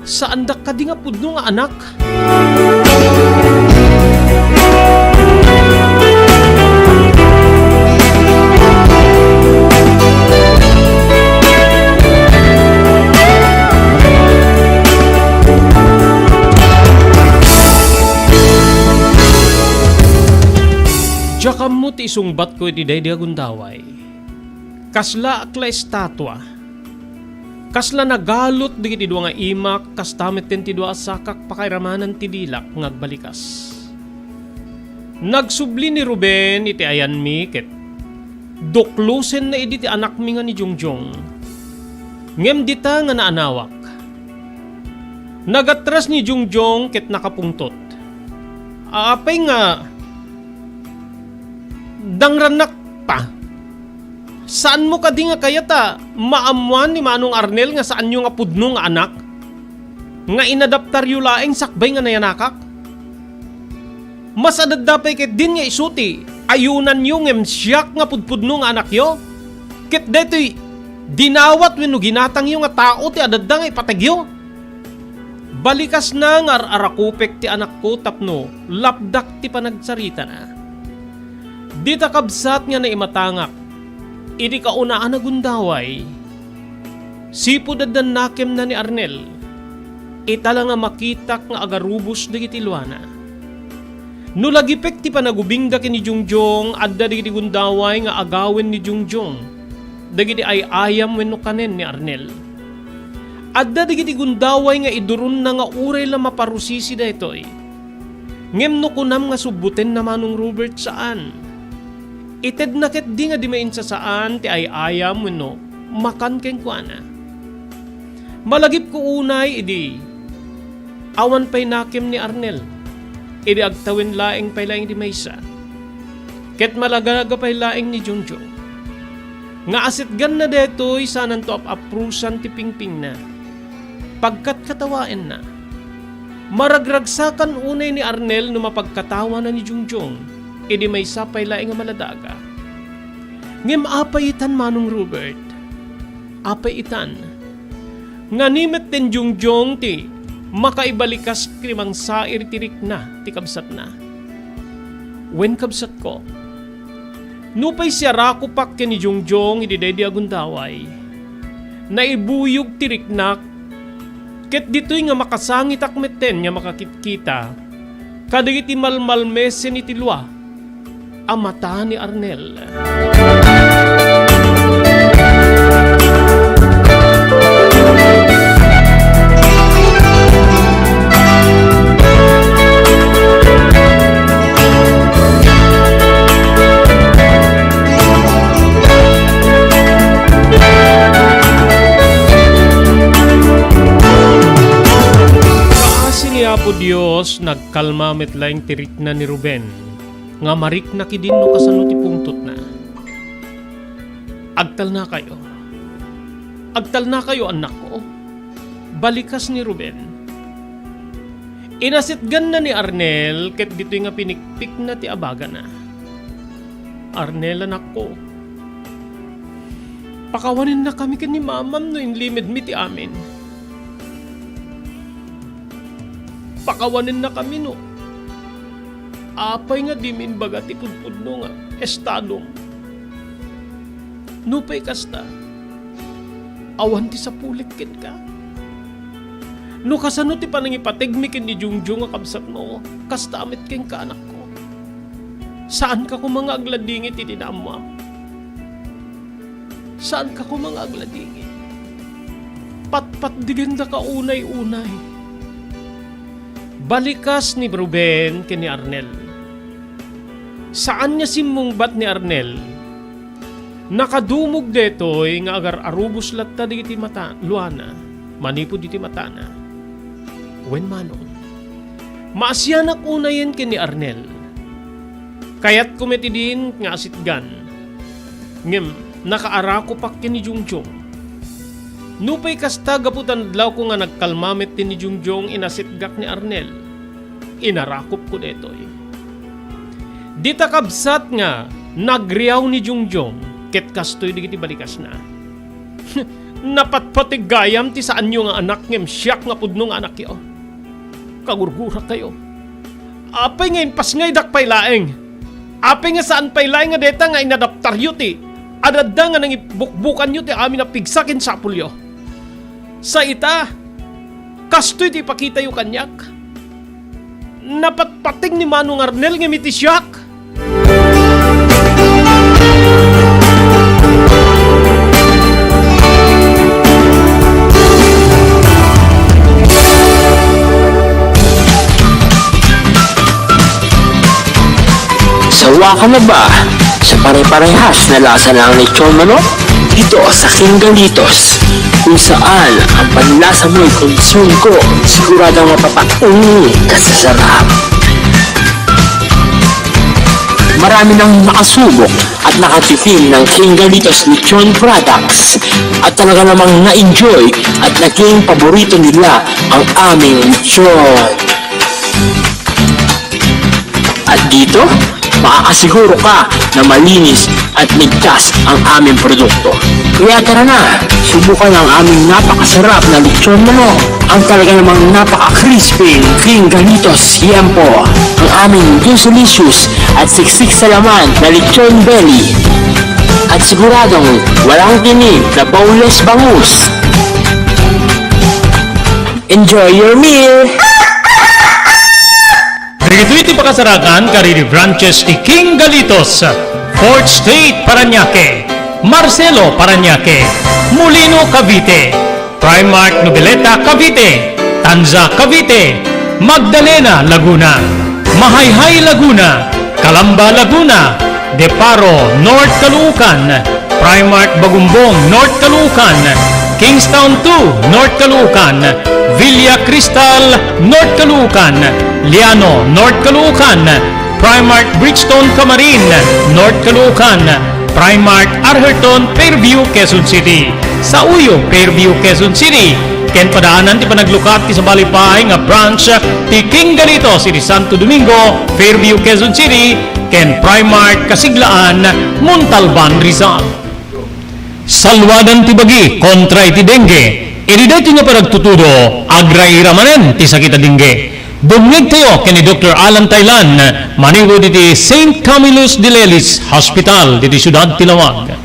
Saandak kadi nga pudno nga anak?" Diak ammo ti isungbatko iti daydi a gundaway. Kaslaak la estatua. Kasla nagalut dagiti dua nga imak, kasta metten ti dua a sakak pakairamanan ti dilak nga agbalikas. Nagsubli ni Ruben iti ayanmi ket duklosenna idi ti anakmi nga ni Jongjong. Ngem dita nga naanawak. Nagatras ni Jongjong ket nakapungtot. Apay nga dangrannak pa? Saanmo kadi nga kayat a maammoan ni Manong Arnel nga saanyo nga pudno nga anak? Nga inadaptaryo laeng sakbay nga nayanakak? Mas adda pay ketdin nga isu ti ayunanyo ngem siak nga pudpudno nga anakyo? Ket daytoy dinawat wenno ginatangyo nga tao ti adda nga ipategyo? Balikasna nga ar-arakupek ti anakko tapno lapdak ti panagsaritana. Dita kabsat nga naimatangak, idi kaunaan a gundaway, sipud adda nakemna ni Arnel, ita la nga makitak nga agarubos dagiti luana. No lagipek ti panagubingda ken ni Jongjong, adda dagiti gundaway nga agawen ni Jongjong dagiti ay-ayam wenno kanen ni Arnel. Adda dagiti gundaway nga iduronna nga uray la maparusisi daytoy. Ngem no kunam nga subbotenna, Manong Robert, saan. Itedna ketdi nga di mainsasaan ti ay-ayam wenno makan kenkuana. Malagipko unay idi awan pay nakem ni Arnel, idi agtawen laeng pay laeng ti maysa, ket malagaga pay laeng ni Jongjong. Nga asetganna daytoy, sananto ap-aprosan ti pingpingna. Pagkatkatawaenna. Maragragsakan unay ni Arnel no mapagkatawana ni Jongjong, idi maysa pay laeng a maladaga. Ngem apay itan, Manong Robert? Apay itan? Ngani met ten Jongjong ti makaibalikas iti mangsair ti rikna ti kabsatna? Wen, kabsatko, nupay siarakopak ken ni Jongjong idi daydi a gundaway, naibuyog ti riknak, ket ditoy nga makasangitak metten nga makakitkita kadagiti malmalmesen iti lua a mata ni Arnel. Kaasi ni Apo Dios, nagkalma met laeng ti rikna ni Ruben nga marikna kidin no kasano ti pungtotna. Agtalnakayo. Agtalnakayo, annakko. Balikas ni Ruben. Inasetganna ni Arnel ket ditoy nga pinikpikna ti abagana. Arnel, anakko, pakawanennakami ken ni mamam no inlimedmi ti amin. Pakawanennakami no apay nga dimi imbaga ti pudpudno nga estadom. Nupay kasta, awan ti sapulik kenka. No kasano ti panangipategmi ken ni Jongjong a kabsatmo, kasta met kenka, anakko. Saanka koma nga agladingit iti naammoam. Saanka koma nga agladingit. Patpatdegandaka unay-unay. Balikas ni Ruben ken ni Arnel. Saan nga simmungbat ni Arnel. Nakadumog daytoy nga agar-arubos latta dagiti mata, luana, manipud iti matana. Wen, manong, maasianak unayen ken ni Arnel. Kayatko met idin nga asetgan. Ngem nakaarakopak ken ni Jongjong. Nupay kasta, gapu ta nadlawko nga nagkalma met ti ni Jongjong, inasitgak ni Arnel. Inarakopko daytoy. Dita kabsat nga nagriaw ni Jongjong, ket kastoy dagiti balikasna. Napatpatig gayam ti saanyo nga anak ngem siak nga pudno nga anakyo. Kagurgurak kayo. Apay nga impasngaydak pay laeng? Apay nga saan pay laeng nga dayta nga inadaptaryo ti adda nga nangibukbukanyo ti amin a pigsa ken sapulyo? Sa ita, kastoy ti ipakitayo kaniak. Napatpatig ni Manong Arnel ngem iti siak. Sawa ka na ba sa pare-parehas na lasa ng lechon manok? Dito sa King Galitos, kung saan ang panlasa mo'y konsum ko, siguradong mapapaungi ka sa sarap. Marami nang nakasubok at nakatikim ng King Galitos Lechon Products at talaga namang na-enjoy at naging paborito nila ang aming lechon. At dito, makakasiguro ka na malinis at ligtas ang aming produkto. Kaya tara na, subukan ang aming napakasarap na lechon manok, ang talaga namang napaka-crispy, King Galitos Tiempo, ang aming juicy-licious at siksik sa laman na lechon belly. At siguradong walang tinik na boneless bangus. Enjoy your meal! Dagitoy ti pakasarakan kadagiti branches ti King Galitos, Fourth Street, Parañaque, Marcelo, Parañaque, Molino, Cavite, Primark Noveleta, Cavite, Tanza, Cavite, Magdalena, Laguna, Mahayhay, Laguna, Calamba, Laguna, De Paro, North Caloocan, Primark Bagumbong, North Caloocan, Kingstown two, North Caloocan, Villa Cristal, North Caloocan, Liano, North Caloocan, Primark Bridgestone, Camarin, North Caloocan, Primark Arherton, Fairview, Quezon City. Sa Uyo, Fairview, Quezon City. Ken padaanan ti panaglukat ti sabali pay nga branch ti King Galitos iti Santo Domingo, Fairview, Quezon City, ken Primark Kasiglaan, Montalban, Rizal. Saluadan ti bagi kontra iti dengue. Iti daytoy nga panagtutudo, agraira manen ti sakit a dengue. Dumngegtayo ken ni Doktor Alan Taylan, manipud iti Saint Camillus de Lelis Hospital ditoy siudad ti Laoag.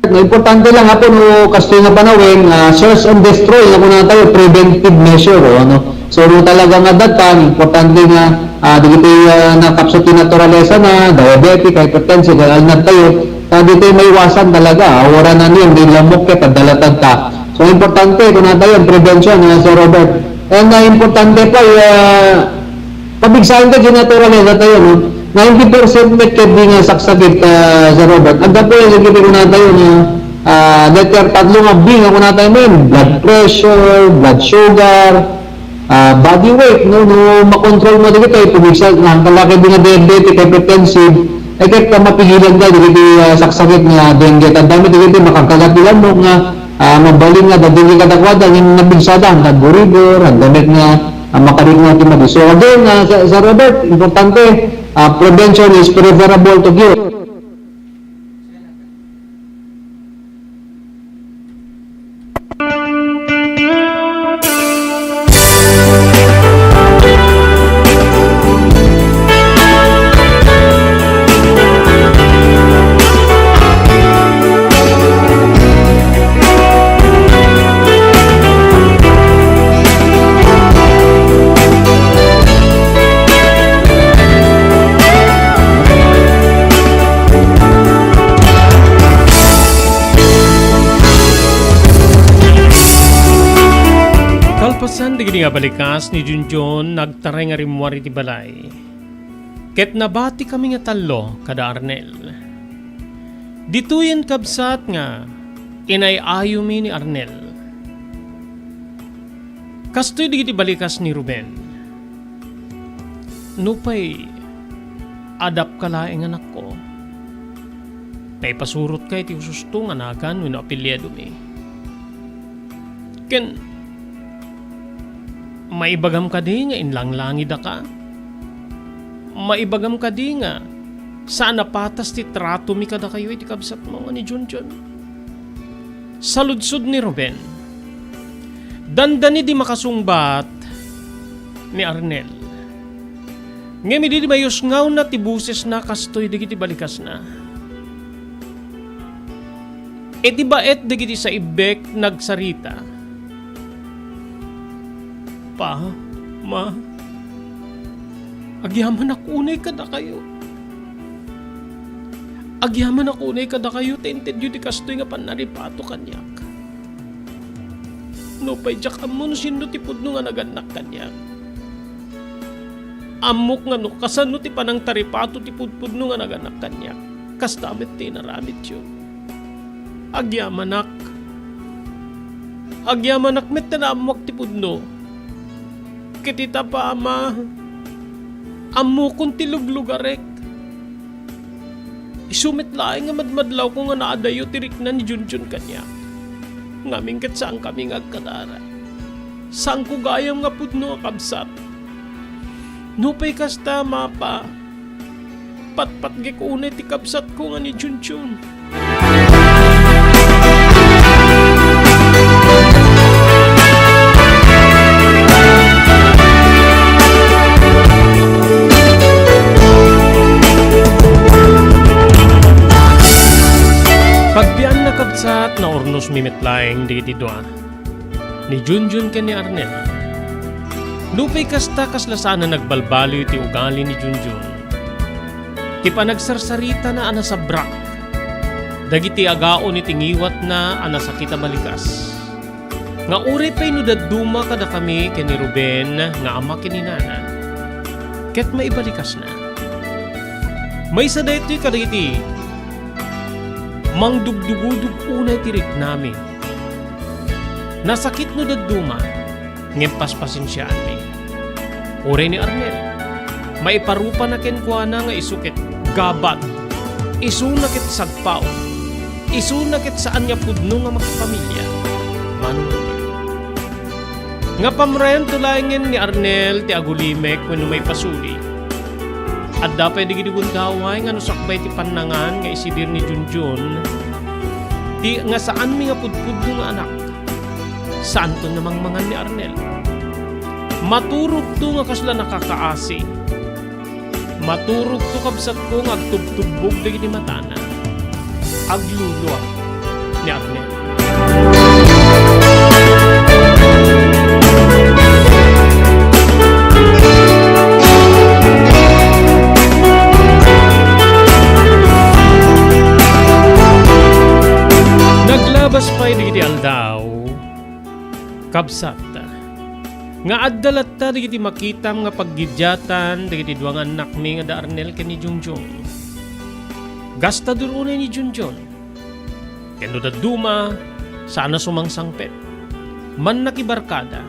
No, importante lang, Apo, no, kastoy nga panawen, ah, search and destroy nga kunatayo, preventive measure, o, ano. So, no, talaga nga dattan, importante nga, ah, dagiti, ah, nakapsut ti naturalesa na, diabetic, hypertensive, alnad tayo, ta ditoy maiwasan talaga, ah, wara na niyan, di lamok ket adda latad ta. So, importante, kunatayo, ang prevention, ah, Sir Robert. And, ah, importante pa, ah, Pabigsaen ta ti naturalesa tayo, no? Ninety percent met ket di nga saksakit, ah, Sir Robert. Aggapu yan dagiti kunatayo nga, ah, letter tatlo nga B nga kunatayo men, blood pressure, blood sugar, ah, body weight, no? No makontrol mo dagitoy, pabigsa, na, kalaki di nga diabetic, hypertensive, ay ket, ah, mapigilan da dagiti, ah, saksakit nga dengue. Tandaan mo dagiti makagkagat ti lamok nga, ah, mabalin nga dadili kadakuada, ngem nabigsada, handa gurigor, handa met nga, ah, makarikna ti madi. So again, ah, Sir, Sir Robert, importante, ah, prevention is preferable to cure. Kalpasan dagiti nga balikas ni Junjun, nagtaray nga rimmuar iti balay. Ket nabatikami nga tallo kada Arnel. Ditoyen kabsat nga inay-ayomi ni Arnel. Kastoy dagiti balikas ni Ruben. Nupay adapka laeng, anakko, ta ipasurotka iti husto nga nagan wenno apelyidomi. Ken maibagam kadi nga inlanglangidaka? Maibagam kadi nga saan a patas ti tratomi kadakayo iti kabsatmo nga ni Junjun? Saludsod ni Ruben. Dandani di makasungbat ni Arnel. Ngem idi mayusngawna ti bosesna, kastoy dagiti balikasna. Iti baet dagiti saibbek nagsarita, "Pa, Ma, agyamanak unay kadakayo. Agyamanak unay kadakayo ta intedyo ti kastoy nga pannaripato kaniak. Nupay diak ammo no sinno ti pudno nga nagannak kaniak. Ammok nga no kasano ti panangtaripato ti pudpudno nga nagannak kaniak. Kasta met ti inaramidyo. Agyamanak. Agyamanak met ta naammoak ti pudno. Ket ita, Pa, Ma, ammokon ti luglugarek. Isu met laeng nga madmadlawko nga naadayo ti rikna ni Junjun kaniak. Ngamin ket saankami nga agkadara. Saanko gayam nga pudno a kabsat. Nupay kasta, Ma, Pa, patpatgek unay ti kabsatko nga ni Junjun." Pagbianna, kabsat, naurnosmi met laeng dagiti dua, ni Junjun ken ni Arnel. Nupay kasta, kasla saan a nagbalbaliw ti ugali ni Junjun. Ti panagsarsaritana a nasabrak dagiti agaon iti ngiwatna a nasakit a balikas, nga uray pay no dadduma kadakami ken ni Ruben nga ama ken inana, ket maibalikasna. Maysa daytoy kadagiti mangdugdugudog unay ti riknami. Nasakit no dadduma, ngem paspasensiaanmi. Uray ni Arnel, maiparupana kenkuana nga isu ket gabat, isuna ket sagpaw, isuna ket saan nga pudno nga makipamilya. Manong Ruben. Nga pamrayanto laengen ni Arnel ti agulimek wenno maipasuli. Adda pay dagiti gundaway nga no sakbay ti pannangan nga isidir ni Junjun, ti nga saanmi nga pudpudno nga anak. Saanto namangmangan ni Arnel. Maturogto nga kasla nakakaasi. Maturogto, kabsatko, nga agtubtubbog dagiti matana. Agluluak ni Arnel. Naglabas pay dagiti aldaw, kabsat, nga adda latta dagiti makitam nga paggidiatan dagiti dua nga annakmi nga da Arnel ken ni Junjun. Gastador unay ni Junjun. Ken no dadduma, saan a sumangsangpet. Mannakibarkada.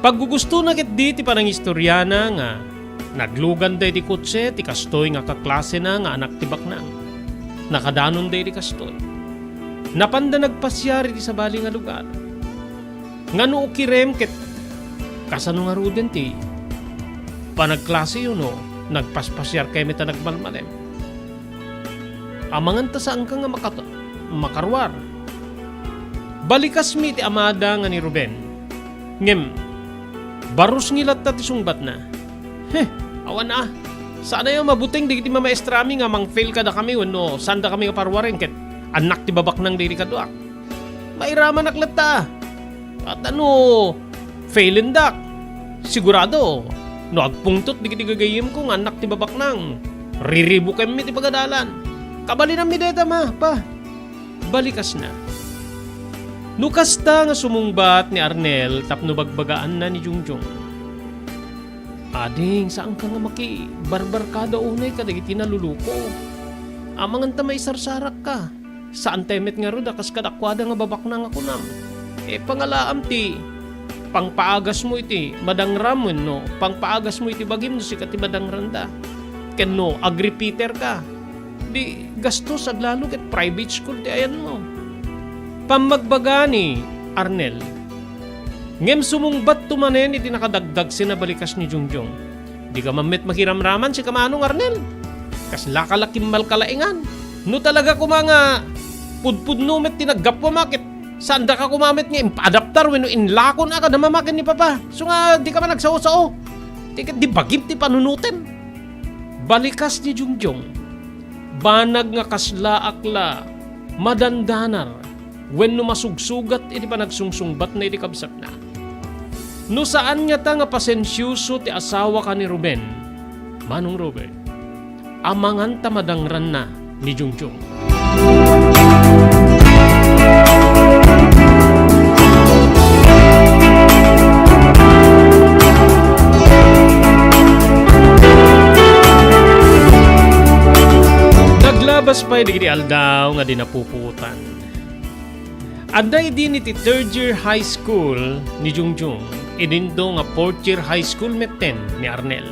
Paggugustona ketdi ti panangistoriana nga nagluganda iti kotse ti kastoy nga kaklasena nga anak ti baknang. Nakadanonda iti kastoy. Napanda nagpasiar iti sabali nga lugar. Nga no ukirem ket kasano ngaruden ti panagklaseyo no nagpaspasiarkayo met a nagmalmalem? Amangan ta saanka nga makat-, makaruar. Balikasmi iti amada nga ni Ruben. Ngem, barusngi latta ti sungbatna. He, awan a. Saanay a mabuteng dagiti mamaestrami nga mangfail kadakami wenno saandakami nga paruaren ket annak ti babaknang daydi kaduak. Mairamanak latta. Ket no failendak, sigurado, no agpungtot dagiti gagayyemko nga annak ti babaknang, riribukemmi ti pagadalan. Kabalinanmi dayta, Ma, Pa. Balikasna. No kasta nga sumungbat ni Arnel tapno bagbagaanna ni Jungjung, "Ading, saanka nga makibarbarkada unay kadagiti naluluko. Amangan ta maisarsarakka. Saantay met ngarud a kas kadakuada nga babaknang a kunam. E, pangalaam ti pangpaagasmo iti madangram wenno pangpaagasmo iti bagim no sika ti madangranda. Ken no agrepeaterka, di gastos aglalo ket private school ti ayanmo." Pammagbaga ni Arnel. Ngem sumungbatto manen iti nakadagdagsen a balikas ni Jungjung. Dika man met makiramraman, sika manong Arnel. Kaslaka la kimmalkalaingan. No talaga koma nga pudpudno met ti naggapuam, ket saandaka koma met nga impaadaptar wenno inlakon a kada mama ken ni papa. Isu nga dika man agsao-sao. Ti ket di bagim ti panunotem. Balikas ni Jungjung. Banag nga kaslaak la madandanar wenno masugsugat iti panagsungsungbatna iti kabsatna. No saan ngata nga pasensioso ti asawaka ni Ruben, Manong Robert, amangan ta madangranna ni Jungjung. Naglabas pay dagiti aldaw nga di napupuotan. Adda idin iti third year high school ni Jungjung, idinto nga fourth year high school metten ni Arnel,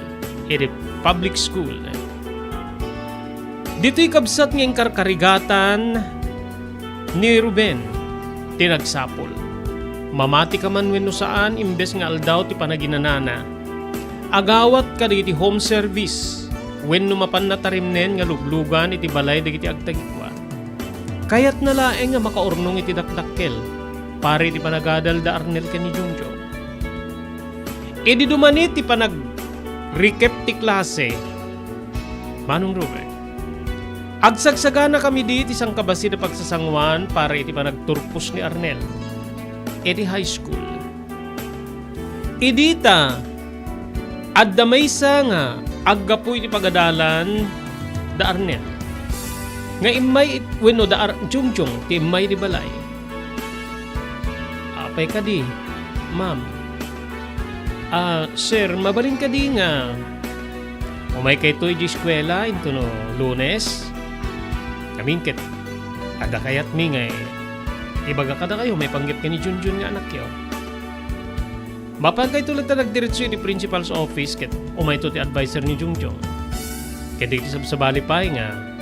iti public school. Ditoy kabsat nga inkarkarigatan ni Ruben ti nagsapul. Mamati ka man wenno saan, imbes nga aldaw ti panaginanana, agawat kadagiti home service wenno mapanna tarimnen nga luglugan iti balay dagiti agtagikua. Kayatna laeng nga makaurnong iti dakdakkel para iti panagadal da Arnel ken ni Jungjung. Idi dumani ti panag-recap ti klase, Manong Robert, agsagsaganakami di ti sangkabasi da pagsasanguan para iti panagturpos ni Arnel iti high school. Idi ta, adda maysa nga aggapu iti pagadalan da Arnel nga immay it-, wenno da Ar-, Jungjung ti immay di balay. Apay kadi, ma'am? Ah, sir, mabalin kadi nga umaykayto iti eskuela intono Lunes? Ngamin ket, adda kayatmi nga ibaga kadakayo maipanggep ken ni Jungjung nga anakyo. Mapankayto latta nagdiretso iti principal's office ket umayto ti adviser ni Jungjung. Ket dagiti sabsabali pay nga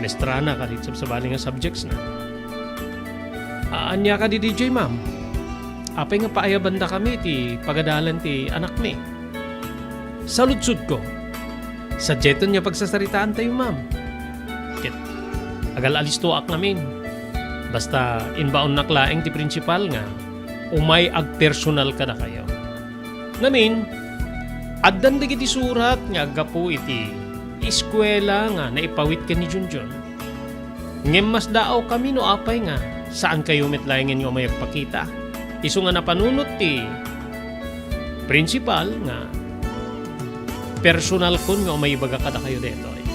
maestrana kadagiti sabsabali nga subjectsna. A-, ania kadi diay, ma'am? Apay nga paayabandakami iti pagadalan ti anakmi? Saludsodko. Sadiayton nga pagsasaritaantayo, ma'am. Ket agal-alistoak ngamin. Basta imbaonnak laeng ti principal nga umay agpersonal kadakayo. Ngamin, addan dagiti surat nga aggapu iti eskuela nga naipawit ken ni Junjun. Ngem masdaawkami no apay nga saankayo met laengen nga umay agpakita. Isu nga napanunot ti principal nga personalkon nga umay ibaga kadakayo daytoy.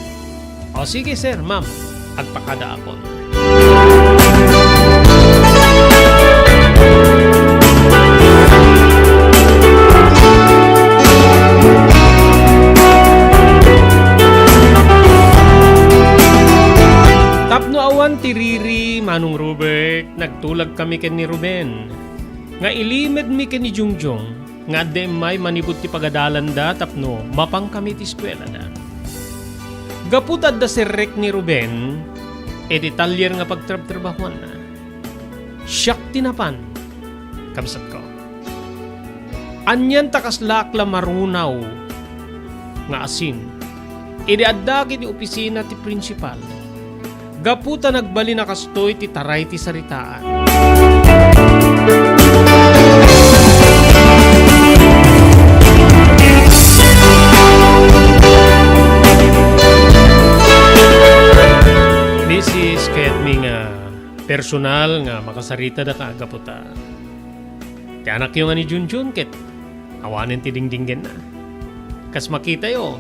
O sige, sir, ma'am, agpakadaakon. Tapno awan ti riri, Manong Robert, nagtulagkami ken ni Ruben nga ilimedmi ken ni Jungjung nga adda immay manipud ti pagadalanda tapno mapankami ti eskuelada. Gapu ta adda serrek ni Ruben iti talyer nga pagtrabtrabahuanna, siak ti napan, kabsatko. Anian ta kaslaak la marunaw nga asin idi addaak iti opisina ti principal. Gapu ta nagbalin a kastoy ti taray ti saritaan. Misis, kayatmi nga personal nga makasaritada ka gapu ta ti anakyo nga ni Junjun ket awanen ti dingdinggenna. Kas makitayo,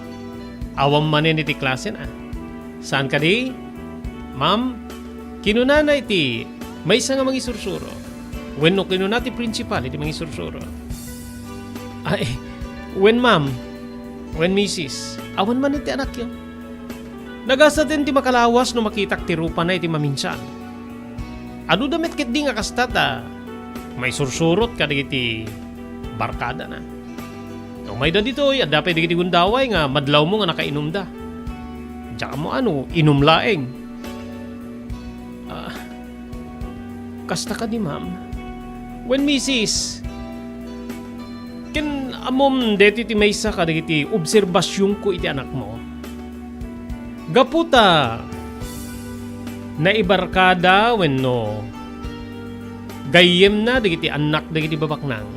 awan manen iti klasena. Saan kadi, ma'am? Kinunana iti maysa nga mangisursuro. Wenno kinuna ti principal iti mangisursuro. Ay, wen ma'am, wen misis, awan manen ti anakyo. Nagasaten ti makalawas no makitak ti rupana iti maminsan. Adu da met ketdi nga kasta ta maisursurot kadagiti barkadana. No mayda ditoy, adda pay dagiti gundaway nga madlawmo nga nakainumda. Diak ammo no inum laeng. Ah, kasta kadi, ma'am? Wen, misis, ken ammom daytoy ti maysa kadagiti obserbasionko iti anakmo. Gapu ta naibarkada wenno gayyemna dagiti annak dagiti babaknang,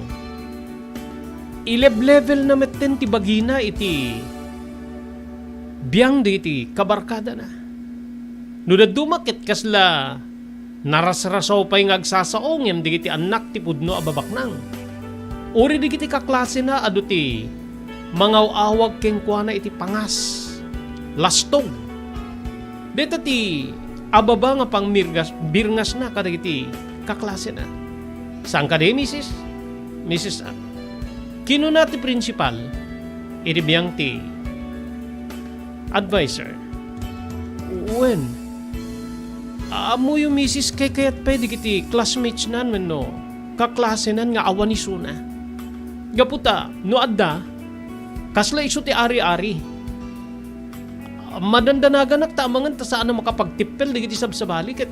ileblevelna metten ti bagina iti biang dagiti kabarkadana. No dadduma ket kasla narasrasaw pay nga agsasao ngem dagiti annak ti pudno a babaknang. Uray dagiti kaklasena adu ti mangaw-awag kenkuana iti pangas, lastog. Dayta ti ababa nga pangmirgas-, birngasna kadagiti kaklasena. Saan kadi, misis? Misis, a. Kinuna ti principal iti biang ti adviser. Wen, ammoyo, misis, kaykayat pay dagiti classmatesnan wenno kaklasenan nga awan isuna. Gapu ta, no adda, kasla isu ti ari-ari. Madandanaganak ta amangan ta saan a makapagtippel dagiti sabsabali ket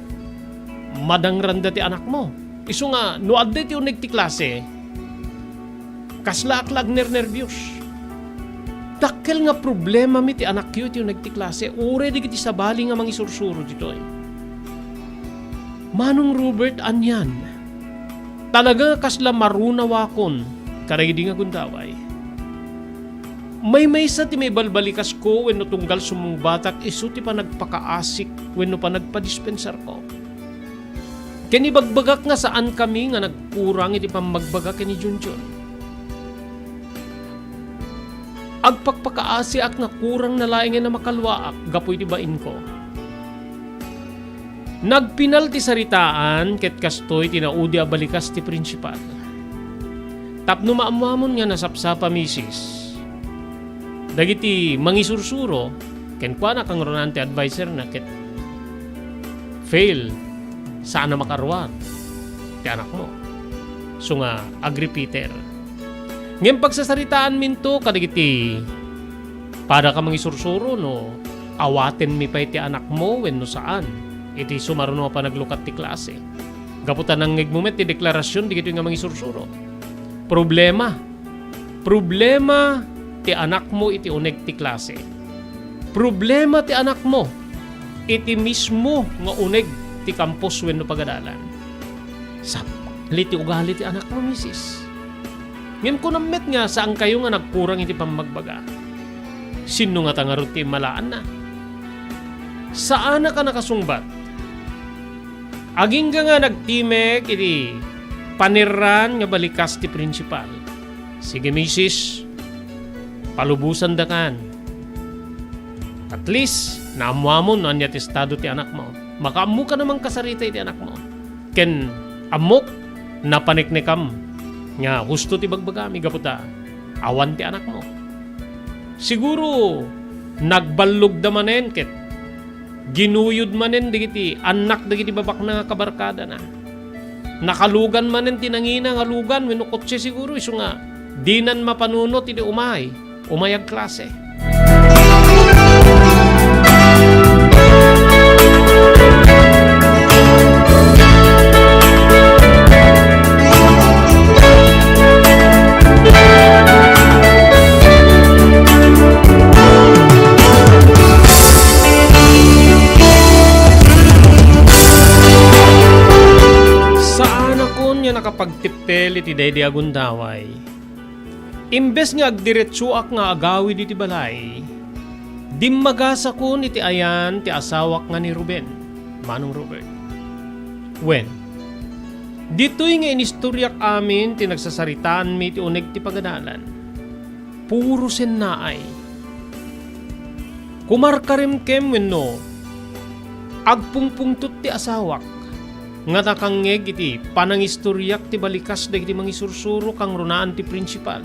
madangranda ti anakmo. Isu nga, no adda iti uneg ti klase, kasla ak la agnernerbios. Dakkel nga problemami ti anakyo iti uneg ti klase, uray dagiti sabali nga mangisursuro ditoy. Manong Robert, anian? Talaga nga kasla marunawakon kadagidi nga gundaway. Maymaysa ti maibalbalikasko wenno tunggal sumungbatak isu ti panagpakaasik wenno panagpadispensarko. Ken ibagbagak nga saankami nga nagkurang iti pammagbaga ken ni Junjun. Agpakpakaasiak nga kurang na laengen a makaluaak gapu iti bainko. Nagpinal ti saritaan ket kastoy ti naudi a balikas ti principal. Tapno maammoamon nga nasapsapa, misis, dagiti mangisursuro kenkuana, kangrunaan ti adviserna ket fail, saan a makaruar ti anakmo. Isu nga agrepeater. Ngem pagsasaritaanminto kadagiti padaka mangisursuro no awatenmi pay ti anakmo wenno saan iti sumaruno a panaglukat ti klase. Gapu ta nangngegmo met ti deklarasion dagitoy nga mangisursuro. Problema. Problema ti anakmo iti uneg ti klase. Problema ti anakmo iti mismo nga uneg ti kampus wenno pagadalan. Sabali ti ugali ti anakmo, misis. Ngem kunam met nga saankayo nga nagkurang iti pammagbaga. Sinno ngata ngarud ti immalaanna? Saanak a nakasungbat. Agingga nga nagtimek iti panirran nga balikas ti principal. Sige, misis, palubosandakan. At least, naammoamon no ania ti estado ti anakmo. Makaammokan a mangkasarita iti anakmo. Ken ammok, napaneknekam nga husto ti bagbagami gapu ta awan ti anakmo. Siguro, nagballogda manen ket ginuyod manen dagiti annak dagiti babaknang a kabarkadana. Nakalugan manen ti nangina nga lugan wenno kotse siguro, isu nga dinan mapanunot iti umay, umay agklase. Saanakon nga nakapagtippel iti daydi a gundaway. Imbes nga agdiretsoak nga agawid iti balay, dimmagasakon iti ayan ti asawak nga ni Ruben, Manong Robert. Wen, ditoy nga inistoriak amin ti nagsasaritaanmi iti uneg ti pagadalan. Puro sennaay. Kumarkaremkem wenno agpungpungtot ti asawak nga nakangngeg iti panangistoriak ti balikas dagiti mangisursuro kangrunaan ti principal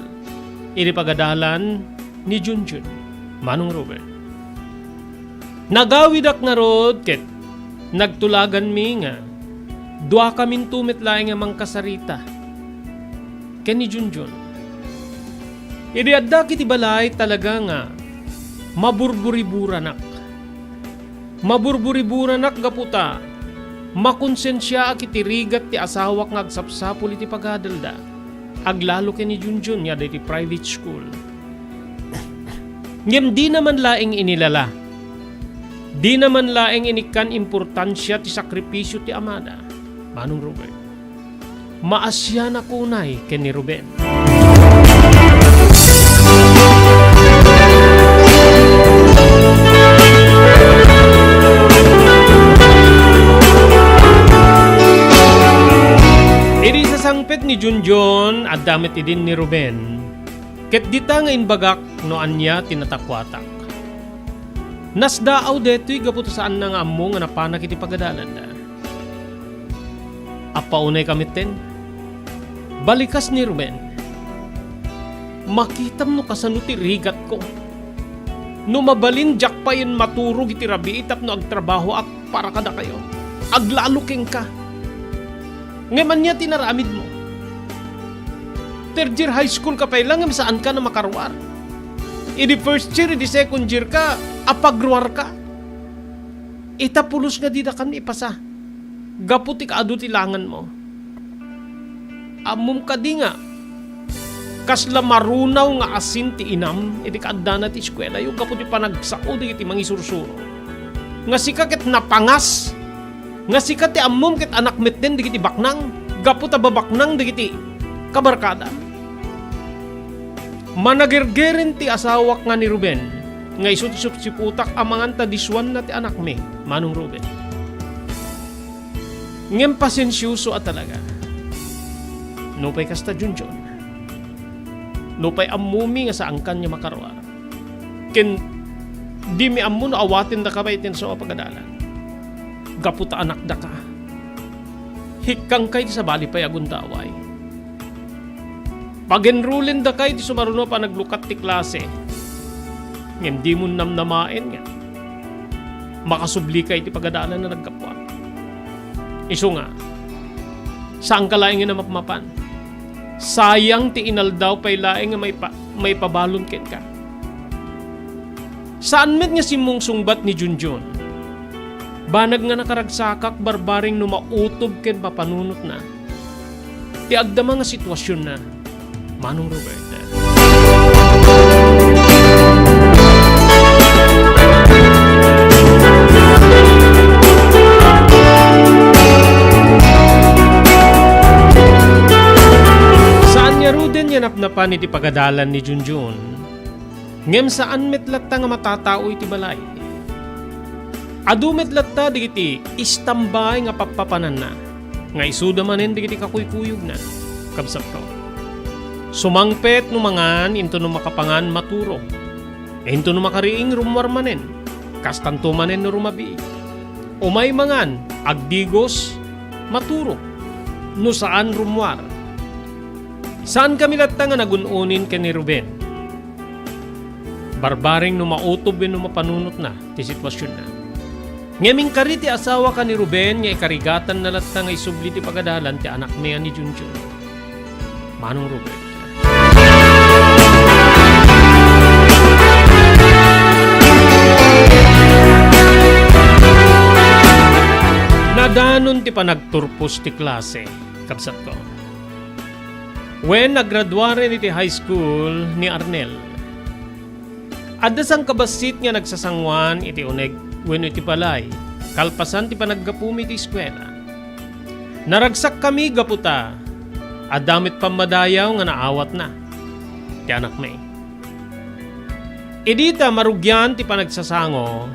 iti pagadalan ni Junjun, Manong Robert. Nagawidak ngarud ket nagtulaganmi nga duakaminto met laeng a mangkasarita ken ni Junjun. Idi addak iti balay, talaga nga maburburiburanak. Maburburiburanak gapu ta Makonsensiaak iti rigat ti asawak nga agsapsapul iti pagadalda. Aglalo ken ni Junjun nga adda iti private school. Ngem dina man laeng inilala. Dina man laeng inikkan importansia ti sakripisio ti amada. Manong Robert, maasiannak unay ken ni Ruben. Idi sasangpet ni Junjun, adda met idin ni Ruben. Ket dita nga imbagak no ania ti natakuatak. Nasdaaw daytoy gapu ta saanna nga ammo nga napanak iti pagadalanda. Appaunay ka metten. Balikas ni Ruben. Makitam no kasano ti rigatko. No mabalin, diak payen maturog iti rabii tapno agtrabahoak para kadakayo. Aglalo kenka. Ngem ania ti inaramidmo? Third year high school ka pay la ngem saanka a makaruar. Idi first year, idi second year ka, apagruarka. Ita pulos nga didakan ipasa. Gapu ti kaadu ti langanmo. Ammom kadi nga kasla marunaw nga asin ti inam iti kaaddana ti eskuelayo gapu ti panagsao dagiti mangisursuro. Nga sika ket napangas, nga sika ti ammom ket anak metten dagiti baknang, gapu ta babaknang dagiti kabarkadam. Managergeren ti asawak nga ni Ruben, nga isu ti supsiputak a mangan ta disuanna ti anakmi, Manong Ruben. Ngem pasensioso a talaga. Nupay kasta, Junjun, nupay ammomi nga saankan nga makaruar, ken dimi ammo no awatendaka pay iti nasao a pagadalan, gapu ta anakdaka. Hikkangka iti sabali pay a gundaway. Pag-enrollendaka iti sumaruno a panaglukat ti klase, ngem dimo namnamaen nga makasublika iti pagadalan a naggapuak. Isu nga, saanka laengen a mapmapan. Sayang ti inaldaw pay laeng nga maipa-, maipabalon kenka. Saan met nga simmungsungbat ni Junjun. Banag nga nakaragsakak, barbareng no mautob ken mapanunotna ti agdama nga situasionna, Manong Robert. Saan ngaruden nga napnapan iti pagadalan ni Junjun. Ngem saan met latta nga matatao iti balay. Adu met latta dagiti istambay nga pappapananna, nga isuda manen dagiti kakuykuyogna, kabsatko. Sumangpet no mangan, inton no makapangan, maturog. Inton no makariing, rummuar manen. Kastanto manen no rumabiit. Umay mangan, agdigos, maturog. No saan, rummuar. Saankami latta nga nagun-unin ken ni Ruben. Barbareng no mautob wenno mapanunotna ti situasionna. Ngem inkari ti asawak a ni Ruben nga ikarigatanna latta nga isubli ti pagadalan ti anakmi a ni Junjun. Manong Robert. Nadanon ti panagturpos ti klase, kabsatko. Wen, nagraduaren iti high school ni Arnel. Adda sangkabassit nga nagsasanguan iti uneg wenno iti balay, kalpasan ti panaggapumi iti eskuela. Naragsakkami gapu ta adda met pammadayaw nga naawatna ti anakmi. Idi ta marugian ti panagsasango,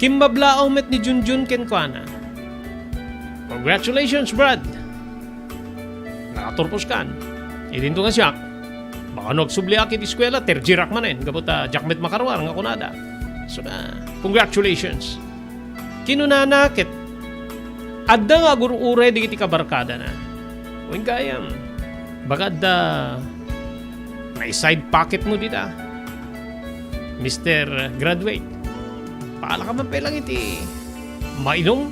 kimmablaaw met ni Junjun kenkuana. "Congratulations, Brad! Nakaturposkan." Idinto nga siak, baka no agsubliak iti eskuela, third year-ak manen, gapu ta diak met makaruar nga kunada. So, ah, congratulations. Kinunana ket adda nga agur-uray dagiti kabarkadana. Wen gayam, baka adda nai-side pocket-mo dita, Mister Graduate. Paala ka man pay lang iti mainum.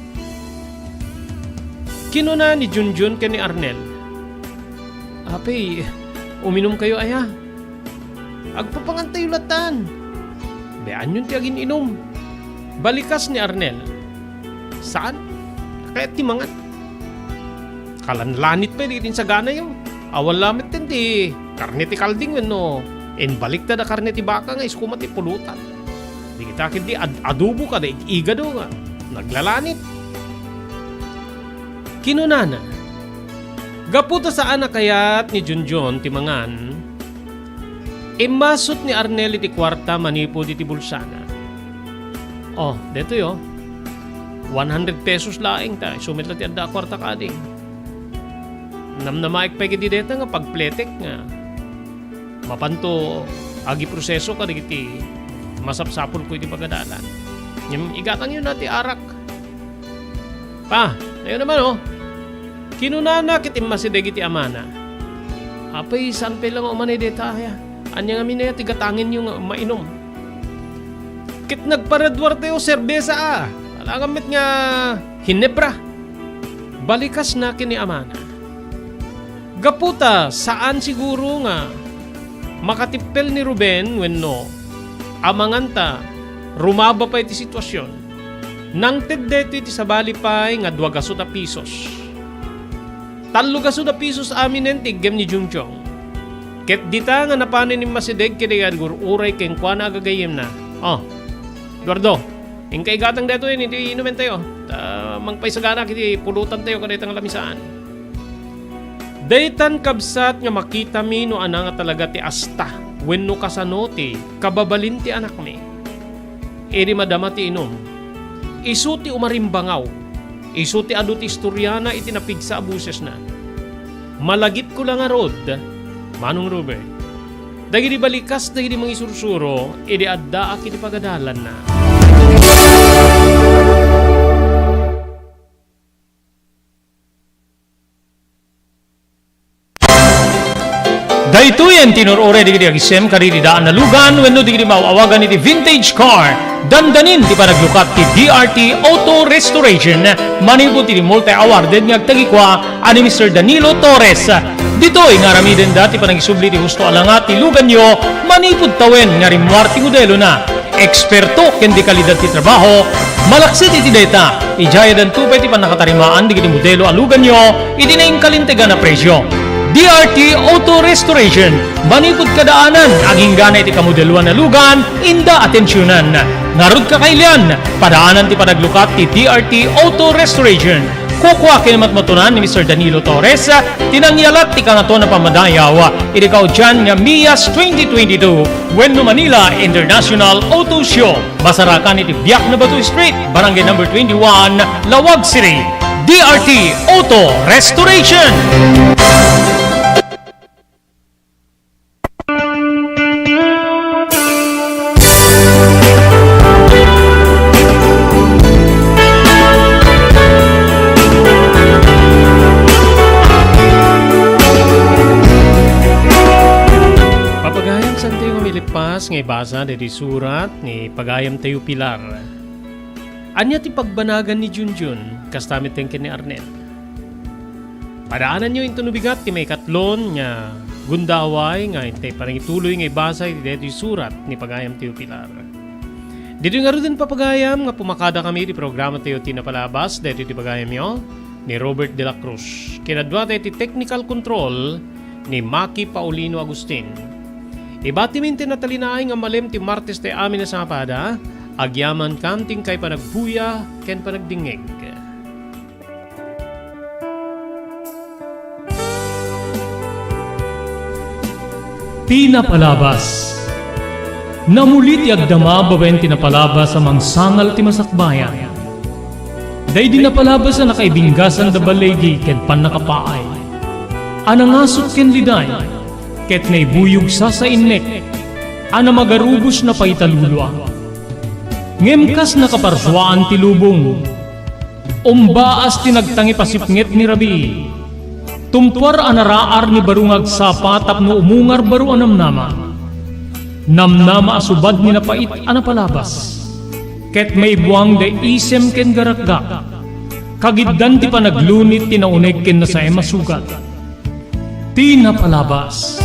Kinuna ni Junjun ken ni Arnel, "Apay, uminum kayo aya? Agpapangantayo latan. Bayaanyon ti agin-inum." Balikas ni Arnel, "Saan? Kayat ti mangan. Kalanlanit pay dagiti insaganayo. Awan lamet ti karne ti kalding wenno inbaliktad a karne ti baka nga isu koma ti pulutan. Dagita ketdi ad-, adobo kada ig-igado nga naglalanit. Kinunana, gapu ta saan a kayat ni Junjun ti mangan, immasut ni Arnel iti kuarta manipud iti bulsana. Oh, detoy, oh. One hundred pesos laeng ta isu met la ti adda a kuarta kadi. Namnamaek pay ketdi deta nga pagpletek nga mapanto agiproseso kadagiti masapsapulko iti pagadalan. Ngem igatangyo na ti arak. Pa, tayo naman, oh. Kinunana ket immasideg iti amana. Apay, saan pay la nga umanay deta aya? Ania ngamin aya ti gatangenyo nga mainom? Ket nagparaduartayo serbesa a. Alangan met nga hinebra. Balikasna ken ni amana. Gapu ta saan siguro nga makatippel ni Ruben wenno amangan ta rumaba pay ti situasion. Nangted daytoy ti sabali pay nga dua gasut a pisos. Tallo gasut a pisos aminen ti iggem ni Jungjung. Ket dita nga napanen immasideg ken nagur-uray kenkuana a gagayyemna. Oh, Eduardo, inka igatang daytoy iti inumentayo. Ta mangpaisagana iti pulutantayo kadayta nga lamisaan. Daytan kabsat nga makitami no ania nga talaga ti asta wenno kasano ti kababalin ti anakmi. Idi madama ti inum, isu ti umarimbangaw, isu ti adu ti istoriana iti napigsa a bosesna. Malagipko la ngarud, Manong Robert, dagiti balikas dagiti mangisursuro idi addaak iti pagadalanna. Daytoyen ti inur-uray dagiti agisem kadagiti daan a lugan wenno dagiti maaw-awagan iti vintage car. Dandanin ti panaglukat ti D R T Auto Restoration manipud iti multi-awarded nga agtagikua a ni Mister Danilo Torres. Ditoy nga aramidenda ti panagisubli ti husto a langa ti luganyo manipud tawen nga rimmuar ti modelona. Eksperto ken dekalidad ti trabaho, malaksid iti dayta, idiay addanto pay ti pannakatarimaan dagiti modelo a luganyo iti nainkalintegan a presio. D R T Auto Restoration, manipud kadaanan, agingga iti kamodeloan a lugan, inda atensionan. Ngarud, kakailian, padaanan ti panaglukat ti D R T Auto Restoration. Kukua ken matmatunan ni Mister Danilo Torres ti nangyalat ti Kangatoan a Pammadayaw iti kaudian nga MIAS twenty twenty-two wenno Manila International Auto Show. Masarakan iti Biak na Bato Street, Barangay Number twenty-one, Laoag City. D R T Auto Restoration. Papagayam, saantayo nga malipas nga ibasa daytoy surat ni pagayamtayo Pilar. Ania ti pagbanagan ni Junjun? Kasta met ken ni Arnel. Padaananyo inton no bigat ti maikatlon nga gundaway nga intay panangituloy nga ibasa iti daytoy surat ni pagayamtayo Pilar. Ditoy ngaruden, papagayam, nga pumakadakami iti programatayo ti napalabas daytoy ti pagayamyo ni Robert de la Cruz. Kinaduatayo ti technical control ni Maki Paulino Agustin. Ibatimin ti natalinaay nga malem ti Martes ti amin a sapada, agyamankam ti inkay panagbuya ken panagdingngeg. Ti napalabas. Namuli ti agdama babaen ti napalabas a mangsangal ti masakbayan. Daydi napalabas a nakaibinggasan da baligi ken pannakapaay, a nangasut ken liday, ket naibuyog sasainnek, a namagarubos na paitalulua. Ngem kas nakaparsuaan ti lubong, umbaas ti nagtangipasipnget ni rabii. Tumpuar a naraar ni baro nga agsapa tapno umungar baro a namnama. Namnama a subad ni napait a napalabas. Ket maibuang da isem ken garakgak. Kagiddan ti panaglunit ti nauneg ken nasaem a sugat. Ti napalabas.